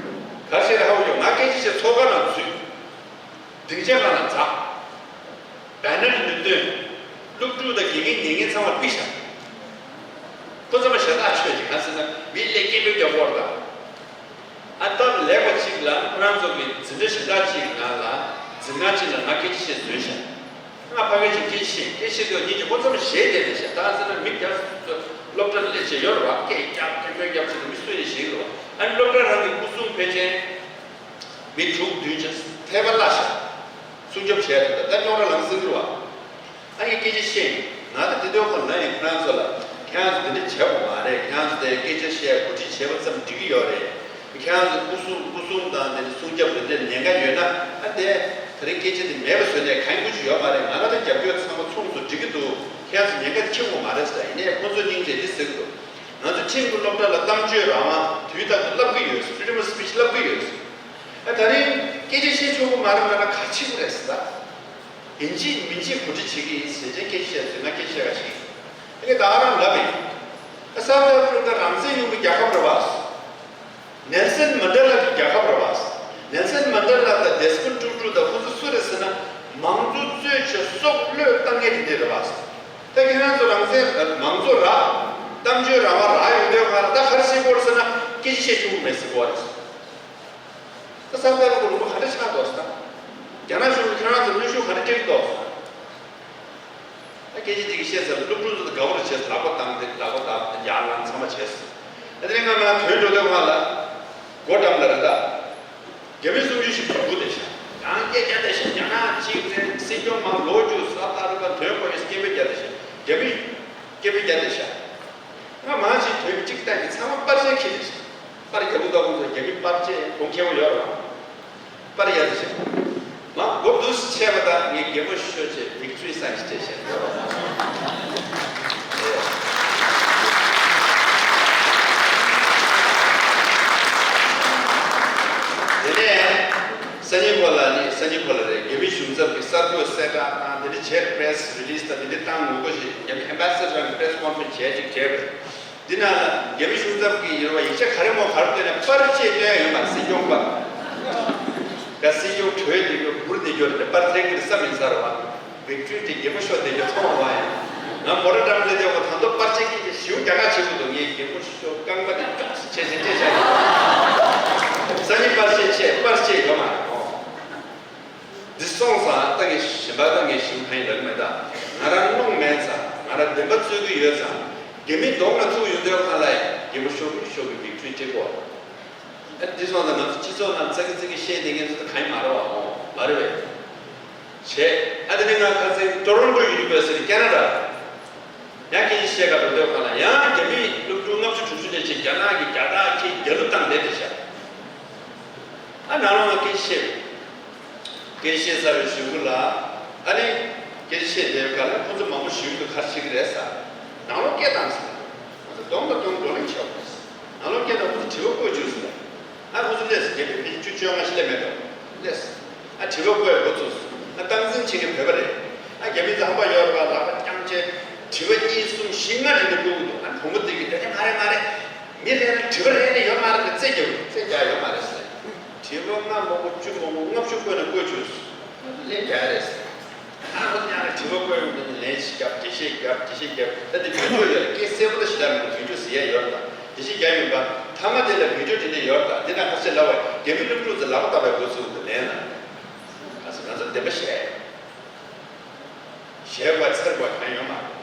ག་རེ་བྱས་རེད་ཧ་གོ་ཡོད། ང་སྐད་ཆ་བཤད་ཚོགས་ཁང་ནང་འཛུལ། སྡིངས་ཆ་སྒང་ལ་འཛེགས། Banner འདི་བཏོན། སློབ་ཕྲུག་དང་དགེ་རྒན་ཉན་མཁན་ཚང་མ་ཕུད་ཤག་ཁོ་ཚང་མ་ཞེ་དྲག་ཆོས་ཅིག་ག་ཟེར་ན་མི་ལས་སྐད་འབོད་རྒྱག་གི་ཡོད་རེད་ད། ཨ་སྟབས་ལེགས་པ་ཅིག་ལ་ཁོ་རང་ཚོ་གི་འཛིན་གྲྭ་གཞན་དག་ཅིག་ནང་ལ་འཛིན་ཁང་ཅིག་ལ་ང་སྐད་ཆ་བཤད་འཛུལ་ཤག་ང་ཕ་གི་ཅིག་སྐད་ཆ་བཤད། སྐད་ཆ་བཤད་དུས་ཉིན་གཅིག་ཁོ་ཚང་མ་ཞེད་བསྡད་བསྡད་ཤག་ད་ཟེར་ན་མི་བརྒྱ་ཙམ་སློབ་གྲྭ་ལ་སླེབས་བྱས་ཡོད་རེད་བ། སྐད་རྒྱག་སྐད་འབོད་རྒྱག་བྱས་ནས་མི་སུ་ཡིན་ཞིག་རེད་བ། ཨ་ནི་སློབ་གྲྭ་རང་གི་སྐུ་སྲུང་ཕལ་ཆེར་མི་དྲུག་བདུན་ཅིག་ཐལ་པ་བརླག་ཤག་སྲུང་སྐྱོབ་བྱས་ཐུབ། ད་ད་རྙོག་དྲ་ལངས་ཟིན་གི་རེད་བ། ཨ་ནི་སྐད་ཆ་བཤད། ང་ད་དེ་དུས་ཁོ་ན་ཡིན། ཁོ་རང་ཚོ་ལ་ཁྱེད་རང་ཚོ་དེ་འདྲ་བྱེད་དགོས་མ་རེད། ཁྱེད་རང་ཚོ་དེ་སྐད་ཆ་བཤད་གོ་སྒྲིག་བྱས་པ་ཙམ་འགྲིག་གི་ཡོད་རེད། ཁྱེད་རང་ཚོ་སྐུ་སྲུང་སྐུ་སྲུང་དང་དེ་འདྲ་སྲུང་སྐྱོབ་དེ་འདྲ་ཉེན་ཁ་ཡོད་ན། ཨ་དེ་ད་རིང་སྐད་ཆ་དེ་མེད་པ་བཟོས་ནས་གང་དགོས་ཀྱི་ཡོད་མ་རེད། ང་རང་ཚོ་རྒྱབ་སྐྱོར་ཚང་མ་ཚོགས་འདུ་འགྲིག་གི་འདུག་ཁྱེད་རང་ཚོ་ཉེན་ཁ་དེ་འཁྱེར་དགོས་མ་རེད་ཟེར། ཡིན་ནའི་ཁོང་ཚོ་སྙིང་རྗེ་འདི་ཟེར་གི་འདུག་ང་ཚོ་ཁྲིམས་ཀྱི་སློབ་གྲྭ་ལ་གཏམ་བརྗོད་རང་དབང་དུས་རྟག་ཏུ་བསླབ་གི་ཡོད། Freedom of speech བསླབ་གི་ཡོད། ཨ་ད་རིང་སྐད་ཆ་བཤད་ཆོག་གི་མ་རེད་ལབ་ན་ག་རེ་བྱེད་དགོས་རེད་ཟེར་ད། ཡིན་གཅིག་མིན་གཅིག་གོ་སྒྲིག་བྱེད་ཀྱི་ཡིན་ཟེར་བྱས་སྐད་ཆ་བཤད་ཚོད་ང་སྐད་ཆ་བཤད་ག་ཞིག་ཨ་ནི་ད་ག་རང་ལབ་ཡིན། ཨ་སའུ་ཐི་ཨ་ཧྥི་རི་ཀ་རང་བཙན་ཡོད་པའི་རྒྱལ་ཁབ་རེད་བ། ནེལ་སན་མན་ཌེ་ལ་གི་རྒྱལ་ཁབ་རེད་བ། ནེལ་སན་མན་ཌེ་ལ་དང་ཌེ་སི་མོན་ཊུ་ཊུ་དང་ཁོ་ཚོ་སུ་རེད་ཟེར་ན་མང་གཙོ་རྩོད་བྱས་སྲོག་བློས་བཏང་མཁན་དེ་འདྲ་རེད་བ། ད་ཁྱེད་རང་ཚོ་རང་བཙན་མང་གཙོ་རག་གཏམ་བརྗོད་རང་དབང་རག་ཡོང་དུས་ཁར་ད་ག་རེ་བྱེད་དགོས་རེད་ཟེར་ན་སྐད་ཆ་བཤད་ཆོག་གི་མེད་ཟེར་གོ་རེད། ད་ས་ཐར་ལ་ཁོ་ལུང་པ་ག་འདྲ་ཆགས་འདུག་ཟེར་ན། རྒྱ་ནག་གཞུང་གིས་ཁྱེད་རང་ཚོར་གནོན་ཤུགས་ག་འདྲ་སྤྲད་ཀྱི་འདུག་ཟེར་ན། ད་སྐད་ཆ་དེ་གི་བཤད་ས་ལ་སློབ་ཕྲུག་ཚོ་དགའ་པོ་རེ་བྱས། ལག་པ་བཏང་སྟེ་ལག་པ་བརྡབ་སྟེ་ཡར་ལངས་ཚང་མ་བྱས། ད་དེ་རིང་ང་མར་ཐོན་འགྲོ་དུས་ཁ་ལ་སྒོ་འགྲམ་ལ་རེད་ད། རྒྱ་མི་གསུམ་བཅུ་ཞིག་འཛུལ་སྒོ་བསྡད་ཤག་ཡང་སྐད་རྒྱག་བསྡད་ཤག་རྒྱ་ནག་གཅིག་རེད། སྲིད་སྐྱོང་མར་ལོག་རྒྱུགས། ས་ཐར་ལ་ཐོན་དགོས་ཡོད་ཟེར་སྐད་འབོད་རྒྱག་བསྡད་ཤག་རྒྱ་མི་སྐད་འབོད་རྒྱག་བསྡད་ཤག་ང་མར་ཅིག་ཐོན་གཅིག་ལྟ་གི་ཚང་མ་པར་ཆས་འཁྱེར་བསྡད་ཤག་པར་རྒྱག་གི་འདུག་ཁོང་ཚོ་རྒྱ་མི་པར་ཆས་གོང་ཁེ་པོ་ཡོད་རེད་བ། པར་རྒྱག་བསྡད་ཤག་མ་གོ་འདུག་སེ་བྱས་པ་དང་ངས་རྒན་མོ་ཤོད་བྱས་Victory sign ཞིག་སྤྲད་བཞག་ཡོད་རེད་བ། དེ་ནས་སང་ཉིན་ཁོ་ལ་ནི་སང་ཉིན་ཁོ་ལ་རེད། རྒྱ་མི་གཞུང་ཚབ་ཀྱི་གསར་འགོད་གསལ་བསྒྲགས་དང་དེ་འདྲ་བྱས། Press release དང་དེ་འདྲ་བཏང་ངོ་རྒོལ་ཞིག་རྒྱ་མི་Ambassador རང་གི་Press conference བྱས་ཅིག་བྱས་པ་རེད། འདི་ནང་ལ་རྒྱ་མི་གཞུང་ཚབ་ཀྱིས་ཡོད་རེད་བ། ཡིག་ཆ་ག་རེ་མོ་ག་རེ་བཏོན་ནས་པར་ཆས་བཏོན་ཡོད་མ་རེད། སྲིད་སྐྱོང་པར། ད་སྲིད་སྐྱོང་བྲོས་བསྡད་རྒྱུ་འབུར་བསྡད་རྒྱུ་རེད། པར་ཐེངས་འདིར་བསམ་ཡིན་ས་རེད་བ། Victory དེ་རྒྱལ་པོ་ཤོར་བསྡད་རྒྱུ་མཐོང་བ་ཡིན། ང་མོ་ཊ་འགྲམ་སླེབས་དུས་ཁོ་ད་དུང་པར་ཆས་ཁྱེར་ཏེ་ཞེ་པོ་རྒྱག་ག་བྱེད་དགོས་འདུག་ངས་རྒྱལ་པོ་ཤོར་རྐང་པ་དེ་ཅོག་ཙེ་བྱས་བྱས་སྤྲད་བཞག་སང་ཉིན་པར་ཆས་ཆད། པར་ཆས་ཡོད་མ་རེད། འོ། འདི་སོང་ཙང་ད་ངས་གཞན་པ་ད་ངས་ཞིམ་ཕན་ལབ་མེད། ད་ང་རང་རླུང་མེད་ཙང་། ང་རང་བདེན་པ་རྩོད་ཀྱི་ཡོད་ཙང་། རྒྱ་མི་གདོང་ལ་ཐུག་ཡོང་དུས་ཁ་ལ་ཡ་རྒྱལ་པོ་ཤོར་གི་ཤོར་གི་Victory འགྲིག་གོ། ཨ་འདི་སོང་ཙང་ང་ཚོ་སྤྱི་ཚོགས་ནང་ཙག་གི་ཙིག་གི་བཤད་བསྡད་མཁན་ཚོ་ད་གང་ཡང་མ་རེད་བ། འོ་མ་རེད་བས། བྱས། ཨ་དེ་ནས་ང་ཁ་སང་Toronto University Canada ཡང་སྐད་ཆ་བཤད་ག་འགྲོ་དུས་ཁ་ལ་ཡང་རྒྱ་མིའི་སློབ་ཕྲུག་ལྔ་བཅུ་དྲུག་ཅུ་ལས་ཅིག་རྒྱ་ནག་གི་རྒྱ་སྟག་ཁྱེད་རྒྱ་ལོ་བཏང་བསྡད་བསྡད་ཤག་ཨ་ནང་ལོགས་ང་སྐད་ཆ་བཤད། སྐད་ཆ་བཤད་ཚར་བའི་གཞུག་གུ་ལ་ཨ་ནི་སྐད་ཆ་བཤད་བསྡད་པའི་སྐབས་ལ་ཁོ་ཚོ་མང་པོ་ཞིག་ཏུ་ག་རེ་བྱེད་ཀྱི་རེད་ཟེར། ནང་ལོགས་སྐད་བཏང་ཟེར། ཁོ་ཚོ་གདོང་དང་གདོང་བགྲོ་གླེང་བྱེད་པ་རེད། ནང་ལོགས་སྐད་བཏང་ཁོ་ཚོ་དྲི་བ་བཀོད་བཅུག་ཟེར། ཨ་ཁོ་ཚོ་སླེབས་ཟེར། རྒྱ་མི་མི་བཅུ་བཅོ་ལྔ་ཞིག་སླེབས་མེད་དོ། སླེབས་ཟེར། ཨ་དྲི་བ་བཀོད་འགོ་ཚུགས་ཟེར། ཨ་སྟངས་འཛིན་བྱེད་མཁན་བོད་པ་རེད། ཨ་རྒྱ་མི་ཚོ་ཧམ་པ་ཡོད་རེད་པ། ལག་པ་བརྐྱངས་བྱས་དྲི་བ་གཉིས་གསུམ་བཞི་ལྔ་རེ་འདྲ་བཀོད་ཀྱི་འདུག་ཨ་བུ་མོ་དེ་གིས་དེ་འདྲ་མ་རེད་མ་རེད། མི་རེ་རེ་དྲི་བ་རེ་རེ་ཡོད་མ་རེད་ཟེར་རྩོད་རྒྱག་གི་འདུག་རྩོད་རྒྱག་ཡོད་མ་རེད་ཟེར། དྲི་བ་ལྔ་མང་པོ་བཅུ་མང་པོ་ལྔ་བཅུ་བཀོད་ནས་བཀོད་བཅུག་ཟེར། ལན་རྒྱག་རེད། ཨ་ཁོ་ཡང་ན་དྲི་བ་བཀོད་ཡོང་དུས་ལན་ཞིག་རྒྱབ། འགྲེལ་བཤད་རྒྱབ། འགྲེལ་བཤད་རྒྱབ། ད་དེ་བི་ཌིའོ་ཡོད་རེད། སྐད་གསལ་པོ་ད་ཞིག་ལ་མེད། བི་ཌིའོ་ཟེར་ཡ་ཡོད་རེད། ད་འགྲེལ་བཤད་རྒྱབ་ཡོང་པ་མཐའ་མ་དེ་ལ་བི་ཌིའོ་དེ་འདྲ་ཡོད་རེད། ད་དེ་ན་ཁ་ཤས་ལབ་པ་རྒྱ་མི་སློབ་ཕྲུག་ཚོ་ལག་པ་བརྡབ་པའི་འགོ་ཚུགས་འདུག་ལན་ལ། ཁ་ཤས་ང་ཚོ་བདེན་པ་བཤད། གཞས་པ་ཚེར་པ་གང་ཡོད་མ་རེད།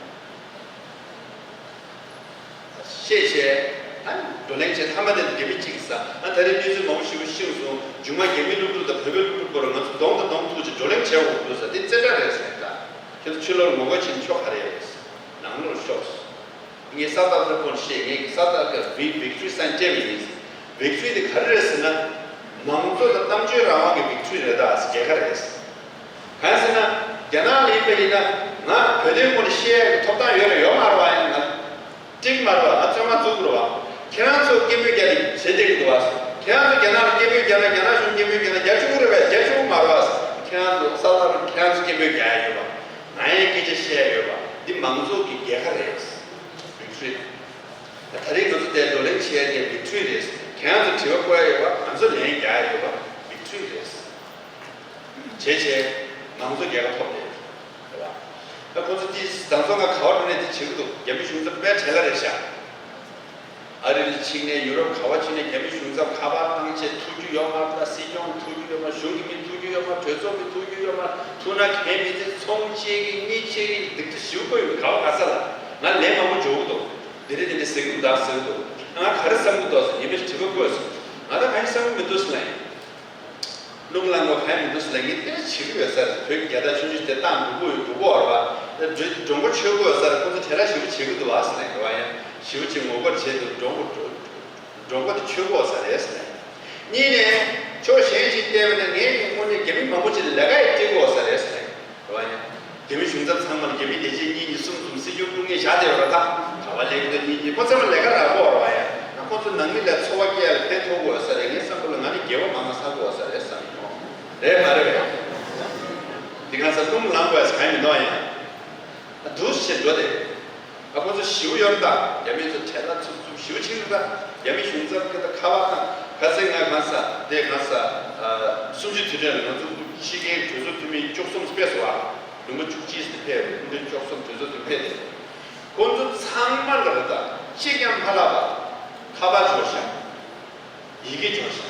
བཤད་བྱས། ཨ་བགྲོ་གླེང་བྱས། མཐའ་མ་དེ་ལ་རྒྱ་མི་གཅིག་གིས་ཟ། ཨ་ད་རེས་གནས་ཚུལ་མང་པོ་ཞིག་ཤེས་སོང་། མཇུག་མ་རྒྱ་མི་སློབ་ཕྲུག་དང་བོད་པའི་སློབ་ཕྲུག་བར་ང་ཚོ་གདོང་དང་གདོང་ཐུག་བྱས་བགྲོ་གླེང་བྱས་འོང་དུས་ས་དེ་རྩེ་གྲ་རེད་ཟེར། ད་ཁྱོད་ཚོ་ཕྱི་ལོགས་ངོ་རྒོལ་བྱེད་ནས་ཆོ་ག་རེད། ནང་ལོགས་ཤོག་ཟེར། ངས་ས་ཏཱ་ཐར་ཁོང་བཤད། ངས་ས་ཏཱ་ཐར་བི་བིག་ཊོ་རི་སའིན་སྤྲད་པ་ཡིན། བིག་ཊོ་རི་དེ་ག་རེ་རེད་ཟེར་ན། མང་གཙོ་དང་གཏམ་བརྗོད་རང་དབང་གི་བིག་ཊོ་རི་རེད། ད་རྒྱལ་ཁ་རེད། གང་ཟེར་ན། རྒྱ་ནག་ལ་ཡིན་པ་ཡིན་ན། ང་བོད་དོན་སྐོར་ནས་བཤད་ཡག་གི་ཐོབ་ཐང་ཡོད་རེད། ཡོད་མ་རེད་བ། ཡང་ང་འགྲིག་མ་རེད་བ། ང་བཙོན་ཁང་བཙུགས་དགོས་རེད་བ། ཁྱེད་རང་ཚོ་སྐད་འབོད་རྒྱག་ནས་བྱེད་བསྡད་ཀྱི་འདུག་བ། ཁྱེད་རང་ཚོ་རྒྱ་ནག་ལ་སྐད་འབོད་རྒྱག་ན་རྒྱ་ནག་གཞུང་སྐད་འབོད་རྒྱག་ན་རྒྱག་ཆོག་གི་རེད་པས། རྒྱག་ཆོག་གི་མ་རེད་བ། ཁྱེད་རང་ཚོ་ས་ཐག་རིང་། ཁྱེད་རང་ཚོ་སྐད་འབོད་རྒྱག་ཡག་ཡོད་པ། ང་ཡང་སྐད་ཆ་བཤད་ཡག་ཡོད་པ། འདི་མང་གཙོ་གི་རྒྱལ་ཁ་རེད། བིག་ཊོ་རི། ད་རེས་ང་ཚོ་འདིར་བགྲོ་གླེང་བྱེད་ཡག་དེ་བིག་ཊོ་རི་རེད། ཁྱེད་རང་ཚོ་དྲི་བ་བཀོད་ཡག་ཡོད་པ། ང་ཚོ་ལན་རྒྱག་ཡག་ཡོད་པ། བིག་ཊོ་རི་རེད། བྱས་བྱས། མང་གཙོ་རྒྱལ་ཁ་ཐོབ་རེད། རེད་བ། ད་ཁོ་ཚོ་དེ་དང་ཚོ་ང་ག་བ་འགྲོ་ནས་དེ་བྱེད་ཀྱི་འདུག་རྒྱ་མི་གཞུང་ཚབ་དཔེ་བྲེལ་བ་རེད་ཤག་ཨ་རི་ལ་ཕྱིན་ནས་ཡུ་རོབ་ག་བ་ཕྱིན་ནས་རྒྱ་མི་གཞུང་ཚབ་ཁ་པར་བཏང་བྱས་ཐུག་རྒྱུ་ཡོད་མ་རེད། ད་སྲིད་སྐྱོང་ཐུག་རྒྱུ་ཡོད་མ་རེད། གཞུང་གི་མི་ཐུག་རྒྱུ་ཡོད་མ་རེད། གྲོས་ཚོགས་མི་ཐུག་རྒྱུ་ཡོད་མ་རེད། ཐུག་ན་གན་མི་བྱེད། ཚོང་བཅད་ཀྱི་གཉིད་ཆད་ཀྱི། སྡིག་སྒྲིབ་ཞེ་པོ་བསགས་ཡོད། ག་བ་ག་ས་ལ་ང་ལན་མང་པོ་འབྱོར་གྱི་འདུག་དེ་རིང་དེ་འདྲ་ཟེར་གྱི་འདུག་ད་ཟེར་གྱི་འདུག་ང་ག་རེ་བསམ་གྱི་འདུག་ཟེར། ཉི་མ་དྲི་བ་བཀོད་སོང་། ང་ད་གང་ཡང་བསམ་གྱི་མི་འདུག་ཟེར་ལབ་ཡིན། རླུང་ལངས་པ་གང་ཡང་མི་འདུག་ཟེར་ལབ། ངས་དེ་བྱེད་ཀྱི་ཡོད་ས་རེད། བོད་ཀྱི་རྒྱལ་དར་ཆུང་ཆུང་དེ་བཏང་འགྲོ་གི་ཡོད། འགྲོ་གི་ཡོད་རེད་བ། འགྲོ་མགོ་ཆོད་ཀྱི་ཡོད་ས་རེད། ཁོ་ཚོ་དྲན་ར་ཞེ་པོ་བྱེད་ཀྱི་འདུག་བ་ཟེར་ལབ་ཡིན། རེད་བ། ཡང་ཞེ་པོ་ཅིག་ངོ་རྒོལ་བྱས་འདུག་འགྲོ་མགོ་འགྲོ་མགོ་དེ་ཆོད་ཀྱི་ཡོད་ས་རེད་ཟེར་ལབ་ཡིན། གཉིས་ནས། ཕྱོགས་གཞན་ཞིག་བལྟས་པ་ན་ངས་ཀྱི་དངོས་གནས་རྒྱ་མི་མང་པོ་ཅིག་ལ་ལས་ཀ་ཡང་སྤྲད་ཀྱི་ཡོད་ས་རེད་ཟེར་ལབ་ཡིན། རེད་བ། ཡང་རྒྱ་མི་གཞུང་ཚབ་ཚང་མ་ལ་རྒྱ་མི་བདེ་ཆེན་གཉིས་གཉིས་གསུམ་གསུམ་སྲིད་སྐྱོང་བླུག་མཁན་བཞག་བསྡད་ཡོད་རེད། ད་ག་བ་ལས་ཀྱི་འདུག་གཉིས་གཉིས། ཁོ་ཚང་མ་ལས་ཀ་རག་པོ་རེད་བ། ཡང་ཁོ་ཚོ་ནང་མི་ལ་འཚོ་བ་སྐྱེལ་ཡག་ལ་ཕན་ཐོགས་ཀྱི་ཡོད་ས་རེད། ངའི་བསམ་པ་ལ་ང་ནི་རྒྱལ་བ་མང་ང་ཚར་གྱི་ཡོད་ས་རེད་བསམ་ཡོང་། རེད་མ་རེད་བས། འདི་གང་ཟེར། རླུང་ལངས་དགོས་ཡག་གང་ཡང་མི་འདུག་ཡང་འདུག་སེ་འགྲོ་དེ། ཨ་ཁོ་ཚོ་ཞེ་པོ་ཡོད་རེད། ད་རྒྱ་མི་ཚོ་ཁྲལ་ལ་ཚུབ་ཚུབ་ཞེ་པོ་བྱེད་ཀྱི་རེད། ད་རྒྱ་མི་གཞུང་ཚབ་ཀྱི་ད་ཁ་པར་དང་། ཁ་སང་ང་གང་ཟེར། དེ་གང་ཟེར། ཨ་གསུམ་བཅུའི་དུས་དྲན་ལ་ང་ཚོ་ཕྱི་རྒྱལ་གྲོས་ཚོགས་འཐུས་མི་བཅུ་གསུམ་ཕེབས་སོང་བ། ལུང་པ་བཅུ་གཅིག་ཙམ་ཕེབས་རེད། སྐུ་མགྲོན་བཅུ་གསུམ་གྲོས་ཚོགས་འཐུས་མི་ཕེབས་ཏེ། ཁོ་ཚོ་ཚང་མ་ལ་རེད། ད་གཅིག་ཀྱང་མ་ལབ་པར་ཁ་པར་འབྱོར་ཤག་ཡི་གེ་འབྱོར་ཤག་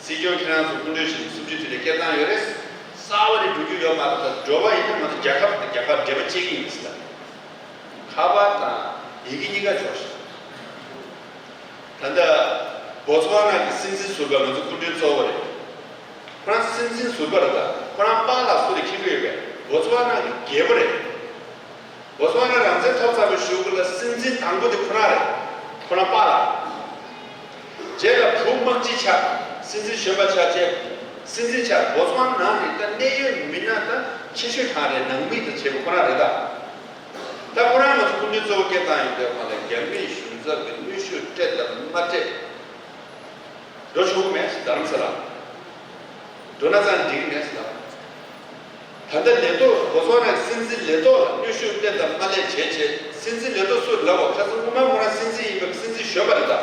སྲིད་སྐྱོང་ཁྱེད་རང་ཚོ་སྐུ་མགྲོན་ཞིག་གསུམ་བཅུའི་དུས་དྲན་སྐད་བཏང་ཡོད་རེད། གསར་པ་རེ་འགྲོ་རྒྱུ་ཡོད་མ་རེད། ད་འགྲོ་བ་ཡིན་ན་ང་ཚོ་རྒྱལ་ཁབ་དང་རྒྱལ་ཁབ་འབྲེལ་བ་བཅད་ཀྱི་ཡིན་ཟེར། ཁ་པར་དང་ཡི་གེ་གཉིས་ཀ་འབྱོར་ཤག་ད་ལྟ་བོ་ཚ་ཝ་ན་གི་སྲིད་འཛིན་ཟུར་པ་ང་ཚོ་སྐུ་མགྲོན་གཙོ་བོ་རེད། ཁོ་རང་སྲིད་འཛིན་ཟུར་པ་རེད། ད་ཁོ་རང་པཱ་ལགས་སུ་རེད་མཁྱེན་གྱི་ཡོད་པས། བོ་ཚ་ཝ་ན་གི་རྒྱལ་པོ་རེད། བོ་ཚ་ཝ་ན་རང་བཙན་ཐོབ་ཚར་བའི་གཞུག་གུ་ལ་སྲིད་འཛིན་དང་པོ་དེ་ཁོ་རང་རེད། ཁོ་རང་པཱ་ལགས། རྗེས་ལ་བུ་དམག་སྤྱི་ཆགས། སྲིད་འཛིན་གཞོན་པ་ཆགས་བྱས། སྲིད་འཛིན་ཆགས། བོ་ཚ་ཝ་ན་ནང་ནས་ད་གནད་ཡོད་མི་སྣ་ད་ཆེ་ཤོས་གྲས་རེད། ནང་མི་ད་བྱེད་པ་ཁོ་རང་རེད་ད། ད་ཁོ་རང་ང་ཚོ་སྐུ་མགྲོན་གཙོ་བོ་སྐད་བཏང་ཡོང་དུས་སྒང་ལ་རྒྱ་མིའི་གཞུང་ཚབ་ཀྱི་གནོན་ཤུགས་སྤྲད་དང་མ་སྤྲད། འགྲོ་ཆོག་གི་མེད་ཟེར། རྡ་རམ་ས་ལ། འགྲོ་ན་ཙང་འགྲིག་གི་མེད་ཟེར་ལབ། ད་ལྟ་ལས་ཐོག་བོ་ཚ་ཝ་ན་གི་སྲིད་འཛིན་ལས་ཐོག་ལ་གནོན་ཤུགས་སླེབས་དང་མ་སླེབས་བྱས་བྱས། སྲིད་འཛིན་ལས་ཐོག་སུ་ལབ་པ། ཁ་སང་སྔོན་མ་ཁོ་རང་སྲིད་འཛིན་ཡིན་པའི་སྲིད་འཛིན་གཞོན་པ་རེད་ད།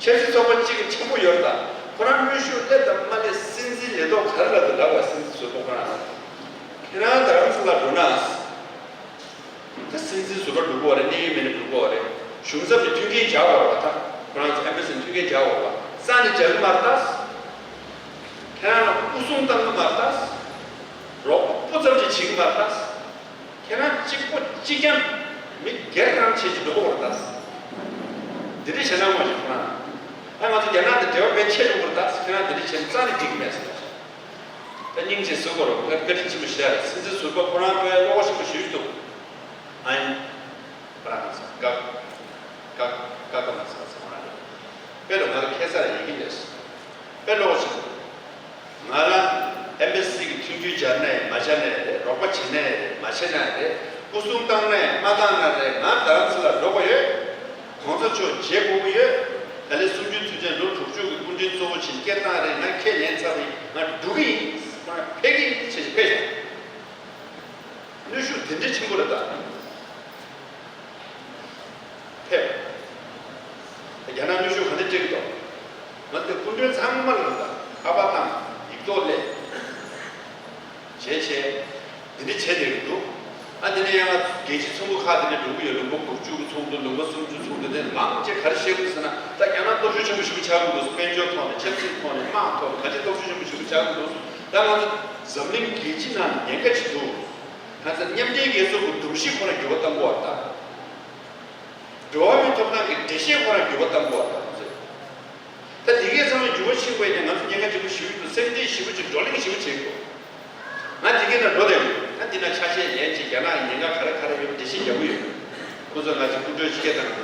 ཆབ་སྲིད་ཚོགས་པ་གཅིག་གི་ཆེན་པོ་ཡོད་རེད་ད། ཁོ་རང་གནོན་ཤུགས་སླེབས་དང་མ་སླེབས་སྲིད་འཛིན་ལས་ཐོག་ག་རེ་ལབ་འདུག་ལབ་པ། སྲིད་འཛིན་ཟུར་པ་ཁོ་རང་། ཁྱེད་རང་རྡ་རམ་ས་ལ་འགྲོ་ན། ད་སྲིད་འཛིན་ཟུར་པ་འགྲོ་དགོས་རེད། གནད་ཡོད་མི་སྣ་འགྲོ་དགོས་རེད། གཞུང་ཚབ་ཀྱི་མཐུན་རྐྱེན་སྦྱར་དགོས་རེད་པ། ད་ཁོ་རང་ཚོ་ཨེམ་བྷ་སི་མཐུན་རྐྱེན་སྦྱར་དགོས་རེད་པ། རྩ་ནས་སྦྱར་གྱི་མ་རེད་ད། ཁྱེད་རང་ལ་སྐུ་སྲུང་བཏང་གི་མ་རེད་ད། རོགས་པ་སྤུ་ཙམ་ཅིག་བྱེད་ཀྱི་མ་རེད་ད། ཁྱེད་རང་གཅིག་པོ་གཅིག་རྐྱང་མི་སྒེར་རང་བྱེད་ཀྱི་འགྲོ་དགོས་རེད་ད། འདི་འདྲ་བྱས་ན་ངོ་ཤེས་ཁོ་རང་། ཨ་ང་ཚོ་རྒྱ་ནག་དང་འབྲེལ་བ་དཔེ་ཆེ་འགྲོ་གི་རེད་ད། ཁྱེད་རང་འདི་འདྲ་བྱས་ན་རྩ་ནས་འགྲིག་གི་མེད་ཟེར། ད་སྙིང་རྗེ་གཟིགས་དགོས་རེད། བཀའ་དྲིན་ཆེན་པོ་ཞེ་དྲག་རེད། སྲིད་འཛིན་ཟུར་པ་ཁོ་རང་དཔེ་བློ་ཁོག་ཆེན་པོ་ཞེ་པོ་ཅིག་འདུག་ཨ་ནི། ཁོ་རང་ཚོ་དགའ་དགའ་དགའ་དགའ་མ་ཚང་ཚང་མ་རེད། དཔེ་ལ་ང་ལ་ཁ་སང་ཡི་གེ་སླེབས་སོང་། དཔེ་བློ་ཁོག་ཆེན་པོ། ང་རང་ཨེམ་བྷ་སི་གི་མཐུན་འགྱུར་སྦྱར་ན་ཡང་མ་སྦྱར་ན་ཡང་རེད། རོགས་པ་བྱེད་ན་ཡང་རེད། མ་བྱེད་ན་ཡང་རེད། སྐུ་སྲུང་བཏང་ན་ཡང་མ་བཏང་ན་རེད། ང་རྡ་རམ་ས་ལ་འགྲོ་དགོས་ཡོད། གོང་ས་མཆོག་མཇལ་དགོས་ཀྱི་ཡོད། ད་ལན་གསུམ་བཅུའི་དུས་དྲན་ལོ་དྲུག་ཅུ་གི་སྐུ་མགྲོན་གཙོ་བོ་བྱས་སྐད་བཏང་རེད། ང་ཁས་ལེན་ཚར་བ་ཡིན། ང་འགྲོ་གི་ཡིན། ང་ཕེབས་ཀྱི་ཡིན་ཟེར་བྱས་ཕེབས་ཤག་གནོན་ཤུགས་དེ་འདྲའི་ཆེན་པོ་རེད་ད། ཕེབས། རྒྱ་ནག་གནོན་ཤུགས་ག་འདྲ་སྤྲད་ཀྱི་འདུག་ང་ཚོའི་སྐུ་མགྲོན་ཚང་མ་ལ་ད་ཁ་པར་བཏང་། ཡིག་ཐོག་སླེབས། བྱས་བསྡད་ཀྱི་འདུག་ཨ་དེ་ནས་ཡང་ང་རྒྱལ་སྤྱིའི་ཚོགས་འདུ་ཁག་དེ་ནས་འགྲོ་གི་ཡོད། ལུང་པ་དགུ་བཅུ་གི་ཚོགས་འདུ། ལུང་པ་སུམ་ཅུ་ཚོགས་འདུ། དེ་མང་ཆེ་ག་རེ་བཤད་ཀྱི་འདུག་ཟེར་ན། ད་རྒྱ་ནག་སྟོབས་ཤུགས་ཆེན་པོ་ཞིག་ཆགས་ཀྱི་འདུག་དཔལ་འབྱོར་ཐོག་ནས། ཆབ་སྲིད་ཐོག་ནས། དམག་ཐོག་ནས། ག་ཅི་སྟོབས་ཤུགས་ཆེན་པོ་ཞིག་ཆགས་ཀྱི་འདུག་ད་ང་ཚོ་འཛམ་གླིང་རྒྱལ་སྤྱི་ནང་ཉེན་ཁ་ཅིག་འདུག་ང་ཚོ་མཉམ་འབྲེལ་རྒྱལ་ཚོགས་ཀྱི་སྒྲོམ་གཞི་ཁོ་ན་འགྱུར་བ་གཏང་དགོས་པ་དང་། འགྲོ་བ་མིའི་ཐོབ་ཐང་གི་འགྲེལ་བཤད་ཁོ་ན་འགྱུར་བ་གཏང་དགོས་པ་དང་། ད་དེ་གའི་ཚང་མ་འགྱུར་བ་ཕྱིན་པ་ཡིན་ན། ང་ཚོ་ཉེན་ཁ་ཆེན་པོ་ཞེ་པོ་འདུག་སེམས་ཁྲལ་ཞེ་པོ་ཅིག་བགྲོ་གླེང་ཞེ་པོ་བྱེད་དགོས། ང་དེ་གའི་ནང་འགྲོ་བསྡད་ཡོད། ང་འདི་ན་ཆ་ཤས་ལེན་ཅིག་རྒྱ་ནག་གི་ཉེན་ཁ་ག་རེ་ག་རེ་ཡོད་པ་འགྲེལ་བཤད་རྒྱག་གི་ཡོད། ཁོ་ཚོ་ང་ཚོ་སྐུ་མགྲོན་ཞིག་སྐད་བཏང་གི་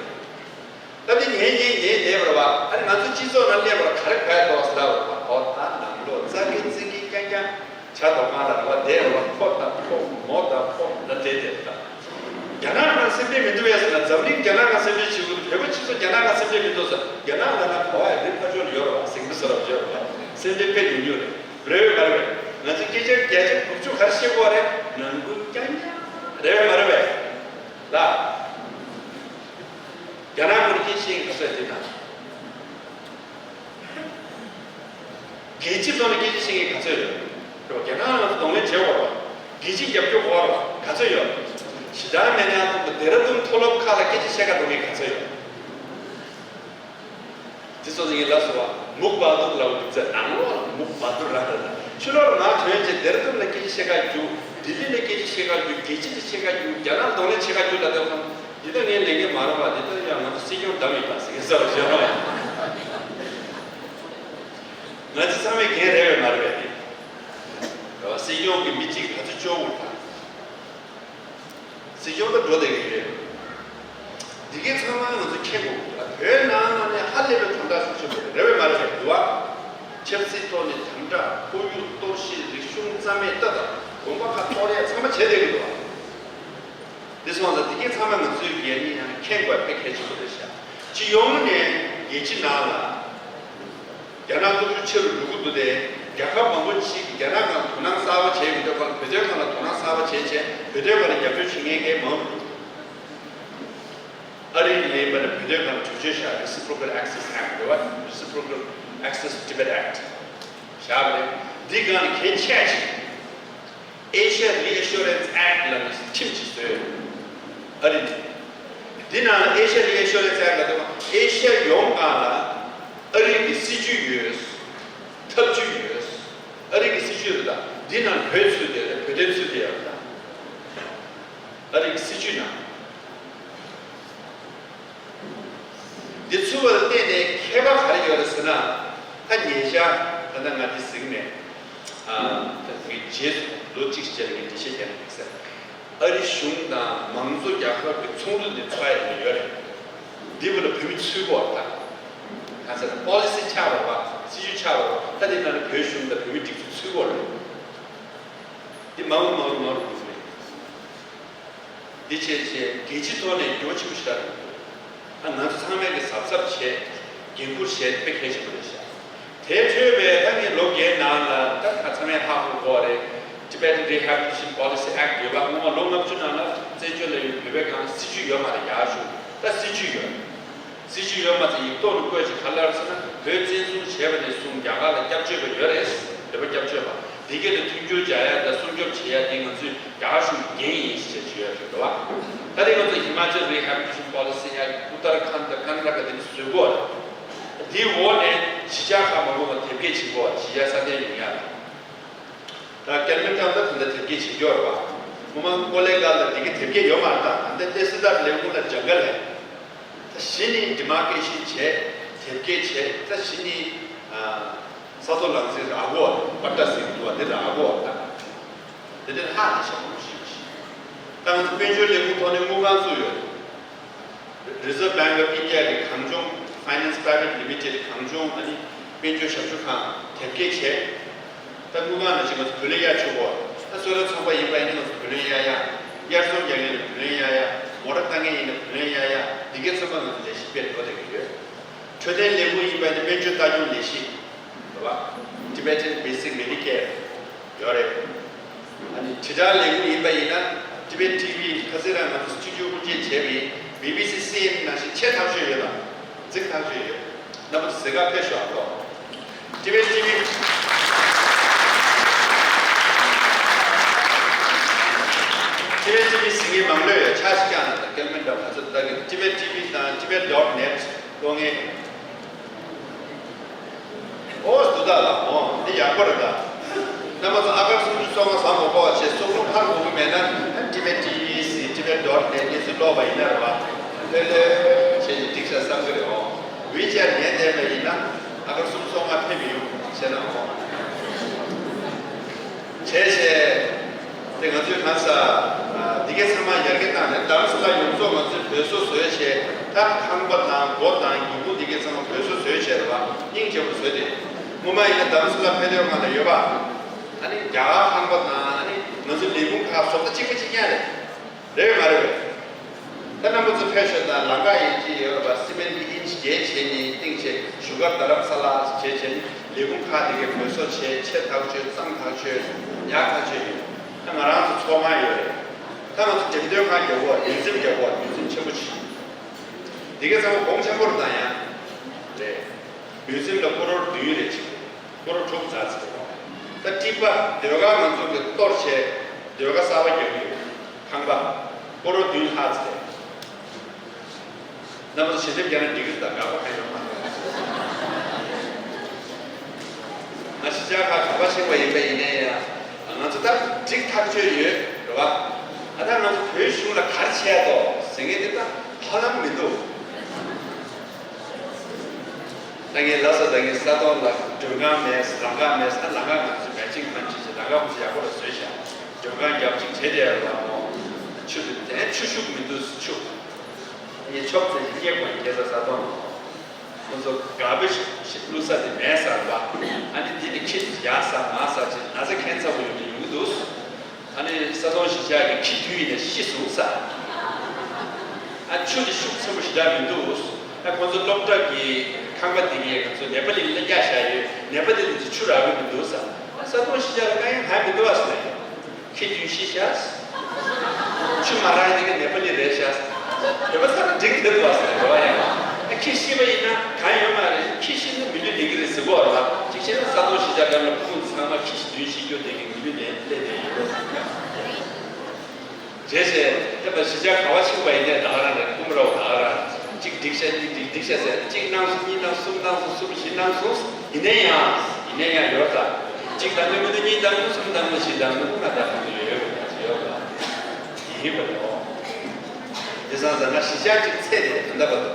འདུག་ད་འདི་ཉན་ཉན་ཉན་བསྡད་པ་རེད་བ། ཨ་ནི་ང་ཚོ་སྤྱི་ཚོགས་ནང་སླེབས་པ་རེད། ག་རེ་ག་རེ་འདུག་ཟེར་ལབ་པ་རེད་བ། ཨོ་ད་ནང་ལོགས་ཙག་གི་ཙིག་གི་རྐྱང་རྐྱང་། ཇ་འདོགས་ཁང་ལ་རེད་བ། བསྡད་རེད་བ། ཕོ་དང་ཕོ། མོ་དང་ཕོ། ད་བསྡད་བསྡད་ད། རྒྱ་ནག་ནང་སེམས་ཁྲལ་མི་འདུག་པས་ཟེར་ན། འཛམ་གླིང་རྒྱ་ནག་ནང་སེམས་ཁྲལ་བྱེད་ཀྱི་འདུག་བོད་པ་སྤྱི་ཚོགས་རྒྱ་ནག་ནང་སེམས་ཁྲལ་མི་འདུག་ཟེར། རྒྱ་ནག་ལ་ན་ག་བ་ཡ་རི་ཕ་ཆོར་ཡོད་རེད་བ། ཟིང་པ་ཟེར་བ་ཡོད་རེད་བ། སེམས་ཁྲལ་དཔེ་ཉུང་ཉུང་རེད། རེད་བས་མ་རེད་བས། ང་ཚོ་སྐད་ཆ་བརྒྱ་ཆ་དགུ་བཅུ་ག་རེ་བཤད་དགོས་རེད། ནང་ཁུལ་རྐྱང་རྐྱང་རེད་བས་མ་རེད་བས། ལ། རྒྱ་ནག་སྐོར་སྐད་ཆ་བཤད་མཁན་ག་ཚོད་ཡོད་ན། རྒྱལ་སྤྱིའི་ཐོག་ནས་སྐད་ཆ་བཤད་མཁན་ག་ཚོད་ཡོད། རྒྱ་ནག་ལ་གདོང་ལེན་བྱེད་དགོས་རེད། རྒྱལ་སྤྱིའི་རྒྱབ་སྐྱོར་དགོས་རེད། ག་ཚོད་ཡོད། ཇི་ལྟར་མེད་ན་ཡང་དུ་ལྡེ་ར་ལྡུན་མཐོ་སློབ་ཁག་ལ་སྐད་ཆ་བཤད་ག་འགྲོ་མཁན་ག་ཚོད་ཡོད། དེ་ཚོ་ཡིན་ལ་སོ་བ་མུག་བ་དུར་ལ་འུ་ཚོ་ནང་ལོགས་ལ་མུག་བ་དུར་ར་ར་ལ། ཕྱི་ལོགས་ལ་ང་ཐོན་རྗེས་ལྡེ་ར་ལྡུན་ལ་སྐད་ཆ་བཤད་ག་རྒྱུག་ལྡི་ལི་ལ་སྐད་ཆ་བཤད་ག་རྒྱུག་རྒྱལ་སྤྱི་ལ་བཤད་ག་རྒྱུག་རྒྱ་ནག་གདོང་ལེན་བྱེད་ག་རྒྱུག་ལ་དེ་ཁོང་འདི་ལྟ་ངའི་ལས་འགན་མ་རེད་བ། འདི་ལྟ་ཡང་ང་ཚོ་སྲིད་སྐྱོང་བདམས་ཡིན་པ་ཟེར་གྱི་ས་རུ་བཞག་རོགས་ཡ། ང་ཚོ་ཚང་མའི་འགན་རེད་བས་མ་རེད་བས། དེ་རེད་བ། སྲིད་སྐྱོང་གི་མི་གཅིག་ག་ཚོད་སྐྱོ་བོ་དང་། སྲིད་སྐྱོང་ད་འགྲོ་བསྡད་ཀྱི་རེད། འདི་གའི་ཚང་མ་ང་ཚོ་མཁྱེན་དགོས་ཀྱི་རེད། བོད་ནང་ནང་ནས་ཧ་ལས་པའི་དམ་དྲག་ཤུགས་ཆེན་པོ་རེད། རེད་བས་མ་རེད་བས། འདུག་བ། ཆབ་སྲིད་ཐོག་ནས་དམ་དྲག་ཁོར་ཡུག་གཏོར་བཤིག་རིག་གཞུང་རྩ་མེད་ལྟ་དང་། དགོན་པ་ཁག་གཏོར་ཡ་ཚང་མ་བྱས་བསྡད་ཀྱི་འདུག་བ། དེ་སོང་ཙང་འདི་གའི་ཚང་མ་ང་ཚོའི་འགན་ནི་ཡང་མཁྱེན་དགོས་དཔེ་གལ་ཆེན་པོ་རེད་ཤག་སྤྱི་ཡོངས་ནས་རྒྱལ་སྤྱི་ནང་ལ་རྒྱ་ནག་སྟོབས་ཤུགས་ཆེ་རུ་འགྲོ་གི་འདུག་སྟེ། རྒྱལ་ཁབ་མང་པོ་ཞིག་གིས་རྒྱ་ནག་སྒང་དོ་སྣང་གསར་པ་བྱས་ཡོང་དུས་སྒང་ལ། བོད་དོན་སྒང་ལ་དོ་སྣང་གསར་པ་བྱས་བྱས་བོད་དོན་སྒང་ལ་རྒྱབ་སྐྱོར་བྱེད་མཁན་གྱི་མང་རུ་འགྲོ། ཨ་རི་ལ་ཡིན་པ་ནི་བོད་དོན་སྒང་ལ་གྲོས་ཆོད་བཞག Reciprocal Access Act རེད་བ། Reciprocal Access Tibet Act བཞག་པ་རེད། འདི་སྒང་ལ་གལ་ཆེ་ཞིག Asia Reassurance Act ལབ་ནས་ཁྲིམས་ཅིག་བཟོས་ཡོད། ཨ་རི་ནས། འདི་ནང་ལ་Asia Reassurance Act ལབ་དུས་ཨེ་ཤ་ཡ་ཡོངས་སྒང་ལ་ཨ་རི་གི་སྲིད་ཇུས་ཡོད། ཐབས་ཇུས་ཡོད། ཨ་རི་གི་སྲིད་ཇུས་རེད་ད། འདི་ནང་བོད་ཚུད་དེ་རེད། བོད་དོན་ཚུད་དེ་ཡོད་རེད་ད། ཨ་རི་གི་སྲིད་ཇུས་ནང་། འདི་ཚུད་པ་ལ་བརྟེན་ནས་ཁྱད་པར་ག་རེ་ཡོད་རེད་ཟེར་ན། ད་ཉེ་ཆར་ད་ལྟ་ང་འདི་གཟིགས་ནས། ཨ། ད་དེའི་རྗེས་སུ་ལོ་གཅིག་རྗེས་ལ་ངས་འགྲེལ་བཤད་རྒྱག་ནས་ཟེར། ཨ་རི་གཞུང་དང་མང་གཙོ་རྒྱལ་ཁབ་ཀྱི་ཚོགས་འདུ་འདི་ཚོགས་ཡ་ཡོད་རེད། འདི་བོད་ལ་བོད་མི་ཚུད་དགོས་རེད་ད། གང་ཟེར་ན་པོ་ལི་སི་ཆགས་པ་རེད་བ། སྲིད་ཇུས་ཆགས་པ་རེད་བ། ད་འདི་ནང་ལ་བོད་གཞུང་དང་བོད་མི་སྒྲིག་འཛུགས་ཚུད་དགོས་རེད། འདི་མང་རུ་མང་རུ་མང་རུ་འགྲོ་གི་རེད། འདི་བྱས་བྱས་རྒྱལ་སྤྱིའི་ཐོག་ནས་འགྱུར་བ་ཆེན་པོ་ཞིག་རག་འདུག་ད་ང་ཚོ་ཚང་མས་ཀྱི་གཟབ་གཟབ་བྱས་འགན་འཁུར་བཞེས་དཔེ་གལ་ཆེན་པོ་རེད་ཤག་དེ་འཕྲོས་པའི་ད་ངས་ལོ་བརྒྱད་ནང་ལ་ད་ཁ་ཚང་མས་ཧ་གོ་གོ་རེད། Tibetan Rehabilitation Policy Act ཡོད་པ། སྔོན་མ་ལོ་ལྔ་བཅུ་ནང་ལ་བཙན་བྱོལ་ལ་ཡོད་བོད་པའི་སྒང་ལ་སྲིད་ཇུས་ཡོད་མ་རེད། རྒྱ་གཞུང་ད་སྲིད་ཇུས་ཡོད། སྲིད་ཇུས་ཡོད་མ་ཚད་ཡིག་ཐོག་ནས་བཀོད་ཅིག་ག་ལ་རེད་ཟེར་ན། བོད་བཙན་བཟུང་བྱས་པ་ནས་བཟུང་རྒྱ་གར་ལ་སྐྱབས་བཅོལ་བ་ཡོད་རེད། བོད་པ་སྐྱབས་བཅོལ་བ་དེ་གས་ལ་མཐུན་འགྱུར་སྦྱར་ཡ་དང་སྲུང་སྐྱོབ་བྱེད་ཡ་དེ་ང་ཚོའི་རྒྱ་གར་གཞུང་གི་འགན་ཡིན་ཞེས་བརྗོད་ཡ་རེད་འདུག་བ། ད་རེས་ང་ཚོ་Himachal Rehabilitation Policy ཡ་ཨུ་ཏར་ཁཱན་དང་ཀར་ན་ཊ་ཀ་དེ་ནི་བཟོས་གོ་རེད། དེའི་འོག་ནས་གཞིས་ཆགས་ཁག་མང་པོ་ལ་དེབ་སྐྱེལ་བྱེད་དགོས་པ། གཞིས་ཆགས་སྲ་བརྟན་ཡོང་ཡ་ལ། ད་སྐལ་མེད་ཀྲང་ད་ད་ལྟ་དེབ་སྐྱེལ་བྱེད་ཀྱི་ཡོད་རེད་བ། སྔོན་མ་ཀོ་ལེ་གྷལ་ལ་དེ་གའི་དེབ་སྐྱེལ་ཡོད་མ་རེད། ད་ད་ལྟ་ཏེ་སི་ད་ལེ་ཀུ་ལ་ཇང་གལ་ལ། ད་གཞི་ནས་ཌི་མར་ཀེ་ཤན་བྱས། དེབ་སྐྱེལ་བྱས། ད་གཞི་ནས་ཨ་ས་ཐོག་ལམ་སེང་རག་གོ་བ། པ་ཏྲ་ཟེར་གྱི་འདུག་བ། དེ་རག་གོ་བ། ད་དེ་དེ་ཧ་ལས་ཤག་མང་པོ་ཞིག་ཞིག་ད་ང་ཚོ་དཔལ་འབྱོར་ལས་ཁུངས་ཐོག་ནས་དངུལ་ཁང་བཙུགས་ཡོད། Reserve Bank of India གི་གངས་ལྗོངས་Finance Private Limited གངས་ལྗོངས་ཨ་ནི་དཔལ་འབྱོར་ཞབས་ཞུ་ཁང་དེབ་སྐྱེལ་བྱས། ད་དངུལ་ཁང་ནང་བཞིན་ང་ཚོ་བུ་ལོན་གཡར་ཆོག་གོ། ད་སོ་ལ་ཚོང་པ་ཡིན་པ་ཡིན་ན་ང་ཚོ་བུ་ལོན་གཡར་ཡ། དབྱར་ཚོང་རྒྱག་མཁན་ལ་བུ་ལོན་གཡར་ཡ། མོ་ཊ་བཏང་མཁན་ཡིན་ན་བུ་ལོན་གཡར་ཡ། འདི་གའི་ཚོང་པ་ང་ཚོ་ལས་གཞི་སྤེལ་འགྲོ་བསྡད་ཀྱི་ཡོད། འཕྲོད་བསྟེན་ལས་ཁུངས་ཡིན་པ་ཡིན་ན་དཔལ་འབྱོར་ལྟ་སྐྱོང་ལས་གཞི་རེད་བ། Tibetan Basic Medicare ཡོད་རེད། ཨ་ནི་དྲིལ་བསྒྲགས་ལས་ཁུངས་ཡིན་པ་ཡིན་ན་Tibet T V ཁ་སང་རང་ང་ཚོ་སྤྱི་འཐུས་དབུ་འབྱེད་བྱས་པའི་B B C C N ནང་བཞིན་ཆེ་ཐག་ཆོད་ཡོད་ལ་འཛིན་ཐག་ཆོད་ཡོད། རྣམ་པ་ཚོ་གཟིགས་ག་ཕེབས་ཤོག་ཨ་ལོ། Tibet T V། ཊི་ཝི་དང་ཊི་བེཊ་ཌོཊ་ནེཊ་ཀློག་མཁན། ཨོ་སྡུག་དག་ལ་ཨོ་འདི་ཡག་པོ་རེད་ད། རྣམ་པ་ཚོ་ཨ་ཀར་སུམ་ཅུ་སོ་ལྔ་ཟ་མ་དགོས་པ་བྱས་སོག་རླུང་འཕར་དགོས་ཀྱི་མེད་ན་ཊི་ཝེཊ་ཊི་ཝི་སི་ཊི་ཝེཊ་ཌོཊ་ནེཊ་གཉིས་སུ་ཀློག་པ་ཡིན་ན་རེད་བ། ལྷོད་ལྷོད་བྱས་ནས་འགྲིག་ཤག་བསམ་གྱི་རེད་ཨོ། ཝི་ཆེཊ་ཉན་བསྡད་པ་ཡིན་ན་ཨ་ཀར་སུམ་ཅུ་སོ་ལྔ་ཕེབས་ཡོང་བྱས་ན་ཨོ། བྱས་བྱས། དེ་ང་ཚོས་གང་ཟག་འདི་གའི་ཚང་མ་ཡར་རྒྱས་བཏང་ནས་དྷ་རམ་ས་ལ་ཡོངས་རྫོགས་ང་ཚོས་བོད་བཟོ་བཟོས་བྱས་ད་ཁང་པ་དང་སྒོ་དང་སྒེའུ་ཁུང་འདི་གའི་ཚང་མ་བོད་བཟོ་བཟོས་བྱས་རེད་བ། སྙིང་རྗེ་པོ་བཟོས་ཏེ། སྔོན་མ་ཡིན་ན་དྷ་རམ་ས་ལ་ཕེབས་དུས་སྒང་ལ་ཡོད་པ། ཨ་ནི་རྒྱ་གར་ཁང་པ་དང་ཨ་ནི་ང་ཚོའི་ལས་ཁུངས་ཁག་བཟོ་ལྟ་གཅིག་པ་གཅིག་རྐྱང་རེད། རེད་མ་རེད་པས། ད་རྣམ་པ་ཚོ་ཕེབས་ཤོག་དང་ལམ་ཁ་ཡིན་གཅིག་ཡོད་རེད་པ། སི་མེན་གྱི་ཨིན་ཆི་བརྒྱད་བྱས་ནས་བཏིང་བྱས་བཞུགས་སྒར་དྷ་རམ་ས་ལ་བྱས་བྱས་ནས་ལས་ཁུངས་ཁག་དེ་གའི་བོད་བཟོ་བྱས་ཆེ་ཐག་ཆོད་གཙང་ཐག་ཆོད་ཡག་ཐག་ཆོད་ཡོད། ད་ང་རང་ཚོ་ཚོགས་ཁང་ཡོད་རེད། ད་ང་ཚོ་འགྲེམས་སྟོན་ཁང་རྒྱག་གོ་ཡོད་ཚིམ་རྒྱག་གོ་ཡོད་ཚིམ་ཆེན་པོ་བྱས། དེ་གའི་ཚང་མ་གོང་ཆེན་པོ་རེད་ད་ཡང་། རེད། ཡོད་ཚིམ་ལ་ཀོ་རོར་བདུན་རེ་བྱེད་དགོས། ཀོ་རོར་དྲུག་ཙམ་ཚེ་བ། ད་ཀྲིག་པ་ཟློས་གར་ང་ཚོ་གི་གཏོར་བྱས་ཟློས་གར་གསར་པ་རྒྱག་གི་ཡོད། ཁང་པ་ཀོ་རོར་བདུན་ལྷག་ཙམ་རེད། རྣམ་པ་ཚོ་ཞལ་འདེབས་རྒྱག་ན་འགྲིག་གི་རེད་ད། དགའ་པོ་གང་ཡོད་མ་རེད། ང་གཞིས་ཆགས་ཁག་ག་པར་ཕྱིན་པ་ཡིན་པ་ཡིན་ནའི་ཡང་ང་ཚོ་ད་འགྲིག་ཐག་ཆོད་ཡོད་རེད་བ། ད་ལྟ་ང་ཚོ་བོད་གཞུང་ལ་ག་རེ་བྱས་ཏོ་ཟེར་མཁན་དེ་ད་ཧ་ལམ་མི་འདུག་ད་ངས་ལབ་ས་ད་ངས་ས་དོང་ལ་མགྲོན་ཁང་མེད། ལམ་ཁ་མེད། ད་ལམ་ཁ་ང་ཚོས་མེ་ཆིང་ཁང་ཅིག་བྱས་ལམ་ཁ་ཁོ་ཚོ་ཡག་པོ་ལ་བཟོས་ཤག་མགྲོན་ཁང་རྒྱབ་ཅིག་བྱས་བསྡད་ཡོད་རེད་བ། ཆུ་དེ་དེ་ཆུ་ཤུགས་མི་འདུག་ཆུ། ངས་ཆོག་ཙེ་ཞིག་སྙེག་པ་ཡིན། སྐྱེ་ས་ས་དོང་ཁོ་ཚོ་ག་བེ་ཞིག་བླུགས་ས་དེ་མེད་ས་རེད་བ། ཨ་ནི་འདི་ནས་ཁྱི་ཡར་ཟ་མར་ཟ་བྱས་ན་ཚ་ཁྱད་མཚར་པོ་ཡོང་གི་ཡོང་གི་འདུག་ཨ་ནི་ས་དོང་གཞིས་ཆགས་ཀྱི་ཁྱི་དུས་ཡིན་ནས་ཤི་སོང་ས། ཨ་ཆུ་དེ་ཤུགས་ཆེན་པོ་ཞེ་དྲག་མི་འདུག་ཨ་ཁོང་ཚོ་སློབ་གྲྭ་གི་ཁང་པ་དེ་གས་ང་ཚོ་ནེ་པ་ལི་གླིང་བཞག་ཡོད། ནེ་པ་ལི་གླིང་གི་ཆུ་རག་གི་མི་འདུག་ས། ཨ་ས་དོང་གཞིས་ཆགས་ལ་དཀའ་ངལ་གང་ཡང་མི་འདུག་ཨ་ཟེར་ནས། ཁྱི་དུས་ཤི་ཤག་ཆུ་མ་རག་ཡིན་ནི་ནེ་པ་ལི་རེད་ཤག་བོད་པ་ཚང་མ་འགྲིག་འདུག་བ་ཟེར་བ་ཡང་། ཁྱི་ཤི་བ་ཡིན་ན་གང་ཡོད་མ་རེད། ཁྱི་ཤི་ན་མི་ལུས་ལེན་གི་རེད་ཟེར་གོ་ར། གཅིག་བྱས་ན་ས་དོང་གཞིས་ཆགས་སྒང་ལ་ཕྲུ་གུ་ཚང་མ་ཁྱི་ཤི་དུས་ཤི་རྒྱུ་དེ་གི་མི་ལུས་ལེན་སླེབས་བསྡད་ཡོད། རེད་ཤག་བོད་པ་གཞིས་ཆགས་ག་བ་ཕྱིན་པ་ཡིན་ནའི་ད་ག་རང་རེད། ཀུ་མུ་རའོ་ད་ག་རང་། གཅིག་འགྲིག་ཤག་གཉིས་འགྲིག་འགྲིག་ཤག་ཟེར་ནས་གཅིག་གནང་སོང་། གཉིས་གནང་སོང་། གསུམ་གནང་སོང་། གསུམ་བཞི་གནང་སོང་། ཡིན་ནའི་ཡང་། ཡིན་ནའི་ཡང་ཡོད་ད། གཅིག་བཏང་དུས་མི་འདུག་གཉིས་བཏང་དུས། གསུམ་བཏང་དུས། བཞི་བཏང་དུས། ལྔ་བཏང་དུས་ཡོད་ཡོད་པ་ཡིན་པ་རེད། དེང་སང་ཟ་ན་གཞིས་ཆགས་གཅིག་ཚད་དེ་ད་ལྟ་བར་དུ།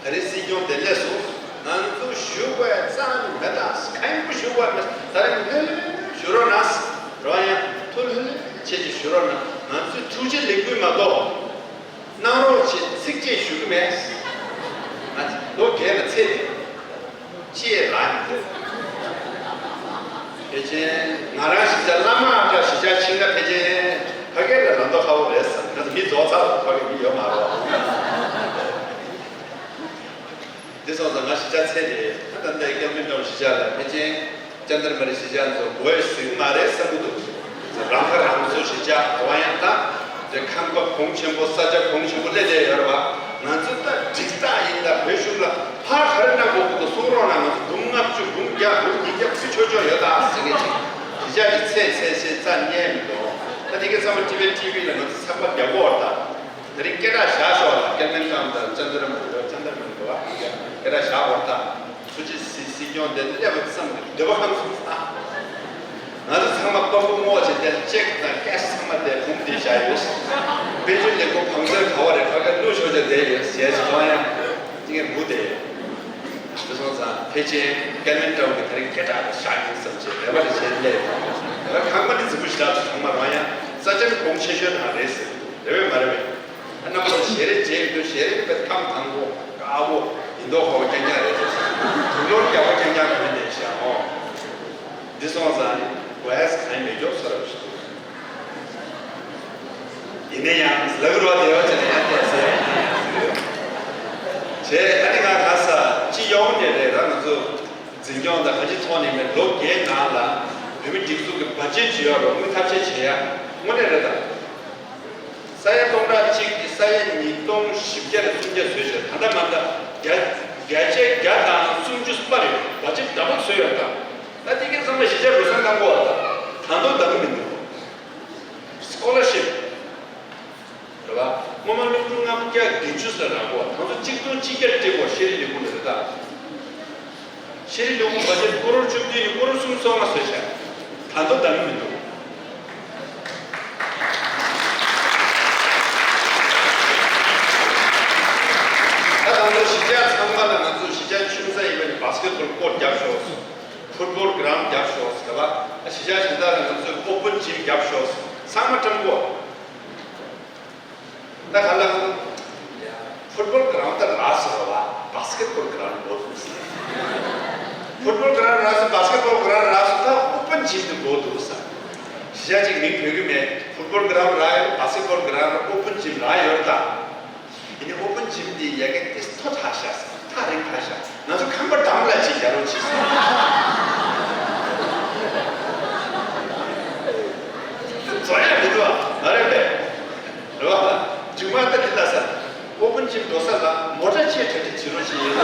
ད་རེས་སྲིད་སྐྱོང་དེ་སླེབས་སོང་། ང་ཚོ་བཞུགས་པའི་རྩ་ནས་མེད་ད། གང་ཡིན་པ་བཞུགས་པ་མེད། ད་རེས་ལྷོད་ལྷོད་བཞུགས་རོགས་གནང་། རོགས་ཡང་ཐུགས་ལྷོད་ལྷོད་བྱས་ཀྱི་བཞུགས་རོགས་གནང་། ང་ཚོས་ཐུགས་རྗེ་ལེགས་འབུལ་མ་གཏོགས། གནང་རོགས་བྱེད་ཚིག་གཅིག་ཞུ་གི་མེད། ང་ལོ་རྒས་ལ་ཚེ་འདི་ཅི་ཡས་རག་མི་འདུག་ཕལ་ཆེར་ང་རང་གཞིས་ཆགས་བླ་མ་ཨ་ཅག་གཞིས་ཆགས་ཕྱིན་ན་ཕལ་ཆེར་ཕ་གི་ལ་རང་མདོག་ཁ་པོ་རེད་བསམ། ང་ཚོ་མི་རྫོགས་ཚར། ཕ་གི་མི་ཡོད་མ་རེད། འདི་སོང་ཙང་ང་གཞིས་ཆགས་ཚད་རེད། ད་ལྟ་སྐལ་མེད་ཀྲོང་གཞིས་ཆགས་ལ་ཕལ་ཆེར་ཅན་དར་མ་རི་གཞིས་ཆགས་ཚོ་མགོ་ཡས་ཟུག་མ་རེད་བསམ་གྱི་འདུག་རང་ཁ་རང་གསོ་གཞིས་ཆགས་གོ་བ་ཡང་དང་། དེ་ཁང་པ་གོང་ཆེན་པོ་ས་ཆ་གོང་ཆེན་པོ་སླེབས་བསྡད་ཡོད་རེད་བ། ང་ཚོ་ད་འགྲིག་རྟགས་ཡིན་ད། བོད་གཞུང་ལ་ཕར་ག་རེ་གནང་དགོས་ཀྱི་འདུག་གསུང་རོགས་གནང་། ང་ཚོ་འབུམ་ལྔ་བཅུ་འབུམ་བརྒྱ་འབུམ་ཉིས་བརྒྱ་བུ་ཆོག་ཆོག་ཡོད་ད་ཟེར་མཁན་ཅིག་གཞིས་ཆགས་ཀྱི་ཚད་ཚད་ཚད་རྩ་རྙེད་མི་འདུག་ད་དེ་གའི་ཚང་མ་ཊི་ཝི་ཊི་ཝི་ལ་ང་ཚོ་ཚགས་པར་རྒྱག་གི་ཡོད་རེད་ད། དེ་རིང་སྐད་གྲགས་བཞག་ཤོག་ལ། སྐལ་མེད་ཀྲོང་དང་ཅན་དར་མ་རི། ཅན་དར་མ་རི་འགྲོ་བ་སྐད་གྲགས་བཞག་གོ་ད། ཐུགས་རྗེ་ཆེ། སྲིད་སྐྱོང་དེ་སླེབས་པ་ཙམ་གྱིས་འདོད་པ་ཁམས་གསུམ་ཚང་། ང་ཚོ་ཚང་མ་དཔའ་བོ་རྨོ་བྱས་དེ་ཅེག་དང་ཀེཤ་ཚང་མ་དེ་བུམ་དེ་བཞག་ཡོད། དཔལ་འབྱོར་ལས་ཁུངས་བང་མཛོད་ག་བ་རེད། ཕ་གིར་བླུགས་ཆོག་ཆོག་བསྡད་ཡོད་ཟེར་ཞིག་རང་ཡང་ཅི་ངས་འབུ་དེ་ཡོད། དེ་སོང་ཙང་ཕལ་ཆེར་སྐལ་མེད་ཀྲོང་གི་དེ་རིང་སྐད་གྲགས་དེ་བཞག་ཡིན་བསམ་བྱས་རེ་བ་རེ་བྱས་སླེབས། ད་ཁང་པ་འདི་རྫིག་པོ་ཞེ་དྲག་འདུག་ཚང་མ་རང་ཡང་ས་ཆ་ནི་གོང་ཆེ་ཤོས་དང་རེད་ཟེར་གྱི་འདུག་རེད་པས་མ་རེད་པས། ཨ་རྣམ་པ་ཚོ་ཞལ་རས་མཇལ་ཡོང་དུས་ཞལ་རས་དཔེ་ཐང་དང་པོ་དཀར་པོ་ཡིན་མདོག་ཁ་པོ་རྐྱང་རྐྱང་རེད་ཟེར། དུག་ལོག་རྒྱག་པ་རྐྱང་རྐྱང་གོན་བསྡད་ཤག་ཨོ། འདི་སོང་ཙང་ནི་གོ་ཡས་གང་ཡང་མེད་མགྱོགས་ཚོ་རབ་ཞིག་འདུག་ཡིན་ན་ཡང་ལབ་རོགས་དེ་བ་ཅན་ཡང་བལྟས་ཟེར་ཡིན་ན་ཡང་ཟེར་ཡོད། བྱས་ཨ་ནི་ང་ག་ས་ཅི་ཡོང་ནས་རེད། ད་ང་ཚོ་འཛིན་སྐྱོང་དང་ག་ཅི་ཐོག་ནས་མེད། ལོ་བརྒྱད་ནང་ལ་བོད་མི་སྒྲིག་འཛུགས་ཀྱི་བ་ཅན་ཇི་ཡོད་རོགས་དངུལ་ཐབས་ཤེས་བྱེད་ཡ་དངོས་གནས་རེད་ད། ས་ཡ་སྟོང་ཕྲག་གཅིག་གི་ས་ཡ་ཉིས་སྟོང་བཞི་བརྒྱ་རེ་སུམ་བརྒྱ་བཟོས་བྱས། ད་ལྟ་མ་ད་བརྒྱ་བརྒྱ་ཆ་བརྒྱ་དང་སུམ་ཅུ་སོ་གཅིག་རེད། བ་ཅན་འདྲ་པོ་བཟོས་ཡོད་ད། ད་དེ་གའི་ཚང་མ་གཞིས་ཆགས་འགྲོ་སོང་བཏང་དགོས་བ་ད། ད་དུང་ད་ག་མི་འདུག་སི་ཀོ་ལར་ཤིབ་རེད་བ། སྔོན་མ་སློབ་ཕྲུག་ལྔ་བརྒྱ་བརྒྱད་ཅུ་ཙམ་རག་གོ། གཅིག་བརྒྱ་སྤྲད་དགོས། ཤེས་རིག་ལས་ཁུངས་ལ་རེད་ད། ཤེས་རིག་ལས་ཁུངས་བར་ཆད་ཀོ་རོར་བཅུ་བདུན་ནས་ཀོ་རོར་སུམ་ཅུ་སོ་ལྔ་བཟོས་ཤག་ད་དུང་འདང་གི་མི་འདུག་ད་ང་ཚོ་གཞིས་ཆགས་ཚང་མ་ལ་ང་ཚོ་གཞིས་ཆགས་ཆུང་ས་ཡིན་པ་ནས་བྷ་སི་ཀེ་ཊི་བྷོལ་ཀོར་ཊི་རྒྱབ་ཤོག་ཕུཊ་བྷོལ་གྷི་རའུན་ཌི་རྒྱབ་ཤོག་ཟེར་བ། གཞིས་ཆགས་གཞན་དག་ལ་ང་ཚོས་ཨོ་པན་ཇིམ་རྒྱབ་ཤོག་ཚང་མ་བཀྲམ་དགོས། ད་ག་ལ་ཕུཊ་བྷོལ་གྷི་རའུན་ཌི་ད་རག་སོང་བ། བྷ་སི་ཀེ་ཊི་བྷོལ་གྷི་རའུན་ཌི་འགོ་འདུག་ཟེར། ཕུཊ་བྷོལ་གྷི་རའུན་ཌི་རག་སོང་། བྷ་སི་ཀེ་ཊི་བྷོལ་གྷི་རའུན་ཌི་རག་སོང་། ད་ཨོ་པན་ཇིམ་དུ་འགོ་འདུག་ཟེར། གཞིས་ཆགས་གཅིག་མིང་འབོད་ཀྱི་མེད། ཕུཊ་བྷོལ་གྷི་རའུན་ཌི་རག་ཡོད། བྷ་སི་ཀེ་ཊི་བྷོལ་གྷི་རའུན་ཌི་རག་ཡོད། ཨོ་པན་ཇིམ་རག་ཡོད་ད། ཡིན་ནའི་ཨོ་པན་ཇིམ་འདི་ཡ་གི་ཏིས་མཐོ་དྲགས་ཤག་ཟེར། ཐག་རིང་དྲགས་ཤག་ང་ཚོ་ཁང་པ་འགྲམ་ལ་ཅིག་རྒྱག་རོགས་གྱིས་ཟེར། འགྲོ་ཡ་མི་འདུག་ཨ། མ་རེད་པས། རེད་བ། རྗེས་མ་ད་འདི་ལྟ་ཟེར། ཨོ་པན་ཇིམ་འགྲོ་ས་ལ་མོ་ཊ་ཆེ་གྲ་སྒྲིག་བྱེད་རོགས་བྱེད།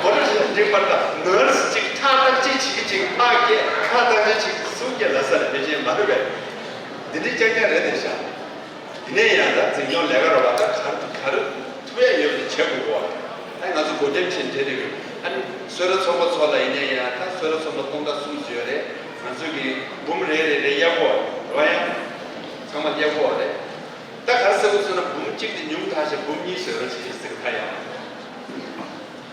མོ་ཊ་ཆེ་གྲ་སྒྲིག་མ་རེད་ད། ནར་སི་ཅིག་ཁྲག་བརྟག་དཔྱད་བྱེད་ཀྱི་ཅིག་ཕར་སྐྱེལ། ཁྲག་བརྟག་དཔྱད་བྱེད་ཀྱི་གསུང་སྐྱེལ་ལ་ཟེར། ཕལ་ཆེར་མ་རེད་པས། འདི་འདྲའི་རྐྱང་རྐྱང་རེད་དེ་ཤག་ཡིན་ནའི་ཡང་ད་འཛིན་སྐྱོང་ལས་ཀ་རེད་བ། ད་ག་རེ་ག་རེ་ཐུབ་ཡ་ཡོད་པ་དེ་བྱེད་དགོས་གོ། ཨ་ང་ཚོ་འགོ་འདེམས་བྱས་བསྡད་དེ་ཡོད། ཨ་ནི་སོས་ར་ཚོགས་པ་ཚོ་ལ་ཡིན་ནའི་ཡང་། ད་སོས་ར་ཚོགས་པ་སྟོང་ཕྲག་གསུམ་ཅིག་ཡོད་རེད། ང་ཚོ་གི་འབུམ་རེ་རེ་རེ་གཡར་དགོས་རེད་བ། ཡང་ཚང་མ་གཡར་དགོས་རེད། ད་ག་རེ་ཟེར་དགོས་ཟེར་ན། འབུམ་གཅིག་དེ་ཉུང་དྲགས་ཤག་འབུམ་གཉིས་བཟོས་རོགས་བྱེད་ཟེར་གི། ད་ཡང་།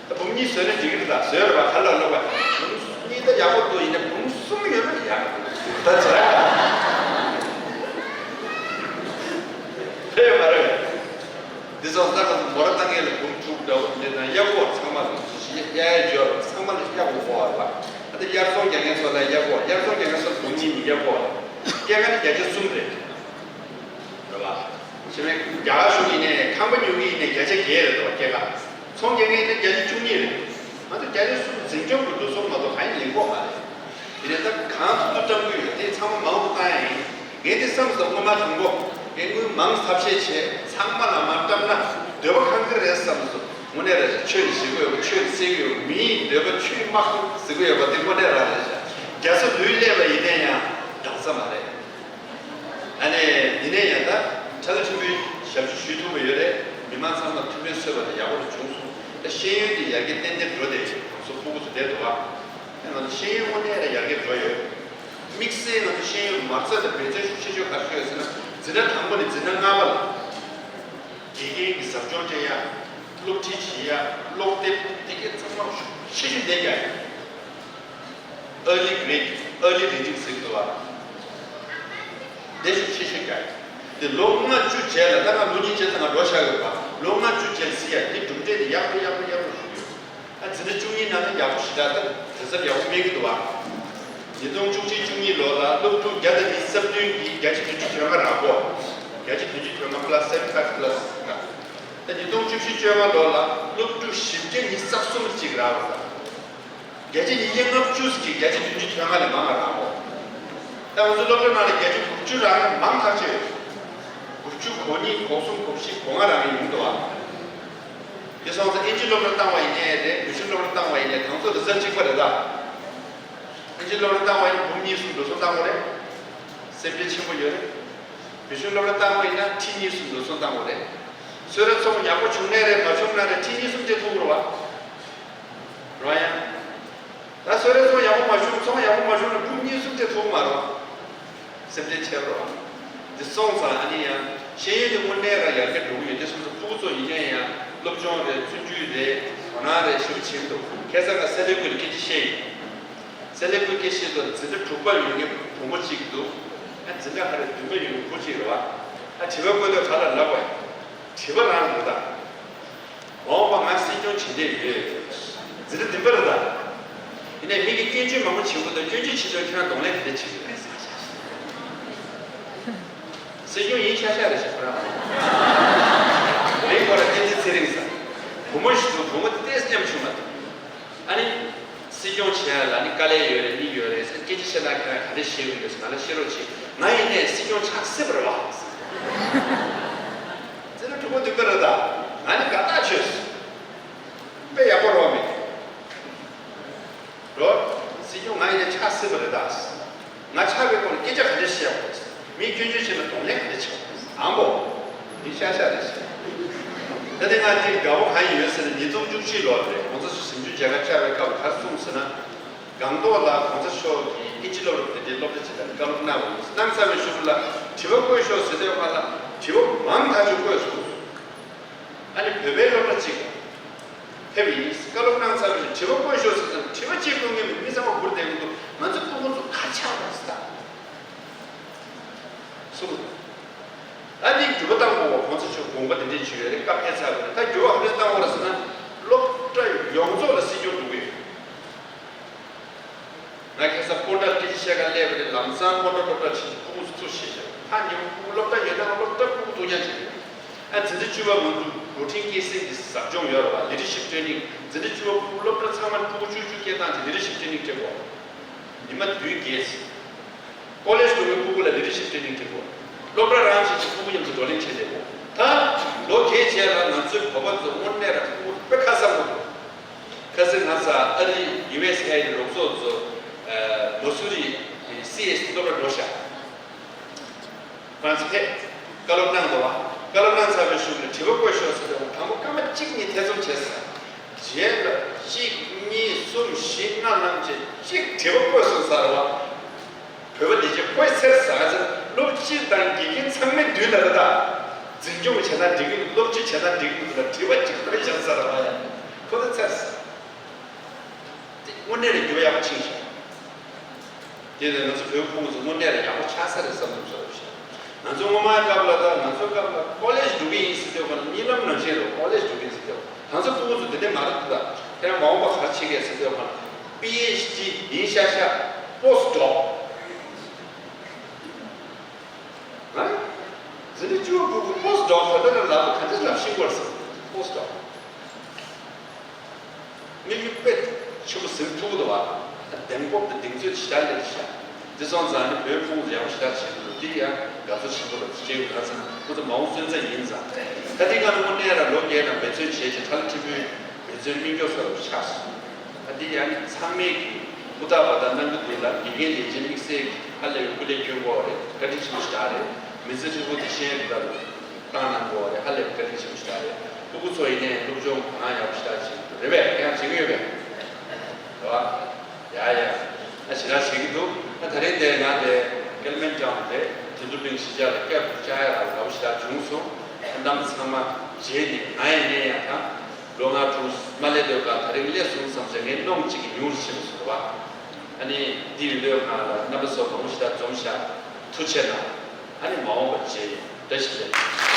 ད་འབུམ་གཉིས་བཟོས་ན་འགྲིག་གི་རེད་ད། བཟོས་རེད་བ། ག་ལ་ལོག་པ། འབུམ་གཉིས་ད་ཡག་པོ་འདུག་ཡིན་ན་འབུམ་གསུམ་ཡོད་ན་ཡག་གི་འདུག་ད་ཇ། ཕེབས་མ་རེད། འདི་ཚོ་ད་ང་ཚོ་མོ་ར་བཏང་མཁན་ལ་འབུམ་དྲུག་འདྲ་བོ་འདི་ན་གཡར་དགོས། ཚང་མ་ལ་ཚོ་ཞིག་གཡར་ཡ་འབྱོར་བ། ཚང་མ་ལ་གཡར་དགོས་གོ་བ་རེད་བ། ད་དེ་གཡར་ཚོང་རྒྱག་མཁན་ཚོ་ལ་གཡར་དགོས། གཡར་ཚོང་རྒྱག་མཁན་ཚོ་འབུམ་གཉིས་མི་གཡར་གོ། སྐྱེད་ཀ་ནི་བརྒྱ་ཆ་གསུམ་རེད། རེད་བ། ཕྱི་མའི་རྒྱ་གར་གཞུང་ཡིན་ནའི་ཁང་པ་ཉོ་གི་ཡིན་ནའི་བརྒྱ་ཆ་བརྒྱད་རེད་དོ། སྐྱེད་ཀ། ཚོང་རྒྱག་མཁན་ཡིན་ན་བརྒྱ་ཆ་བཅུ་གཉིས་རེད། ང་ཚོ་བརྒྱ་ཆ་གསུམ་འཛིན་སྐྱོང་གི་འགྲོ་སོང་མ་གཏོགས་གང་ཡང་ལེན་གྱི་ཡོད་མ་རེད། དེ་ནས་ད་གང་ཐུབ་ཐུབ་བཀྲམ་གྱི་ཡོད། དེ་ཚང་མ་མང་དུ་བཏང་ཡ་ཡིན། ངས་དེ་བསམ་སོང་། སྔོན་མ་དང་པོ་ངས་དངུལ་མང་ཐབས་ཤེས་བྱས། ཚང་མ་ལ་མར་བཀྲམ་ན་འདོད་པ་ཁེངས་ཀྱི་རེད་བསམ་སོང་། དངོས་གནས་རེད། ཆོས་ནི་ཞེ་པོ་ཡོད་པ། ཆོས་ནི་གསན་གྱི་ཡོད་པ། མི་ཡི་འདོད་པ་ཆོས་དམག་ཟེར་གྱི་ཡོད་པ་དེ་དངོས་གནས་རང་རེད་ཤག་རྒྱལ་ས་ལུས་སླེབས་པ་ཡིན་ན་ཡང་འདང་ས་མ་རེད། ཨ་ནི་འདི་ནས་ཡང་ད་ཁྲ་ལ་ཆེན་པོའི་ཞབས་ཞུ་ཞུས་ཐུབ་པ་ཡོད་རེད། མི་མང་ཚང་མ་ཐུགས་ཕན་གསོས་པ་དང་ཡག་པོ་རེ་བྱུང་སོང་། ད་ཤེས་ཡོན་དེ་ཡར་རྒྱས་ཏན་ཏན་འགྲོ་བསྡད་ཡོད། ང་ཚོ་ཕྲུ་གུ་ཚོ་བསྡད་འདུག་ཨ། ང་ཚོ་ཤེས་ཡོན་དངོས་གནས་རེད་ཡར་རྒྱས་འགྲོ་ཡོད། དམིགས་བསལ་ང་ཚོ་ཤེས་ཡོན་མ་རྩ་དང་འབད་བརྩོན་ཤུགས་ཆེ་ཤོས་ག་རེ་ཡོད་ཟེར་ན། འཛིན་གྲྭ་དང་པོ་ནས་འཛིན་གྲྭ་ལྔ་པ་ལ་དགེ་རྒན་གྱི་ཟབ་སྦྱོང་སྤྲད་ཡ། སློབ་ཁྲིད་བྱེད་ཡ། སློབ་དེབ་དེ་གའི་ཚང་མ་ཤུགས་ཆེ་ཤོས་ལེན་རྒྱུ་ཡིན། Early grade, early reading ཟེར་གྱི་འདུག་བ། དེ་ཤུགས་ཆེ་ཤོས་རྒྱག་ཡ། དེ་ལོ་ལྔ་བཅུ་རྗེས་ལ། ད་ང་ལོ་གཉིས་རྗེས་ཙམ་ང་འགྲོ་བཞག་ཡོད་པ། ལོ་ལྔ་བཅུ་རྗེས་ཟེར་ཡ་དེ་གྲུབ་འབྲས་དེ་ཡག་པོ་ཡག་པོ་ཡག་པོ་ཞུ་གི་ཡོད། ཨ། འཛིན་གྲྭ་བཅུ་གཉིས་ནང་ནས་ཡག་པོ་ཞེ་དྲག་ད་གྲུབ་འབྲས་ཡག་པོ་སྨིན་གྱི་འདུག་བ། ཉིས་སྟོང་བཅུ་གཅིག་བཅུ་གཉིས་ལོ་ལ་སློབ་ཕྲུག་བརྒྱ་དང་ཉི་ཤུ་རྩ་བདུན་གྱིས་བརྒྱ་ཆ་བདུན་ཅུ་དོན་ལྔ་རག་གོ། བརྒྱ་ཆ་བདུན་ཅུ་དོན་ལྔ་plus seventy five plus ད་ཉིས་སྟོང་བཅུ་བཞི་བཅོ་ལྔ་ལོ་ལ་སློབ་ཕྲུག་བཞི་བརྒྱ་ཉི་ཤུ་རྩ་གསུམ་ཅིག་རག་པ་དང་། བརྒྱ་ཆ་ཉིས་བརྒྱ་ལྔ་བཅུ་ཞིག་གིས་བརྒྱ་ཆ་བདུན་ཅུ་དོན་ལྔ་ལས་མང་བ་རག་གོ། ད་ང་ཚོ་སློབ་གྲྭ་ནང་ལ་བརྒྱ་ཆ་དགུ་བཅུ་རག་མཁན་མང་ཐག་ཆོད་ཡོད། དགུ་བཅུ་གོ་གཉིས་གོ་གསུམ་གོ་བཞི་གོ་ལྔ་རག་མཁན་ཡོང་འདུག་ཨ། དེ་སོང་ཙང་ཨིན་ཇི་སློབ་གྲྭ་བཏང་བ་ཡིན་ནའི་རེད། བོད་གཞུང་སློབ་གྲྭ་བཏང་བ་ཡིན་ནའི་དང་ཚོ་རི་ཛལ་གཅིག་པ་རེད་ད། ཨིན་ཇི་སློབ་གྲྭ་བཏང་བ་ཡིན་ན་འབུམ་གཉིས་གསུམ་འགྲོ་སོང་བཏང་དགོས་རེད། སེམས་ཁྲལ་ཆེན་པོ་ཡོད་རེད། བོད་གཞུང་སློབ་གྲྭ་བཏང་བ་ཡིན་ན་ཁྲི་གཉིས་གསུམ་འགྲོ་སོང་བཏང་དགོས་རེད། སོས་ར་ཚོང་ཡག་པོ་བྱུང་ནའི་རེད། མ་བྱུང་ན་རེད། ཁྲི་གཉིས་གསུམ་དེ་ཐུག་རོགས་བ། རོ་ཡ། ད་སོས་ར་ཚོང་ཡག་པོ་མ་བྱུང་། ཚོང་ཡག་པོ་མ་བྱུང་ན་འབུམ་གཉིས་གསུམ་དེ་ཐུག་མ་རོགས། སེམས་ཁྲལ་ཆེ་རོགས། འདི་སོང་ཙང་ཨ་ནི་ཡང་ཤེས་ཡོན་དེ་དངོས་གནས་རང་ཡར་རྒྱས་འགྲོ་གི་ཡོད། དེ་སོང་ཙང་ཕྲུ་གུ་ཚོ་ཡིན་ནའི་ཡང་སློབ་སྦྱོང་རེད། བརྩོན་འགྲུས་རེད། དོ་སྣང་རེད། ཞེ་པོ་བྱེད་ཀྱི་འདུག་ཁ་སང་ང་སེ་ལེ་ཀུ་ལ་སྐད་ཆ་བཤད་ཡིན། སེ་ལེ་ཀུ་ལ་སྐད་ཆ་བཤད་དུས་འཛིན་གྲྭ་དྲུག་པ་ཡོད་མཁན་བུ་མོ་གཅིག་འདུག་ཨ། འཛིན་གྲྭ་ག་རེ་བདུན་པ་ཡོད་མཁན་བུ་གཅིག་རེད་བ། ཨ། དྲི་བ་བཀོད་དུས་ག་ལ་ལབ་པ་ཡིན། དྲི་བ་རང་རེད་ད། འོང་པ། ང་སྲིད་སྐྱོང་བྱེད་འདོད་ཡོད། འཛིན་གྲྭ་བདུན་པ་རེད་ད། ཡིན་ནའི་མི་གིས་སྐྱོན་བརྗོད་མང་པོ་བྱེད་དགོས་འདུག་སྐྱོན་བརྗོད་བྱེད་དུས་ཁྱེད་རང་གདོང་ལེན་ག་འདྲ་བྱེད་ཀྱི་རེད་ཟེར། སྲིད་སྐྱོང་ཡིན་ཤག་ཤག་རེད་ཤག་ཁོ་རང་། མིང་ཁོ་རང་བསྟན་འཛིན་ཚེ་རིང་ཟེར། བུ་མོ་ཞིག་འདུག་བུ་མོ་དེ་ཏོག་ཙམ་ཉམ་ཆུང་མ་འདུག་ཨ་ནི། སྲིད་སྐྱོང་བྱེད་ཡ་ལ་ནི་དཀའ་ལས་ཡོད་རེད། མི་ཡོད་རེད་ཟེར། སྐད་ཆ་བཤད་ན་ཁྱེད་རང་ག་རེ་བཤད་གི་ཡོད་ཟེར། ང་ལ་བཤད་རོགས་བྱེད། ང་ཡིན་ནའི་སྲིད་སྐྱོང་ཆགས་སྲིད་པ་རེད་བ། འཛིན་གྲྭ་དྲུག་པ་བདུན་པ་རེད་ད། ང་ནི་དགའ་ཐག་ཆོད་སོང་། དཔེ་ཡག་པོ་རོགས་མེད། རོ། སྲིད་སྐྱོང་ང་ཡིན་ནའི་ཆགས་སྲིད་པ་རེད་ད། ང་ཆགས་པའི་སྐོར་ལ་སྐད་ཆ་ག་འདྲ་བཤད་དགོས། མིས་སྐྱོན་བརྗོད་བྱས་ན་གདོང་ལེན་ག་འདྲ་བྱེད་དགོས། ཨ་མོ། འདི་ཤ་ཤ་རེད་ཤག་ད་ནི་ང་འདི་དགའ་པོ་གང་ཡིན་ཡོད་ཟེར་ན། ཉིས་སྟོང་བཅུ་གཅིག་ལོ་རེད། གོང་ས་མཆོག་གཟིམ་ཆུང་མཇལ་ཁ་བཅར་བའི་སྐབས་ག་རེ་གསུངས་ཟེར་ན། སྒང་ཏོག་ལ་གོང་ས་མཆོག་གིས་ཨིན་ཇི་སློབ་གྲྭ་དེ་འདྲའི་སློབ་གྲྭ་ཅིག་ལ་བཀའ་སློབ་གནང་བ་ཡིན། གནང་ཚར་བའི་གཞུག་ལ་དྲི་བ་བཀོད་ཤོག་ཟེར་དུས་སྒང་ལ་དྲི་བ་མང་ཐག་ཆོད་བཀོད་སོང་། ཨ་ནི་བོད་པའི་སློབ་གྲྭ་གཅིག་ལ་ཕེབས་ཡིན། བཀའ་སློབ་གནང་ཚར་བའི་གཞུག་དྲི་བ་བཀོད་ཤོག་ཟེར་ཙང་དྲི་བ་གཅིག་བཀོད་མཁན་མི་ཚང་མ་སྒུག་བསྡད་ཀྱི་འདུག་ང་ཚོ་སྤུ་གུ་ཚོ་ག་ཆགས་པ་རེད་ཟེར། གསུངས། ཨ་ནི་འགྱུར་བ་བཏང་དགོས་པ། གོང་ས་མཆོག་དགོངས་པ་དེ་འདྲས་བྱས་ཡོད་རེད། སྐབས་འཕྲལ་ཚར་བ་རེད། ད་འགྱུར་བ་ག་འདྲས་བཏང་དགོས་རེད་ཟེར་ན། སློབ་གྲྭ་ཡོངས་རྫོགས་ལ་སྲིད་སྐྱོང་འགྲོ་གི་ཡོད། ང་ཁ་སང་སྤོན་ཊ་ལ་སྐད་ཆ་བཤད་གར་སླེབས་པ་རེད། ལམ་སང་སྤོན་ཊ་སློབ་གྲྭར་ཕྱིན་སྤུ་གུ་ཚོ་ཚུར་བྱས་བཞག་ཐག་ཉེ་པོ་སློབ་གྲྭ་ཡོད་ན་སློབ་གྲྭ་སྤུ་གུ་ཐུག་རྐྱང་བྱས་ཡོད། ཨ་འཛིན་གྲྭ་བཅུ་པ་མ་འདུག་འགོ་ཁྲིད་སྐྱེད་སྲིང་གི་ཟབ་སྦྱོང་ཡོད་རེད་བ། ལི་ཌར་ཤིབ་ཊེ་ནིང་། འཛིན་གྲྭ་བཅུ་པ་སློབ་གྲྭ་ཚང་མ་སྤུ་གུ་བཅུ་བཅུ་སྐྱེལ་སྟངས་ཀྱི་ལི་ཌར་ཤིབ་ཊེ་ནིང་སྤྲད་དགོས། ཉི་མ་བདུན་བརྒྱད་ཙམ། ཀོ་ལེཇ་འགྲོ་བའི་སྤུ་གུ་ལ་ལི་ཌར་ཤིབ་ཊེ་ནིང་སྤྲད་དགོས། སློབ་གྲྭ་རང་བཞིན་གྱི་སྤུ་གུ་མཉམ་དུ་བགྲོ་གླེང་བྱས་བསྡད་དགོས། ད་ལོ་བརྒྱད་རྗེས་ལ་ང་ཚོའི་བོད་པ་ཚོ་དངོས་གནས་རང་སྤུ་གུ་དཔེ་ཁ་གསལ་པོ་འདུག་ཁ་སང་ང་ཚོ་ཨ་རི་ཡུ་ཨེས་ཨེ་ཌི་རོགས་ཚོགས་ཚོ་མ་སུ་རི་སི་ཨེས་ཊི་སློབ་གྲྭ་འགྲོ་ཤག་ང་ཚོ་ཕེབས། བཀའ་སློབ་གནང་འདུག་བ། བཀའ་སློབ་གནང་ཚར་བའི་གཞུག་ལ་དྲི་བ་བཀོད་ཤོག་ཟེར་དུས་དང་པོ་སྐར་མ་གཅིག་གཉིས་ཐེ་ཚོམ་བྱས་ཟེར། རྗེས་ལ་གཅིག་གཉིས་གསུམ་བཞི་ལྔ་ལམ་བྱས་གཅིག་དྲི་བ་བཀོད་སོང་ཟེར་བ། བོད་པ་དེ་ཚོས་བཀོད་ཚར་ཟེར་ཟེར། སློབ་སྤྱི་དང་དགེ་རྒན་ཚང་མའི་མདུན་ལ་ད་ལྟ་འཛིན་སྐྱོང་བྱས་ན་འགྲིག་གི་འདུག་སློབ་སྤྱི་བྱས་ན་འགྲིག་གི་འདུག་ལ་དྲི་བ་གཅིག་བཀོད་བཞག་ཟེར་བ་ཡ། ཁོ་ཚོ་ཚར་ཟེར། དེ་དངོས་གནས་ལ་འགྱུར་བ་ཡག་པོ་ཕྱིན་ཤག་དེ་ནས་ང་ཚོ་བོད་ཕྲུག་ཚོ་དངོས་གནས་ལ་ཡག་པོ་ཆགས་ས་རེད་བསམ་བསམ་ཚོར་ཤག་ང་ཚོ་སྔོན་མའི་སྐབས་ལ་ད་ང་ཚོའི་སྐབས་ལ་ཀོ་ལེཇ་འགྲོ་གི་ཡིན་ཟེར་དུས་ཁོ་ན་གཉིད་ལམ་ནང་བཞིན་རེད། ཀོ་ལེཇ་འགྲོ་གི་ཡིན་ཟེར་དུས་ང་ཚོ་ཕྲུ་གུ་ཚོ་དེ་འདྲས་མ་རེད་འདུག་ད་དེ་རིང་མ་འོངས་པ་ག་རེ་བྱེད་ཀྱི་ཟེར་དུས་ཁོ་ན་པི་ཨེཆ་ཌི་ཡིན་ཤག་ཤག་པོ་སི་ཌོག་ང་འཛིན་གྲྭ་བཅུ་པ་སྤུ་གུ་པོ་སི་ཌོག་ད་ལྟ་ལ་ལབ་ག་འདྲ་ལབ་ཤེས་དགོས་ཟེར། པོ་སི་ཌོག་དམིགས་ཡུལ་དཔེ་ཆེན་པོ་ཟིན་ཐུབ་ཀྱི་འདུག་བ། གདེང་སྤོབས་དང་གདེང་ཚོད་ཞེ་དྲག་སླེབས་ཤག་འདི་སོང་ཙང་ནི་བོད་ཕྲུག་ཡག་པོ་ཞེ་དྲག་བྱེད་ཀྱི་འདུག་འདི་ཡང་དགའ་ཚོར་ཆེན་པོ་རེད། བྱེད་དགོས་ཙང་ཁོ་ཚོ་མ་འོངས་སོན་རྩ་ཡིན་ཙང་། ད་འདི་ག་ནི་དངོས་གནས་རང་ལོ་བརྒྱད་ནང་འབད་བརྩོན་བྱས་ཀྱི་ཁྲ་ལ་ཁྲི་པུའི་འབད་བརྩོན་སྨིན་སྐྱོ་ས་རུ་ཆགས་སོང་། ད་འདི་ཡང་ནི་ཚང་མས་ཀྱི་ཧུར་ཐག་པ་དང་གནང་གི་འདུག་ལ། དགེ་རྒན་ལས་བྱེད་དམིགས་བསལ་གྱི་ཧ་ལས་པའི་སྐུ་ལས་སྐྱོན་དགོས་རེད། བཀའ་དྲིན་ཆེན་པོ་ཞེ་དྲག་རེད། མི་ཚེ་ཧྲིལ་པོ་དེ་ཤེས་དགོས་རེད། བཏང་གནང་དགོས་རེད། ཧ་ལས་པའི་བཀའ་དྲིན་ཆེན་པོ་ཞེ་དྲག་རེད། སྤུ་གུ་ཚོ་ཡིན་ནའི་སློབ་སྦྱོང་གང་ཡག་པོ་ཞེ་དྲག་བྱེད་ཀྱི་འདུག་རེད་པས། ཡང་བྱེད་ཀྱི་ཡོད་པས། རེད་བ། ཡ་ཡ། ཨ་ཞེ་དྲག་བྱེད་ཀྱི་འདུག་ཨ་ད་རེས་དེ་ང་དེ་ཀེ་ལི་མན་ཊོན་དེ་དོན་གྲུབ་གླིང་གཞིས་ཆགས་ལ་བསྐྱར་དུ་བཅར་ཡག་ལ་དགའ་པོ་ཞེ་དྲག་བྱུང་སོང་། ཨ་རྣམ་པ་ཚང་མ་མཇལ་ནས་ང་ཡིན་ནའི་ཡང་ད་ལོ་ལྔ་དྲུག་མ་སླེབས་དུས་ག་ད་རེས་སླེབས་སོང་བསམ་བྱས་ངའི་གནོང་གཅིག་གི་ཉུང་རུ་ཕྱིན་པ་སོང་རེད་བ། ཨ་ནི་འདི་ཡིན་དུས་ང་ལ་རྣམ་པ་ཚོ་མང་པོ་ཞེ་དྲག་འཛོམས་ཤག་ཐུགས་རྗེ་གནང་། ཨ་ནི་མ་འོངས་པར་མཇལ་ཡོང་། བཀྲ་ཤིས་བདེ་ལེགས།